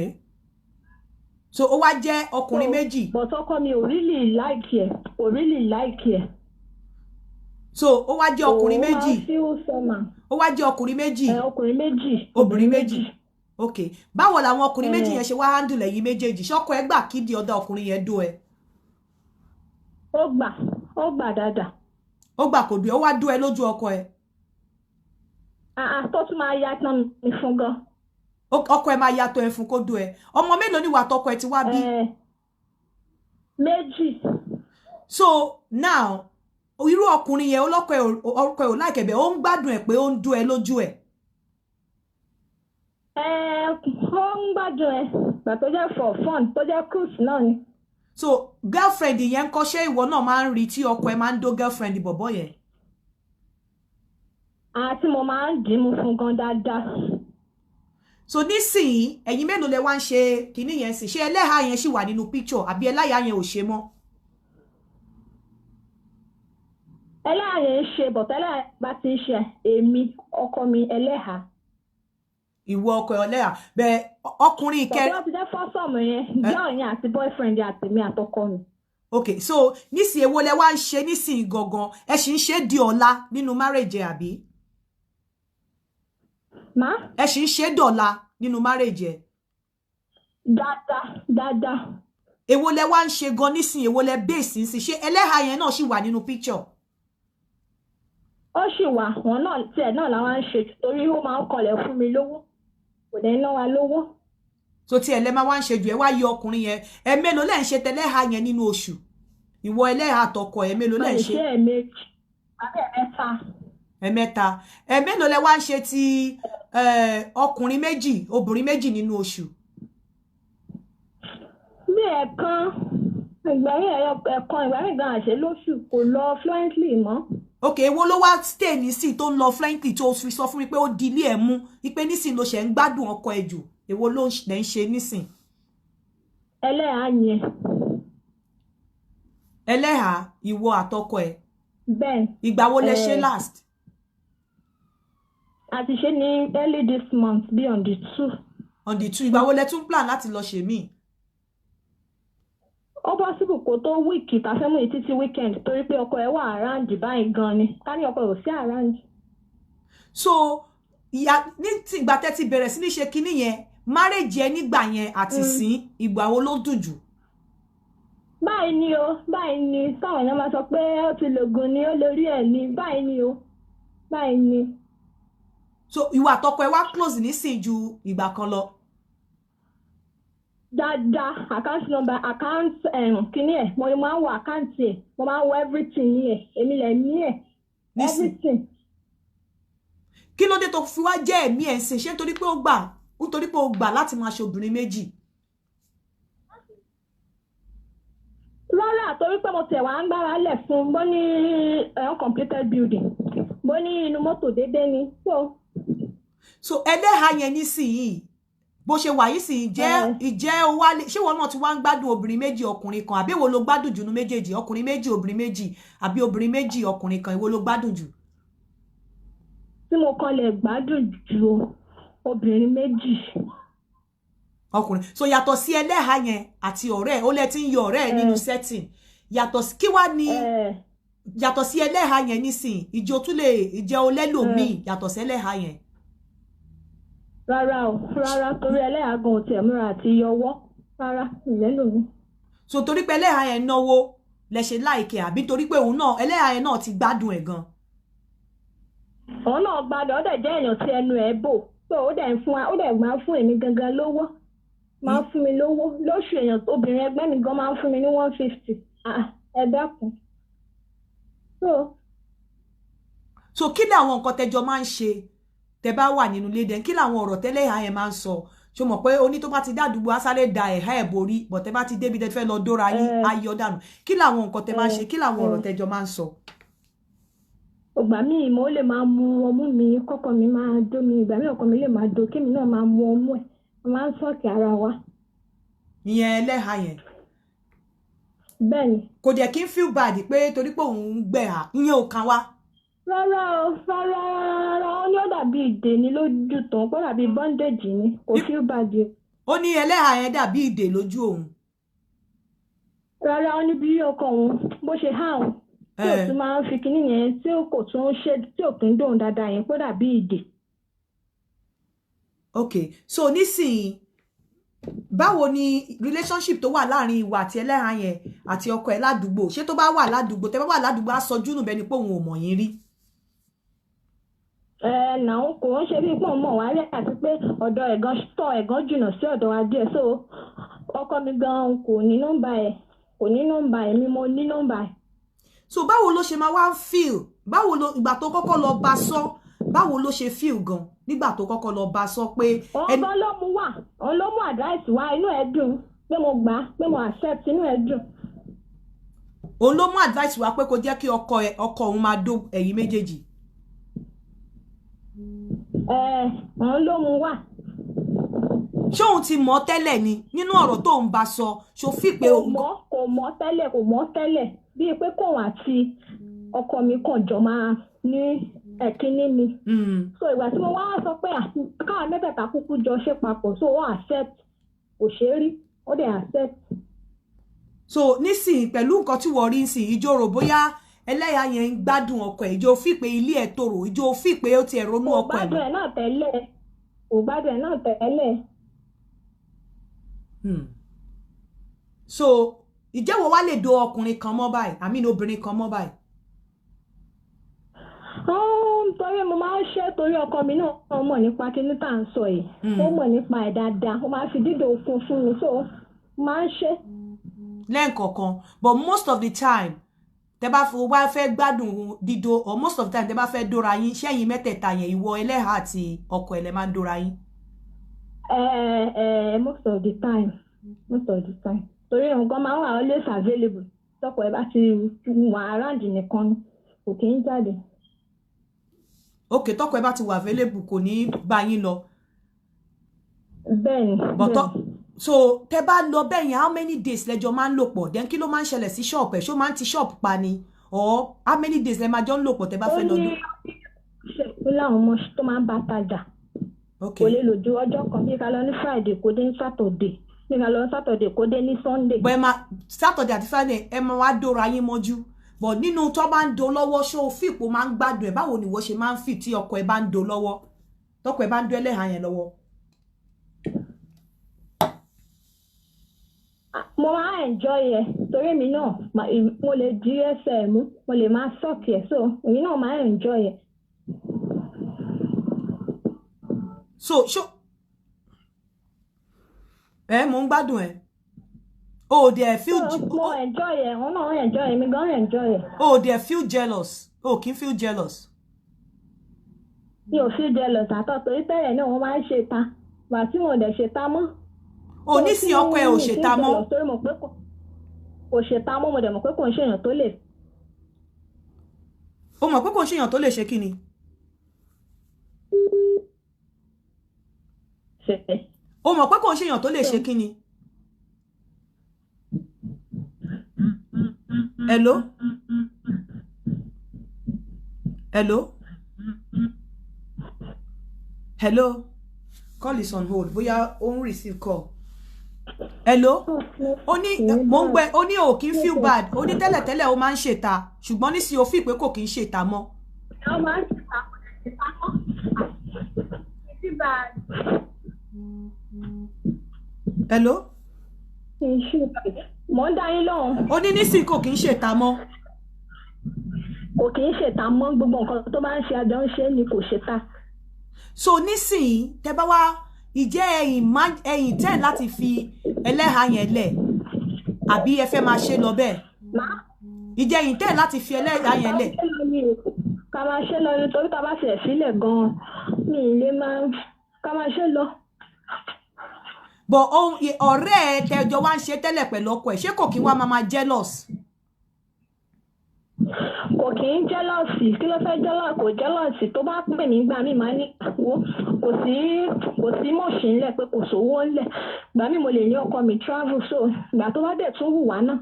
so ó wá jẹ́ ọkùnrin méjì. But ọkọ mi ò really like ẹ̀, kò really like ẹ̀. So ó wá jẹ́ ọkùnrin méjì. Òun máa feel summer. Ó wá jẹ́ ọkùnrin méjì. Ẹ, ọkùnrin méjì. Obìnrin méjì. Ok, báwo làwọn ọkùnrin méjì Eh. yẹn ṣe wá handle ẹ̀yin méjèèjì? Ṣọ́kọ ẹ gbà kí di ọ̀dọ̀ ọkùnrin yẹn dó ẹ? Ó gbà, ó gbà dáadáa. Ó gbà kò dùn ẹ? Ó wá dó ẹ lójú ọkọ ẹ? Àà, tó tún máa ya tán mi fún gan. Ọkọ ẹ máa yàtọ̀ ẹ fún kó dó ẹ. Ọmọ mélòó ni wà tọkọ ẹ ti wá bí? Ẹ, méjì. So now, irú ọkùnrin yẹn, ọlọ́kọ ẹ ọkọ ẹ ò like ẹ̀ bẹ́ẹ̀, ó ń gbádùn ẹ pé ó ń dó ẹ lójú ẹ? Ẹ, ó ń gbádùn ẹ gbà tó jẹ́ for fun, tó jẹ́ cruise náà ni. So girlfriend yẹn ń kọ́? Ṣé ìwọ náà máa ń rí tí ọkọ ẹ máa ń dó girlfriend bọ̀bọ̀ yẹn? Àti mo máa ń dìímú fún gan dáadáa. So nísìnyí, ẹ̀yin mélòó lẹ wá ń ṣe kinní yẹn sì? Ṣé ẹlẹ́hàá yẹn ṣì wà nínú picture àbí ẹláyà yẹn ò ṣe mọ́? Ẹlẹ́hà yẹn ń ṣe, but ẹlẹ́hà bá ti ń ṣe, èmi, ọkọ mi, ẹlẹ́hà. Ìwọ, ọkọ ẹ, ẹlẹ́hàá bẹ́ẹ̀, ọkùnrin But ìkẹ wọ́n ti jẹ́ foursome yẹn, girl yẹn àti boyfriend àtèmi àtọkọ mi. Ok, so nísìnyí, èwo lẹ wá ń ṣe nísìnyí gangan? Ẹ sì ń ṣe di ọ̀la nínú marriage ẹ, àbí? Má. Ẹ sì ń ṣe dọ̀la nínú marriage ẹ? Dáadáa dáadáa. Èwo lẹ wá ń ṣe gan nísìnyí? Èwo lẹ base ń sìn? Ṣé ẹlẹ́hàá yẹn náà ṣì wà nínú picture? Ó sì wà, wọn náà tiẹ̀ náà làwọn ń ṣe, torí ó máa ń kọlẹ̀ fún mi lówó, kò dẹ̀ ń ná wa lówó. So tí ẹlẹ́ máa wá ń ṣe jù, ẹ wá yọ ọkùnrin yẹn. Ẹ mélòó lẹ́ ń ṣe tẹlẹ́hàá yẹn nínú oṣù? Ìwọ, ẹlẹ́hàá àtọkọ ẹ, mélòó Mo lẹ́ ń lè ṣe? ṣe ẹ̀ẹ̀mejì àbí ẹ̀ẹ̀mẹ́ta. Ẹ̀mẹ́ta. Ẹ mélòó lẹ wá ń ṣe ti ọkùnrin méjì, obìnrin méjì nínú oṣù? Bí ẹ̀ẹ̀kan, ìgbà míì ẹ̀ẹ̀kan, ìgbà míì gan àṣẹ lóṣù, kò lọ fluently mọ́. Ok, èwo ló wá stay nísìn tó ń lọ fluently, tó fi sọ fún mi pé ó di ilé ẹ̀ mú, wípé nísìn ló ṣe ń gbádùn ọkọ ẹ jù? Èwo ló lẹ́ ń ṣe nísìn? Ẹlẹ́hàá yẹn. Ẹlẹ́hàá, ìwọ àtọkọ ẹ? Bẹ́ẹ̀. Ìgbà wo lẹ ṣe Eh. last? A ti ṣe ní early this month, bí on the 2. On the 2. Ìgbà wo lẹ tún plan láti lọ ṣe míì? Ó possible kó tó week tá a fẹ́ mú yìí títí weekend, torí pé ọkọ ẹ̀ wà around báyìí gan ni, ká ní ọkọ ẹ̀ ò sí around. So ìyá ní tí ìgbà tẹ́ ti bẹ̀rẹ̀ sí ní ṣe kinní yẹn, marriage ẹ nígbà yẹn àti sí, ìgbà wo ló dùn jù? Báyìí ni o, báyìí ni. Táwọn èèyàn máa sọ pé ó ti lògùn ni, ó lórí ẹ̀ ni. Báyìí ni o, báyìí ni. So ìwọ àtọkọ ẹ wá close nísìn ju ìgbà kan lọ? Dáadáa. Account number, account kíní ẹ̀, mo máa ń wo account ẹ̀, mo máa ń wo everything ní ẹ̀, èmi lẹ̀ ní ẹ̀. Nísìn? Everything. Kí ló dé tó fi wá jẹ́ ẹ̀mí ẹ̀ ń sìn? Ṣé nítorí pé ó gbà láti máa ṣe obìnrin méjì? Rárá, torí pé mo tẹ̀ wá ń gbára lẹ̀ fún un, bó ní uncompleted building, bó ní inú mọ́tò déédéé ni. So So ẹlẹ́hà yẹn nísìnyìí, bó ṣe wà yìí sì jẹ́ ìjẹ́ o wá ṣé wọn náà ti wá ń gbádùn obìnrin méjì ọkùnrin kan, àbí èwo ló gbádùn jù nínú méjèèjì? Ọkùnrin méjì obìnrin méjì, àbí obìnrin méjì ọkùnrin kan, èwo ló gbádùn jù? Tí mo kàn lè gbádùn ju, obìnrin méjì. Ọkùnrin. So yàtọ̀ sí ẹlẹ́hà yẹn àti ọ̀rẹ́ ẹ̀, ó lẹ ti ń yọ ọ̀rẹ́ ẹ̀ nínú setting, yàtọ̀ sí kí wá ní yàtọ̀ sí ẹlẹ́hà yẹn nísìn, ìjọ tún lè ìjẹ́ olẹ́lòmíì yàtọ̀ sí ẹlẹ́hà yẹn? Rárá o, rárá, torí ẹlẹ́hà gan ò tiẹ̀ múra àti yọwọ́ rárá ìlẹ́lòmíì. So torí pé ẹlẹ́hà yẹn náwó lẹ ṣe like ẹ̀, àbí torí pé òun náà, ẹlẹ́hà yẹn náà ti gbádùn ẹ̀ gan? Òun náà gbádùn, ó dẹ̀ jẹ́ èèyàn tí ẹnu ẹ̀ bò, so ó dẹ̀ ń fún wa, ó dẹ̀ máa ń fún èmi gangan lówó, máa ń fún mi lówó lóṣù. Èèyàn obìnrin ẹgbẹ́ mi gan máa ń fún mi ní 150. Ẹ dákun, so. So kí ni àwọn nǹkan tẹjọ máa ń ṣe tẹ bá wà nínú ilé dẹ̀? Kí làwọn ọ̀rọ̀ tẹ́lẹ̀ yẹn máa ń sọ? Ṣo mọ̀ pé oní tó bá ti dádúgbò á sáré da ẹ̀há ẹ̀ borí bọ̀, tẹ bá ti débi tẹ fẹ́ lọ dóra yín, á yọ dànù. Kí làwọn nǹkan tẹ máa ń ṣe? Kí làwọn ọ̀rọ̀ tẹjọ máa ń sọ? Ìgbà míì mo lè máa mu ọmú mi, kọ́kọ́ mi máa dó mi. Ìgbà míì ọkọ mi lè máa dó, kémi náà máa mu ọmú ẹ̀. A máa ń suck ara wa. Ìyẹn ẹlẹ́hà yẹn? Bẹ́ẹ̀ni. Kò dẹ̀ kí n feel bad pé torí pé òun ń gbẹ̀hà, ìyẹn ò kan wá? Rárá o, rárá rárá. Ó ní ó dàbí ìdè ní lójú tán, ó dàbí bondage ni, kò feel bad. Ó ní ẹlẹ́hà yẹn dàbí ìdè lójú òun? Rárá, ó ní bí ọkọ òun bó ṣe há òun tí ò tún máa ń fi kinní yẹn, tí kò tún ṣe, tí ò kí ń dóhùn dáadáa yẹn, kó dàbí ìdè. Ok, so nísìnyí, báwo ni relationship tó wà láàrin ìwà àti ẹlẹ́hà yẹn àti ọkọ ẹ̀ ládùúgbò? Ṣé tó bá wà ládùúgbò, tẹ́ bá wà ládùúgbò, á sọjú nù bẹ́ẹ̀ ni pé òun ò mọ̀ yín rí? Ẹ náà, kò ń ṣe bí pọ́n mọ̀ wá rí, àti pé ọ̀dọ̀ ẹ̀gán tọ̀ ẹ̀gán jìnnà sí ọ̀dọ̀ wa díẹ̀, so ọkọ mi gan kò ní nọ́mbà ẹ̀, kò ní nọ́mbà ẹ̀, mi mo ní nọ́mbà ẹ̀. So báwo ló ṣe máa wá ń feel? Báwo ló, ìgbà tó kọ́kọ́ lọ bá sọ, báwo ló ṣe feel gan nígbà tó kọ́kọ́ lọ bá sọ pé? Òun gan ló mú wá, òun ló mú advice wá. Inú ẹ̀ dùn pé mo gbà, pé mo accept, inú ẹ̀ dùn. Òun ló mú advice wá pé kó jẹ́ kí ọkọ ẹ̀, ọkọ òun máa dó ẹ̀yin méjèèjì? Ẹ, òun ló mú wá. Ṣé òun ti mọ̀ tẹ́lẹ̀ ni? Nínú ọ̀rọ̀ tó ń bá sọ, ṣó fi pé Kò òun mọ̀, kò mọ̀ tẹ́lẹ̀, kò mọ̀ tẹ́lẹ̀. Bíi pé kóun àti ọkọ mi kàn jọ máa ní ẹ̀kíní ni. So ìgbà tí mo wá sọ pé káwọn mẹ́tẹ̀ẹ̀ta kúkú jọ ṣe papọ̀, so ó accept, kò ṣeé rí, ó dẹ̀ accept. So nísìnyí, pẹ̀lú nǹkan tí wọ́n rí nísìnyí, ìjọ rò bóyá ẹlẹ́yà yẹn ń gbádùn ọkọ ẹ̀? Ìjọ fi pé ilé ẹ̀ tòrò? Ìjọ fi pé ó ti ẹ̀ ronú Kò ọkọ ẹ̀ gbádùn mọ́? ẹ̀ náà tẹ́lẹ̀, kò gbádùn ẹ̀ náà tẹ́lẹ̀. So ìjẹ́wọ́ wá lè do ọkùnrin kan mọ́ báyìí, àmì ní obìnrin kan mọ́ báyìí? Torí mo máa ń ṣe, torí ọkọ mi náà mọ̀ nípa kíní tá à ń sọ yìí. Ó mọ̀ nípa ẹ̀ dáadáa, ó máa fi dídò okun fún mi, so máa ń ṣe. Lẹ́ǹkọ̀ọ̀kan, but most of the time tẹ bá fi wá fẹ́ gbádùn dídó, or most of the time tẹ bá fẹ́ dóra yín, ṣẹ́yìn mẹ́tẹ̀ẹ̀ta yẹn, ìwọ, ẹlẹ́hà àti ọkọ ẹ̀, lẹ máa ń dóra yín? Most of the time, most of the time, torí nǹkan máa ń wà always available. Tọkọ ẹ bá ti wà around nìkan ni, kò kí ń jáde. Ok, tọkọ ẹ bá ti wà available, kò ní bá yín lọ? Bẹ́ẹ̀ni. But Bẹ́ẹ̀ni. So tẹ bá lọ bẹ́ẹ̀ yẹn, how many days lẹjọ máa ń lò pọ̀? Then kí ló máa ń ṣẹlẹ̀ sí shop ẹ̀? Ṣó máa ń ti shop pa ni, or how many days lẹ máa jọ ń lò pọ̀ tẹ bá Ó fẹ́ lọ ní dó? ó láwọn ọmọ tó máa ń bá tajà. Kò lè lò ju ọjọ́ kan, bí ká lọ ní Friday kó dé ní Saturday, bí ká lọ ní Saturday kó dé ní Sunday. But ẹ máa Saturday àti Friday, ẹ máa wá dóra yín mọ́jú. But nínú tó bá ń do lọ́wọ́, ṣó o fìpò máa ń gbádùn ẹ̀? Báwo ni ìwọ ṣe máa ń fì tí ọkọ ẹ bá ń do lọ́wọ́, tọkọ ẹ bá ń do ẹlẹ́hàá yẹn lọ́wọ́? Mo máa ń enjoy ẹ, torí èmi náà mo lè di ẹsẹ̀ mú, mo lè máa suck ẹ, so èmi náà máa ń enjoy ẹ. So ṣó ẹ, mò ń gbádùn ẹ, o ò dẹ̀ feel So mo enjoy ẹ, òun náà enjoy ẹ, mi gan enjoy ẹ. O ò dẹ̀ feel jealous? O ò kí ń feel jealous? Mi ò feel jealous àtọ́, torí tẹ́lẹ̀ náà wọ́n máa ń ṣe ta wà tí mo dẹ̀ ṣe ta mọ́. O nísìnyí ọkọ ẹ ò ṣèta mọ́? Torí mo pé kò Kò ṣèta mọ́, mo dẹ̀ mọ̀ pé kò ń ṣèyàn tó lè O mọ̀ pé kò ń ṣèyàn tó lè ṣe kí ni? Fẹ́. O mọ̀ pé kò ń ṣèyàn tó lè ṣe kí ni? Hello? Hello? Hello? Call is on hold. Bóyá ó ń receive call. Hello? Ó ní mò ń gbẹ, ó ní ò kí ń feel bad. Ó ní tẹ́lẹ̀tẹ́lẹ̀ ó máa ń ṣèta, ṣùgbọ́n nísìnyí ó fi pé kò kí ń ṣèta mọ́. Ó máa ń ṣèta, kò lè ṣèta mọ́. Feel bad. Hello? Kì í ṣe mò ń dá yín lóhùn. Ó ní nísìnyí kò kí ń ṣèta mọ́. Kò kì í ṣèta mọ́, gbogbo nǹkan tó bá ń ṣe àjọ ń ṣe ni kò ṣèta. So nísìnyí tẹ́ bá wá ìjẹ́ ẹ̀yin tẹ́ láti fi ẹlẹ́hà yẹn lẹ̀, àbí ẹ fẹ́ máa ṣe lọ bẹ́ẹ̀? Ìjẹ́ ẹ̀yin tẹ́ láti fi ẹlẹ́hà yẹn lẹ̀. Ká máa ṣe lọ ni, torí ká bá ṣe sílẹ̀ gan-an mi ì lè máa ká máa ṣe lọ. Bọ̀ ọ̀rẹ́ ẹ tẹjọ wá ń ṣe tẹ́lẹ̀ pẹ̀lú ọkọ ẹ̀, ṣé kò kí wá máa jealous? Kò kì í jealous. Kí ló fẹ́ jealous? Kò jealous. Tó bá pè mí gbà mí máa ní wo kò sí mọ̀ṣí ńlẹ̀ pé kò sówó ńlẹ̀. Gbà mí mo lè ní ọkọ mi travel, so ìgbà tó bá dẹ̀ tún wù wá náà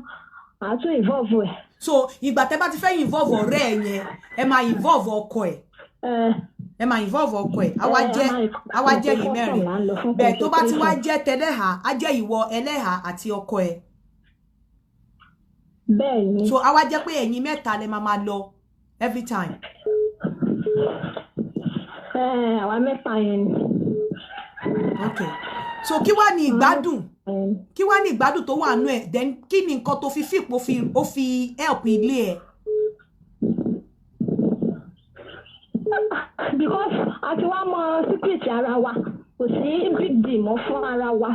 àá tún involve ẹ̀. So ìgbà tẹ́ bá ti fẹ́ involve ọ̀rẹ́ ẹ̀ yẹn, ẹ máa involve ọkọ ẹ̀. Ẹ máa involve ọkọ ẹ̀. Àwa jẹ́ yìí mẹ́rin. Bẹ́ẹ̀ tó bá ti wá jẹ́ tẹlẹ́hà, á jẹ́ ìwọ ẹlẹ́hà àti ọkọ ẹ̀. Bẹ́ẹ̀ni. So àwa jẹ́ pé ẹ̀yin mẹ́ta lẹ máa lọ every time. Àwa mẹ́ta yẹn ni. Okay. So kí wá ní ìgbádùn? Kí wá ní ìgbádùn tó wà nú ẹ̀? Then kí ni nǹkan tó fi fìpò ó fi help ilé ẹ̀? Because a ti wá mọ secret ara wa, kò sí big deal mọ́ fún ara wa,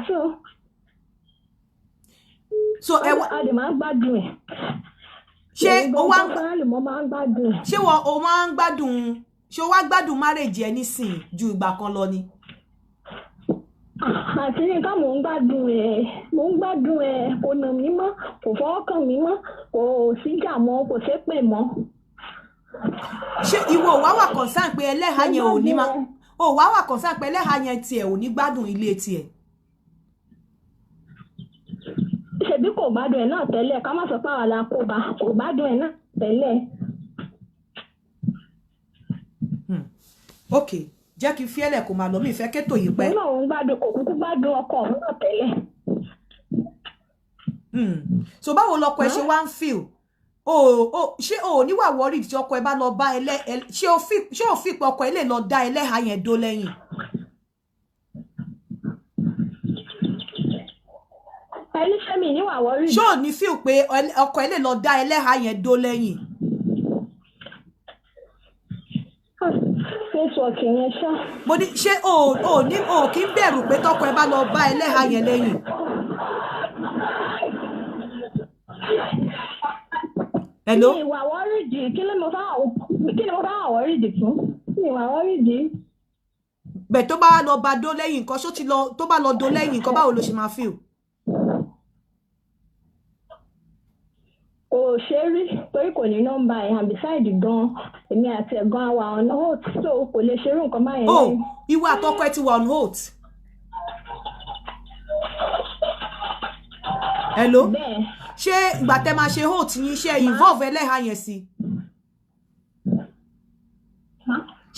so ẹ wá a lè máa ń gbádùn ẹ̀. Ṣé o wá ń ṣé o máa ń gbádùn, ṣé o wá gbádùn marriage ẹ nísìn ju ìgbà kan lọ ni? Àti nǹkan mò ń gbádùn ẹ̀, mò ń gbádùn ẹ̀, kò nà mí mọ́, kò fọwọ́ kàn mí mọ́, kò síjà mọ́, kò ṣépè mọ́. Ṣé ìwọ wá wà concern pé ẹlẹ́hà yẹn ò ní máa, o wá wà concern pé ẹlẹ́hà yẹn tiẹ̀ ò ní gbádùn ilé tiẹ̀? Ṣebí kò gbádùn ẹ̀ náà tẹ́lẹ̀, ká má sọ pé àwọn alákòóbá kò gbádùn ẹ̀ náà tẹ́lẹ̀. Ok, jẹ́ kí n fi ẹlẹ̀ kó máa lọ, mi ìfẹ́ kétò yìí pẹ́. Òun náà ń gbádùn, kò kúkú gbádùn ọkọ òun náà tẹ́lẹ̀. So báwo lọkọ ẹ ṣe wá ń feel? Ṣé o ní wà worried tí ọkọ ẹ bá lọ bá ẹlẹ́, ṣé o fi pé ọkọ ẹ lè lọ dá ẹlẹ́hà yẹn dó lẹ́yìn? Ẹni ṣé mi ní wà worried. Ṣé o ní feel pé ọkọ ẹ lè lọ dá ẹlẹ́hà yẹn dó lẹ́yìn? Network yẹn ṣá. Mo ní ṣé o ní o kì í bẹ̀rù pé tọkọ ẹ bá lọ bá ẹlẹ́hà yẹn lẹ́yìn? Hello? Mi wà worried, kí ni mo fẹ́ worried fún? Mi wà worried. Bẹ̀ tó bá lọ bá dó lẹ́yìn nǹkan, ṣó ti lọ, tó bá lọ dó lẹ́yìn nǹkan, báwo ló ṣe máa feel? Kò ṣe rí, torí kò ní nọ́mbà ẹ̀, and beside gan, èmi àti ẹ̀gbọ́n wa on hold, so kò lè ṣerú nǹkan báyẹn. Oh, ìwọ àtọkọ ẹ ti wà on hold. Hello? Bẹ́ẹ̀. Ṣé ìgbà tẹ́ máa ṣe hold yín, ṣé involve ẹlẹ́hà yẹn sí?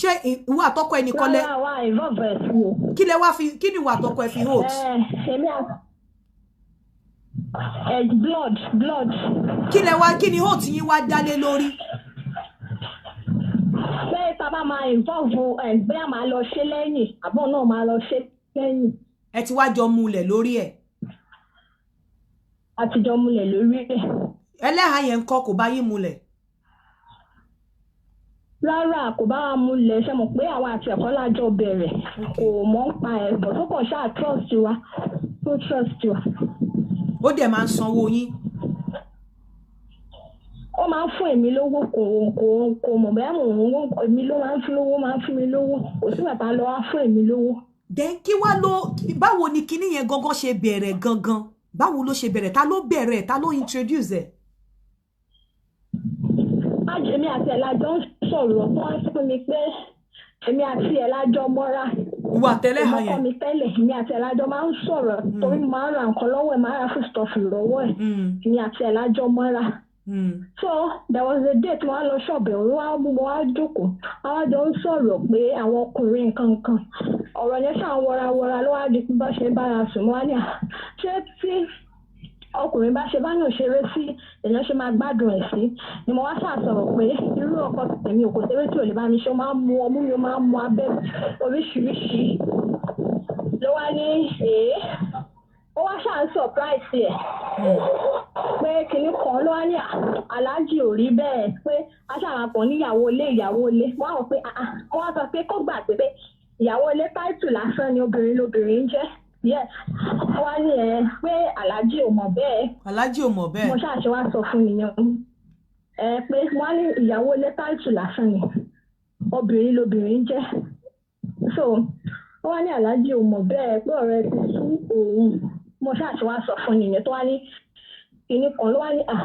Ṣé ìwọ àtọkọ ẹ nìkan lẹ? Rárá, wa involve ẹ̀ sí o. Kí lẹ wá fi, kí ni ìwọ àtọkọ ẹ fi hold? Èmi àti blood. Kí lẹ wá, kí ni hold yín wá dálé lórí? Pé tá bá máa involve ẹ̀, bóyá máa lọ ṣe lẹ́yìn, àbọ̀ náà máa lọ ṣe lẹ́yìn. Ẹ ti wá jọ múlẹ̀ lórí ẹ̀. A ti jọ múlẹ̀ lórí ẹ̀. Ẹlẹ́hà yẹn ńkọ́, kò bá yín múlẹ̀? Rárá, kò bá wa múlẹ̀. Ṣe mọ̀ pé àwọn àti ẹ̀kọ́ lájọ bẹ̀rẹ̀, kò mọ̀ ń pa ẹ̀, bọ̀ tó kàn ṣáà trust wa, tó trust wa. Ó dẹ̀ máa ń sanwó yín? Ó máa ń fún èmi lówó, kò mọ̀ bẹ́ẹ̀ mò ń wọ́n, èmi ló máa ń fún lówó, máa ń fún mi lówó, kò sí bàtà lọ wá fún èmi lówó. Then kí wá ló, báwo ni kinní yẹn gangan ṣe bẹ̀rẹ̀ gangan? Báwo ló ṣe bẹ̀rẹ̀? Ta ló bẹ̀rẹ̀? Ta ló introduce ẹ̀? Èmi àti ẹ̀ la jọ ń sọ̀rọ̀, tó wá sọ fún mi pé èmi àti ẹ̀ la jọ mọ́ra. Ìwọ àtẹlẹ́hà Ọkọ yẹn? mi tẹ́lẹ̀, èmi àti ẹ̀ la jọ máa ń sọ̀rọ̀, torí mo máa ń ra nǹkan lọ́wọ́ ẹ̀, máa ń ra foodstuff lọ́wọ́ ẹ̀. Èmi àti ẹ̀ la jọ mọ́ra. So there was a day tí wọ́n á lọ ṣọ́ọ̀bù ẹ̀, òun wá mú mo wá jókòó, àwọn jọ ń sọ̀rọ̀ pé àwọn ọkùnrin nǹkan kan. Ọ̀rọ̀ yẹn ṣáà ń wọra ló wá di bá ṣe bára sùn. Mo wá ní à, ṣé tí ọkùnrin bá ṣe báyàn ṣeré sí, èèyàn ṣe máa gbádùn ẹ̀ sí ni? Mo wá ṣáà sọ̀rọ̀ pé irú ọkọ tèmi ò kò ṣeré tí ò lè bá mi ṣe, ó máa ń mu ọmú mi, ó máa ń mu abẹ́ oríṣiríṣi. Ló wá ní èé, ó wá ṣáà ń surprise ẹ̀ pé kinní kan. Ló wá ní aláàjì ò rí bẹ́ẹ̀, pé aṣáàpọ̀ níyàwó ilé, ìyàwó ilé. Wọ́n á wọ̀ pé ah, ah, wọ́n á sọ pé kó gbàgbé pé ìyàwó ilé táìtù lásán ni, obìnrin lobìnrin ń jẹ́. Yes, wọ́n wá ní ẹ pé aláàjì ò mọ̀ bẹ́ẹ̀. Aláàjì ò mọ̀ bẹ́ẹ̀. Mo ṣáà ṣe wá sọ fún nìyẹn ẹ pé wọ́n á ní ìyàwó ilé táìtù lásán ni, obìnrin lobìnrin ń jẹ́. So wọ́n wá ní aláàjì ò mọ̀ bẹ́ẹ̀, pé ọ̀rẹ́ ti sú òun. Mo ṣáà ṣe wá sọ fún nìyẹn, tó wá ní kinní kan. Ló wá ní à,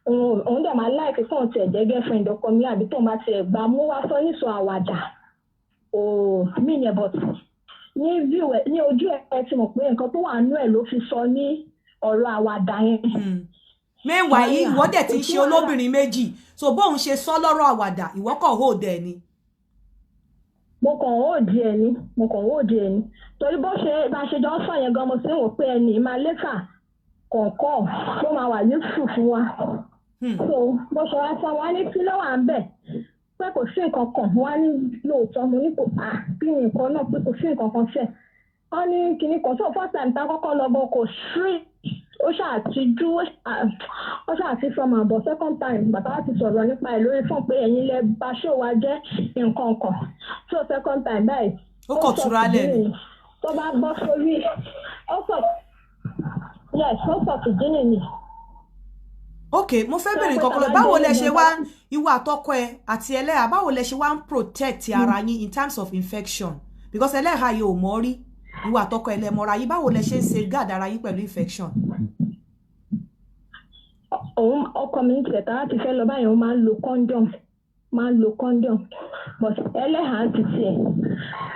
òun dẹ̀ máa like fóun tiẹ̀ jẹ́ girlfriend ọkọ mi, àbí tóun bá tiẹ̀ gbà mú wá sọ nísọ àwàdà ò mí yẹn, but ní view ẹ, ní ojú ẹ ti mọ̀ pé nǹkan tó wà nú ẹ̀ ló fi sọ ní ọ̀rọ̀ àwàdà yẹn. Meanwhile, ìwọ dẹ̀ ti ń Kò sí ṣe wàhálà. olóbìnrin méjì, so bóun ṣe sọ lọ́rọ̀ àwàdà, ìwọ kàn hold ẹ̀ ni. Mo kàn ó di ẹ ní, mo kàn ó di ẹ ní, torí bó ṣe bá ṣe jọ ń sọ yẹn gan, mo ti ń wò pé ẹnì máa létà kọ̀ọ̀kan tó máa wà useful fún wa. So bó ṣe wá sọ, wọn á ní kí ló wà ń bẹ̀, pé kò sí nǹkan kan. Wọn á ní lóòótọ́. Mo ní kò à, kí ni nǹkan náà, pé kò sí nǹkan kan ṣe. Wọn ní kinní kan. So first time tá a kọ́kọ́ lọ gan, kò sí, ó ṣàtijú, ó ṣàti sọmọ àbọ̀. Second time, bàbá wa ti sọ̀rọ̀ nípa ẹ̀ lórí fún pé ẹ̀yin lẹ bá ṣó wa jẹ́ nǹkan kan. So second time báyìí, Ó kàn sọ túra lẹ̀ ni. fìdí tó bá bọ́ sórí, ó sọ, yes, ó sọ fìdí nìyí. Ok, mo fẹ́ bèrè Sọ pé nǹkan kan lọ. tàbá Báwo délé lẹ ṣe gan wá, ìwọ àtọkọ ẹ àti ẹlẹ́hà, báwo lẹ ṣe wá ń protect ara yín in terms of infection? Because ẹlẹ́hà yìí ò mọ̀ rí, ìwọ àtọkọ ẹ lẹ mọ̀ra yín. Báwo lẹ ṣe ń safeguard ara yín pẹ̀lú infection? Òun, ọkọ mi ń tiẹ̀, tá a ti fẹ́ lọ báyìí, ó máa ń lo condom, máa ń lo condom, but ẹlẹ́hàá ti tiẹ̀,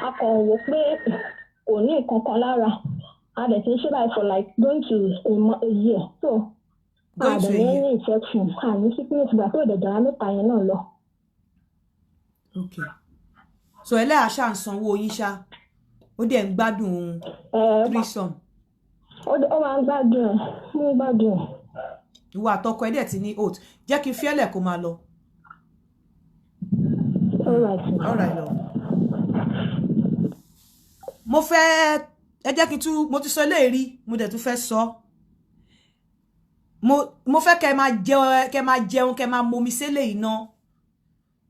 a kàn wò pé kò ní nǹkan kan lára. A dẹ̀ ti ń ṣe báyìí for like going to a year, so a Going to dẹ̀ a ní year. ní infection, a ní sickness, ìgbà tó dẹ̀ dára mẹ́ta yẹn náà lọ. Ok, so ẹlẹ́hà ṣáà ń sanwó yín ṣá, ó dẹ̀ ń gbádùn Ẹ threesome? Ó máa ń gbádùn ẹ̀, ó ń gbádùn ẹ̀. Ìwọ àtọkọ ẹ dẹ̀ ti ní oath. Jẹ́ kí n fi ẹ́lẹ̀ kó máa lọ. All right. All right lọ. Mo fẹ́ ẹ jẹ́ kí n tún, mo ti sọ eléyìí rí, mo dẹ̀ tún fẹ́ sọ. Mo fẹ́ kẹ́ máa jẹun, kẹ́ máa momi sélè iná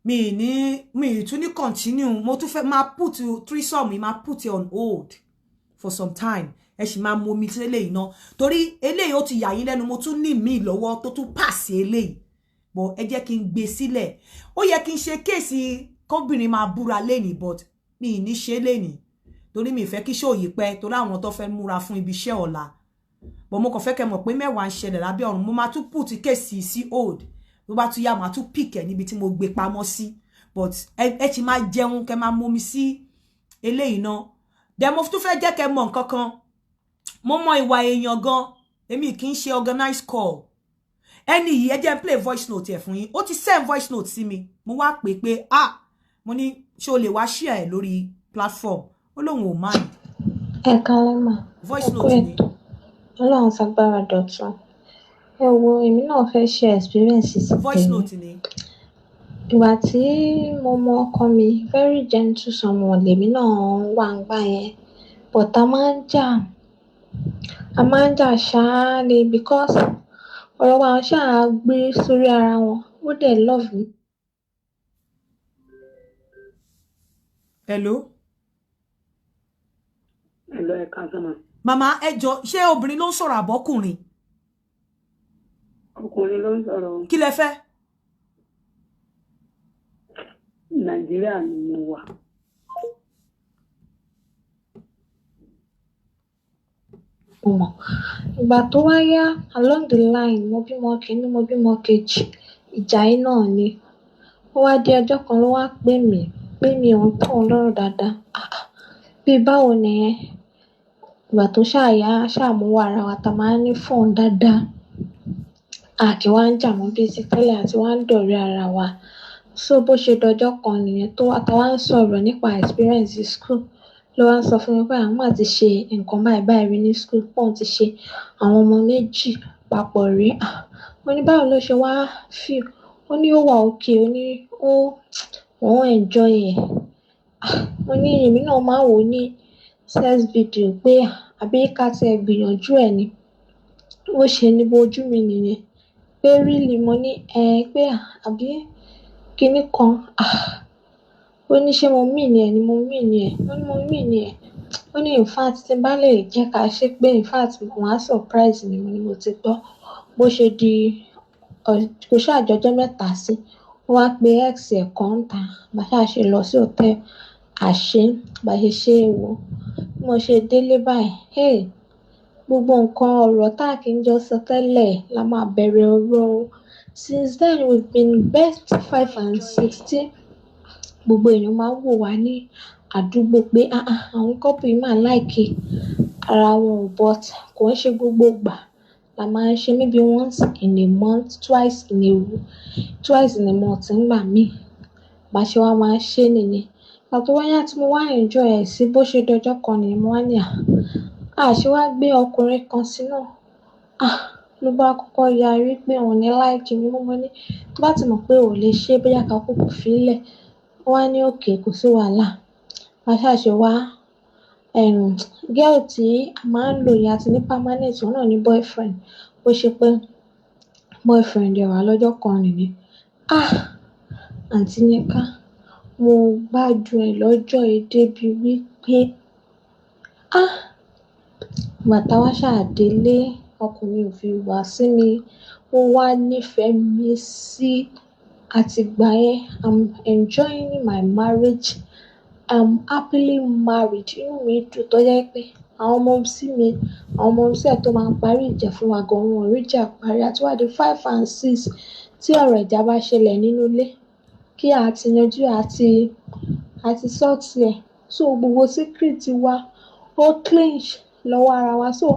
mi ní mi ì tún ní continue. Mo tún fẹ́ máa put threesome mi, máa put it on hold for some time. Ẹ sì máa momi sélè iná, torí eléyìí ó ti yà yín lẹ́nu. Mo tún ní mi lọ́wọ́ tó tún pàṣẹ eléyìí, but ẹ jẹ́ kí n gbé sílẹ̀. Ó yẹ kí n ṣe case kóbìnrin máa búra lénìí, but mi ì ní ṣe lénìí, torí mi ì fẹ́ kí ṣòyí pẹ́, torí àwọn tó fẹ́ múra fún ibi iṣẹ́ ọ̀la. But mo kàn fẹ́ kẹ́ mọ̀ pé mẹ́wàá ń ṣẹlẹ̀ lábẹ́ ọ̀run. Mo máa tún put case sí hold. Tó bá tún yá, máa tún pick ẹ̀ níbi tí mo gbé pamọ́ sí, but ẹ ti máa jẹun, kẹ́ máa momi sí eléyìí náà. Then mo tún fẹ́ jẹ́ kẹ́ mọ̀ nǹkan kan. Mo mọ ìwà èèyàn gan, èmi kì í ṣe organize call. Ẹni yìí, ẹ jẹ́ n play voice note ẹ̀ fún yín. Ó ti send voice note sí mi. Mo wá pè pé, ah, mo ní ṣé o lè wá share ẹ̀ lórí platform? Ó lóun ò mind. Ẹ kálẹ́ mà. Voice Ẹ kú note ni. Ètò Ọlọ́run fagbára dọ̀tun. Ẹ wo, èmi náà fẹ́ share experience ti Voice tèmi. note ni. Ìgbà tí mo mọ ọkọ mi, very gentle someone lèmi náà wà ń gbà yẹn, but a máa ń jà, a máa ń jà ṣáá ni, because ọ̀rọ̀ wa ṣáà gbé sórí ara wọn. Ó dẹ̀ love mi. Hello. Hello, ẹ káàsán mà. Màmá, ẹ jọ, ṣé obìnrin ló ń sọ̀rọ̀ àbọ́kùnrin? Ọkùnrin ló ń sọ̀rọ̀ o. Kí lẹ fẹ́? Nàìjíríà ni mo wà. Mo mọ̀. Ìgbà tó wá yá, along the line, mo bímọ kìíní, mo bímọ kejì, ìjà yìí náà ni. Ó wá di ọjọ́ kan ló wá pè mí pé mi ò ń tọ́ òun lọ́rùn dáadáa. Ah ah, bí báwo nìyẹn? Ìgbà tó ṣáà yá, a ṣáà mú ara wa ta máa ń ní fun dáadáa. A kì í wá ń jà mọ́ bíi ti tẹ́lẹ̀ àti wá ń dọ̀rẹ́ ara wa. So bó ṣe dọjọ́ kan nìyẹn tó wá, ta wá ń sọ̀rọ̀ nípa experience school. Ló wá ń sọ fún mi pé àwọn máa ti ṣe nǹkan báyìí báyìí rí ní school, pé òun ti ṣe àwọn ọmọ méjì papọ̀ rí. Ah, mo ní báwo ló ṣe wá feel? Ó ní ó wà okay, ó ní ó, òun enjoy ẹ̀. Ah, mo ní èmi náà máa ń wò ó ní sex video pé àbí ká tí ẹ gbìyànjú ẹ̀ ni. Bó ṣe ní bo ojú mi nìyẹn. Pé really? Mo ní ẹ pé àbí kíní kan. Ah, ó ní ṣé mo mean ẹ̀ ni? Mo mean ẹ̀. Ó ní mo mean ẹ̀. Ó ní in fact, tí n bá lè jẹ́ ká ṣe pé in fact wọ́n á surprise mi. Mo ní mo ti gbọ́. Bó ṣe di kò ṣáà jọjọ́ mẹ́ta sí, ó wá pe ex ẹ̀ kan ńta. Bá ṣáà ṣe lọ sí hotel, àṣé bá ṣe ṣe é wò. Bí mo ṣe délé báyìí, hey, gbogbo nǹkan ọ̀rọ̀ tá kì í jọ sọ tẹ́lẹ̀ la máa bẹ̀rẹ̀ ọ̀rọ̀ o. Since then we've been best five and sixteen. Gbogbo èèyàn máa ń wò wá ní àdúgbò pé ah ah, àwọn couple yìí máa like ara wọn o, but kò ń ṣe gbogbo ìgbà la máa ń ṣe, maybe once in a month, twice in a month nígbà míì. Bá ṣe wá máa ń ṣe nìyẹn. Ìgbà tó wá yá tí mo wá enjoy ẹ̀ sí, bó ṣe dọjọ́ kan nìyẹn, mo wá ní à, à ṣe wá gbé ọkùnrin kan sí náà. Ah, ló bá kọ́kọ́ yarí pé òun ní like mi. Mo ní tó bá ti mọ̀ pé ò lè ṣe, bóyá ká kúkú fi í lẹ̀. Ó wá ní okay, kò sí wàhálà. Bá ṣáà ṣe wá, girl tí a máa ń lò yẹn àti ní permanent, òun náà ní boyfriend. Bó ṣe pé boyfriend ẹ̀ wá lọ́jọ́ kan nìyẹn. Ah, Àǹtí Yinka, mo gbádùn ẹ̀ lọ́jọ́ yìí débi wípé ah, ìgbà tá wá ṣáà délé, ọkùnrin ò fi wá sí mi. Ó wá nífẹ̀ẹ́ mi sí. Àtìgbà yẹn, I'm enjoying my marriage. I'm happily married. Inú mi dùn tó jẹ́ pé àwọn ọmọ sí mi, àwọn ọmọ sí ẹ̀ tó máa ń parí ìjà fún wa gan, wọn ò rí ìjà parí. Àti wá di five and six tí ọ̀rọ̀ ìjà bá ṣẹlẹ̀ nínú ilé, kí a ti yanjú àti sort ẹ̀. So gbogbo secret wa ó clinch lọ́wọ́ ara wa. So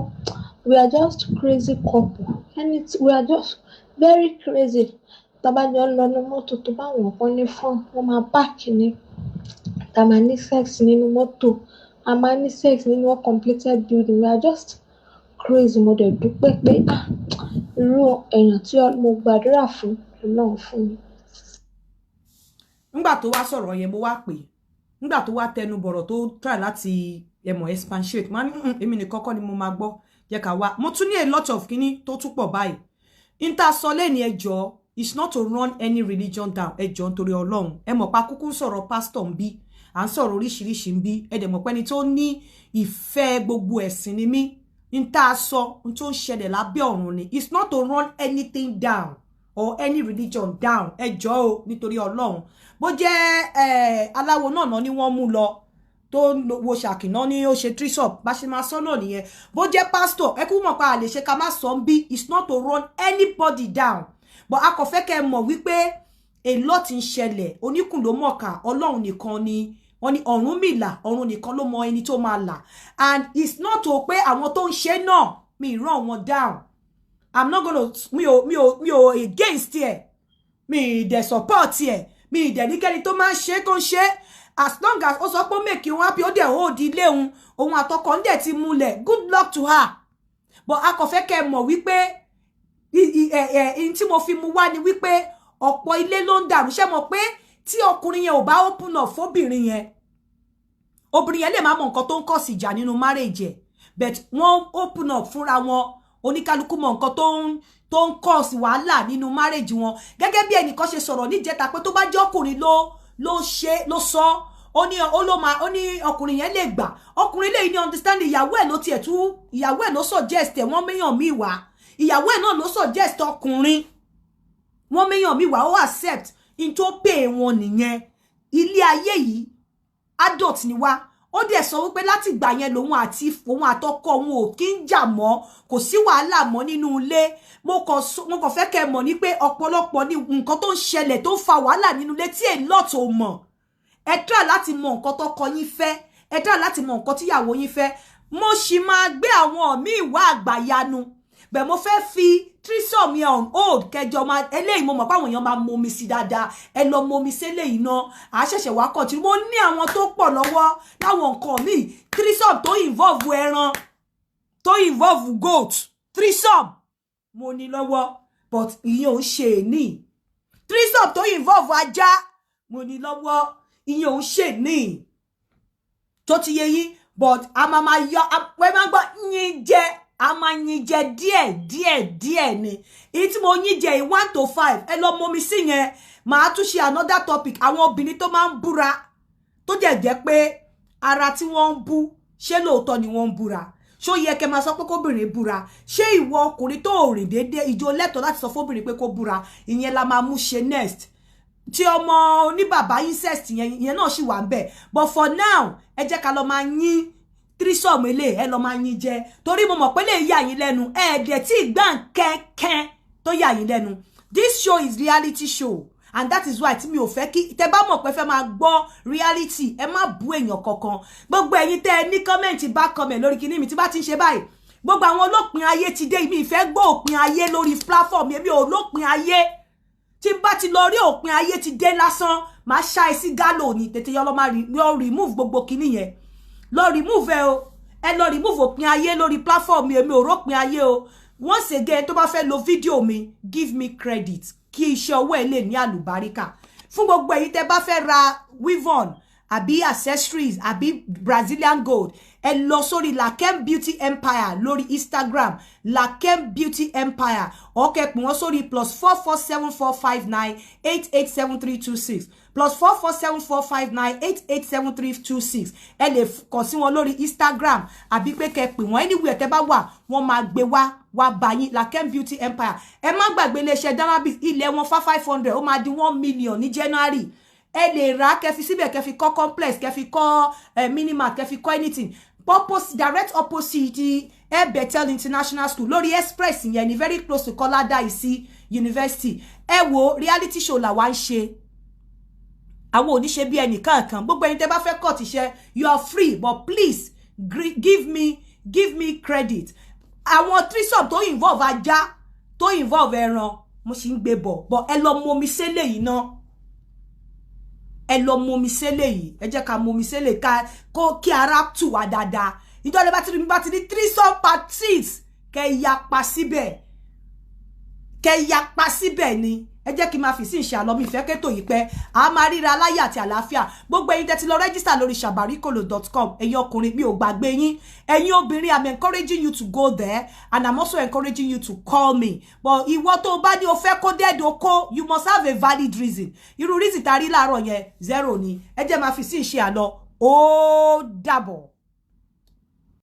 we are just crazy couple. And we are just very crazy. Tá bá jọ ń lọ ní mọ́tò, tó bá wọ́n kán ní fún, wọ́n máa park ní. Tá máa ní sex nínú mọ́tò. A máa ní sex nínú uncompleted building. We are just crazy. Mo dẹ̀ dúpẹ́ pé ah, irú èèyàn tí mo gbàdúrà fún, Ọlọ́run fún mi. Nígbà tó wá sọ̀rọ̀ yẹn, mo wá pè é. Nígbà tó wá tẹnu bọ̀rọ̀, tó try láti ẹmọ̀ expatiate, máa ní èmi nìkan kọ́ ni mo máa gbọ́, jẹ́ ká wá. Mo tún ní a lot of kíní tó tún pọ̀ báyìí n ta sọ lẹ́ni. Ẹjọ́, it's not to run any religion down. Ẹjọ́, nítorí Ọlọ́run, ẹ mọ̀ pa kúkú ń sọ̀rọ̀ pastor ń bí, à ń sọ̀rọ̀ oríṣiríṣi ń bí. Ẹ dẹ̀ mọ̀ pé ẹni tó ní ìfẹ́ gbogbo ẹ̀sìn ni mí. N tá a sọ, n tó ń ṣẹlẹ̀ lábẹ́ ọ̀run ni. It's not to run anything down or any religion down. Ẹ jọ̀ọ́ o, nítorí Ọlọ́run. Bó jẹ́ aláwo náà náà ni wọ́n mú lọ tó wo ṣàkìná ní ó ṣe threesome, bá ṣe máa sọ náà nìyẹn. Bó jẹ́ pastor, ẹ kú mọ̀ pa àlè ṣe ká má sọ ń bí. It's not to run anybody down, but a kò fẹ́ kẹ́ ẹ mọ̀ wípé a lot ń ṣẹlẹ̀. Oníkùn ló mọ̀ọ́kà, Ọlọ́run nìkan ni wọ́n ní Ọ̀rúnmìlà, ọ̀run nìkan ló mọ ẹni tó máa là. And it's not to pé àwọn tó ń ṣe náà, mi run wọn down. I'm not gonna, mi ò against ẹ, mi dẹ̀ support ẹ, mi dẹ̀ níkẹ́ni tó máa ń ṣe kó ń ṣe. As long as ó sọ pé ó make òun happy, ó dẹ̀ hold ilé òun, òun àtọkọ ń dẹ̀ ti múlẹ̀, good luck to her. But a kò fẹ́ kẹ́ ẹ mọ̀ wípé ẹ tí mo fi mu wá ni wípé ọ̀pọ̀ ilé ló ń dàrú. Ṣé mọ̀ pé tí ọkùnrin yẹn ò bá open up fóbìnrin yẹn, obìnrin yẹn lè má mọ nǹkan tó ń kọ̀ sí ìjà nínú marriage ẹ̀, but wọ́n open up fúnra wọn, oníkálukú mọ nǹkan tó ń cause wàhálà nínú marriage wọn. Gẹ́gẹ́ bí ẹnìkan ṣe sọ̀rọ̀ níjẹta pé tó bá jẹ́ ọkùnrin ló ṣe ló sọ, ó ní ó ló máa, ó ní ọkùnrin yẹn lè gbà. Ọkùnrin lè ní understand ìyàwó ẹ̀ ló tiẹ̀ tú, ìyàwó ẹ̀ ló suggest ẹ̀, wọ́n méyàn míì wá. Ìyàwó ẹ̀ náà ló suggest ọkùnrin, wọ́n méyàn míì wá, ó accept in tó pè wọn nìyẹn. Ilé ayé yìí, adult ni wá. Ó dẹ̀ sọ wípé láti ìgbà yẹn lòun àti òun àtọkọ òun ò kí ń jà mọ́, kò sí wàhálà mọ́ nínú ilé. Mo kàn fẹ́ kẹ́ mọ̀ ní pé ọ̀pọ̀lọpọ̀ ní nǹkan tó ń ṣẹlẹ̀ tó ń fa wàhálà nínú ilé tí a lot ò mọ̀. Ẹ try láti mọ nǹkan tọkọ yín fẹ́, ẹ try láti mọ nǹkan tíyàwó yín fẹ́. Mo sì máa gbé àwọn míì wá àgbàyanu bẹ́ẹ̀. Mo fẹ́ fi threesome yẹn on hold kẹjọ máa eléyìí. Mo mọ̀ pé àwọn èèyàn máa momi sí dáadáa. Ẹ lọ momi sí eléyìí náà, à ṣẹ̀ṣẹ̀ wá continue. Mo ní àwọn tó pọ̀ lọ́wọ́ láwọn nǹkan míì, threesome tó involve ẹran, tó involve goat, threesome mo ní lọ́wọ́, but ìyẹn ò ń ṣe ní. Threesome tó involve ajá mo ní lọ́wọ́, ìyẹn ò ń ṣe ní. Tó ti yé yín? But a máa máa yọ ẹ, máa gbọ́ yín jẹ, a máa yín jẹ díẹ̀ díẹ̀ díẹ̀ ni. Èyí tí mo yín jẹ yìí, 1 to 5, ẹ lọ mọmi sí yẹn. Màá tún ṣe another topic, àwọn obìnrin tó máa ń búra tó jẹ́ jẹ́ pé ara tí wọ́n ń bú, ṣé lóòótọ́ ni wọ́n ń búra? Ṣó yẹ kẹ́ máa sọ pé kóbìnrin búra? Ṣé ìwọ ọkùnrin tó rìn déédéé ìjọ lẹ́tọ̀ọ́ láti sọ fóbìnrin pé kó búra? Ìyẹn la máa mú ṣe next. Tí ọmọ oníbàbá incest yẹn, ìyẹn náà sì wà ń bẹ̀. But for now, ẹ jẹ́ ká lọ máa yín threesome ilé, ẹ lọ máa yín jẹ, torí mo mọ̀ pé lè yà yín lẹ́nu. Ẹ̀ẹ́dẹ̀ tí ìgbà kẹ́kẹ́ tó yà yín lẹ́nu. This show is reality show and that is why tí mi ò fẹ́ kí tẹ bá mọ̀ pé fẹ́ máa gbọ́ reality, ẹ má bú èèyàn kankan. Gbogbo ẹ̀yin tẹ́ ẹ ní comment bá comment lórí kinní mi tí bá ti ń ṣe báyìí, gbogbo àwọn olópin ayé ti dé. Mi ìfẹ́ gbọ́ òpin ayé lórí platform. Èmi ò lópin ayé. Tí bá ti lọ rí òpin ayé ti dé lásán, máa ṣá ẹ sí gálò ní. Tètè yọ lọ máa lọ remove gbogbo kinní yẹn, lọ remove ẹ o. Ẹ lọ remove òpin ayé lórí platform mi. Èmi ò rópin ayé o. Once again, tó bá fẹ́ lo fídíò mi, give me credit kí iṣẹ́ ọwọ́ ẹ lè ní àlùbáríkà. Fún gbogbo èyí tẹ́ bá fẹ́ ra weave-on àbí accessories àbí Brazilian gold, ẹ lọ sórí Lakem Beauty Empire lórí Instagram, Lakem Beauty Empire. Ọ̀kẹ́ pè wọ́n sórí +44 7459 887326, +44 7459 887326. Ẹ lè kàn sí wọn lórí Instagram àbí pé kẹ́ pè wọ́n. Anywhere tẹ́ bá wà, wọ́n máa gbé wá wá bá yín. Lakem Beauty Empire. Ẹ má gbàgbé iléeṣẹ́ Danabis, ilẹ̀ wọn fa 500, ó máa di 1 million ní January. Ẹ lè rà, kẹ́ fi síbẹ̀, kẹ́ fi kọ́ complex, kẹ́ fi kọ́ minimal, kẹ́ fi kọ́ anything. Purpose direct opposite Air Bethel International School lórí express yẹn ni, very close to Kọ́lá Dáìsí University. Ẹ wo, reality show làwa ń ṣe, àwọn ò ní ṣe bí ẹnìkan kan. Gbogbo ẹ̀yin tẹ́ bá fẹ́ cut iṣẹ́, you are free, but please give me credit. Àwọn threesome tó involve ajá, tó involve ẹran, mo sì ń gbé bọ̀, but ẹ lọ momi sélè yìí náà. Ẹ lọ momi sélè yìí. Ẹ jẹ́ ká momi sélè ká kó kí ara tù wá dáadáa. Ìjọba bá ti rí, bá ti ní threesome part 6, kẹ́ yapa síbẹ̀, kẹ́ yapa síbẹ̀ ni. Ẹ jẹ́ kí n máa fi sí ìṣe àlọ́ mi ìfẹ́ kétò yìí pẹ́. A máa ríra láyé àti àlàáfíà. Gbogbo ẹ̀yin tẹ́ ti lọ register lórí sabarikolo.com, ẹ̀yin ọkùnrin, mi ò gbàgbé yín. Ẹ̀yin obìnrin, I'm encouraging you to go there and I'm also encouraging you to call me. But ìwọ tó bá ní o fẹ́ kó dẹ́ẹ̀dọ̀ kó, you must have a valid reason. Irú reason tá a rí láàárọ̀ yẹn, zero ni. Ẹ jẹ́ máa fi sí ìṣe àlọ́. Ó dàbọ̀.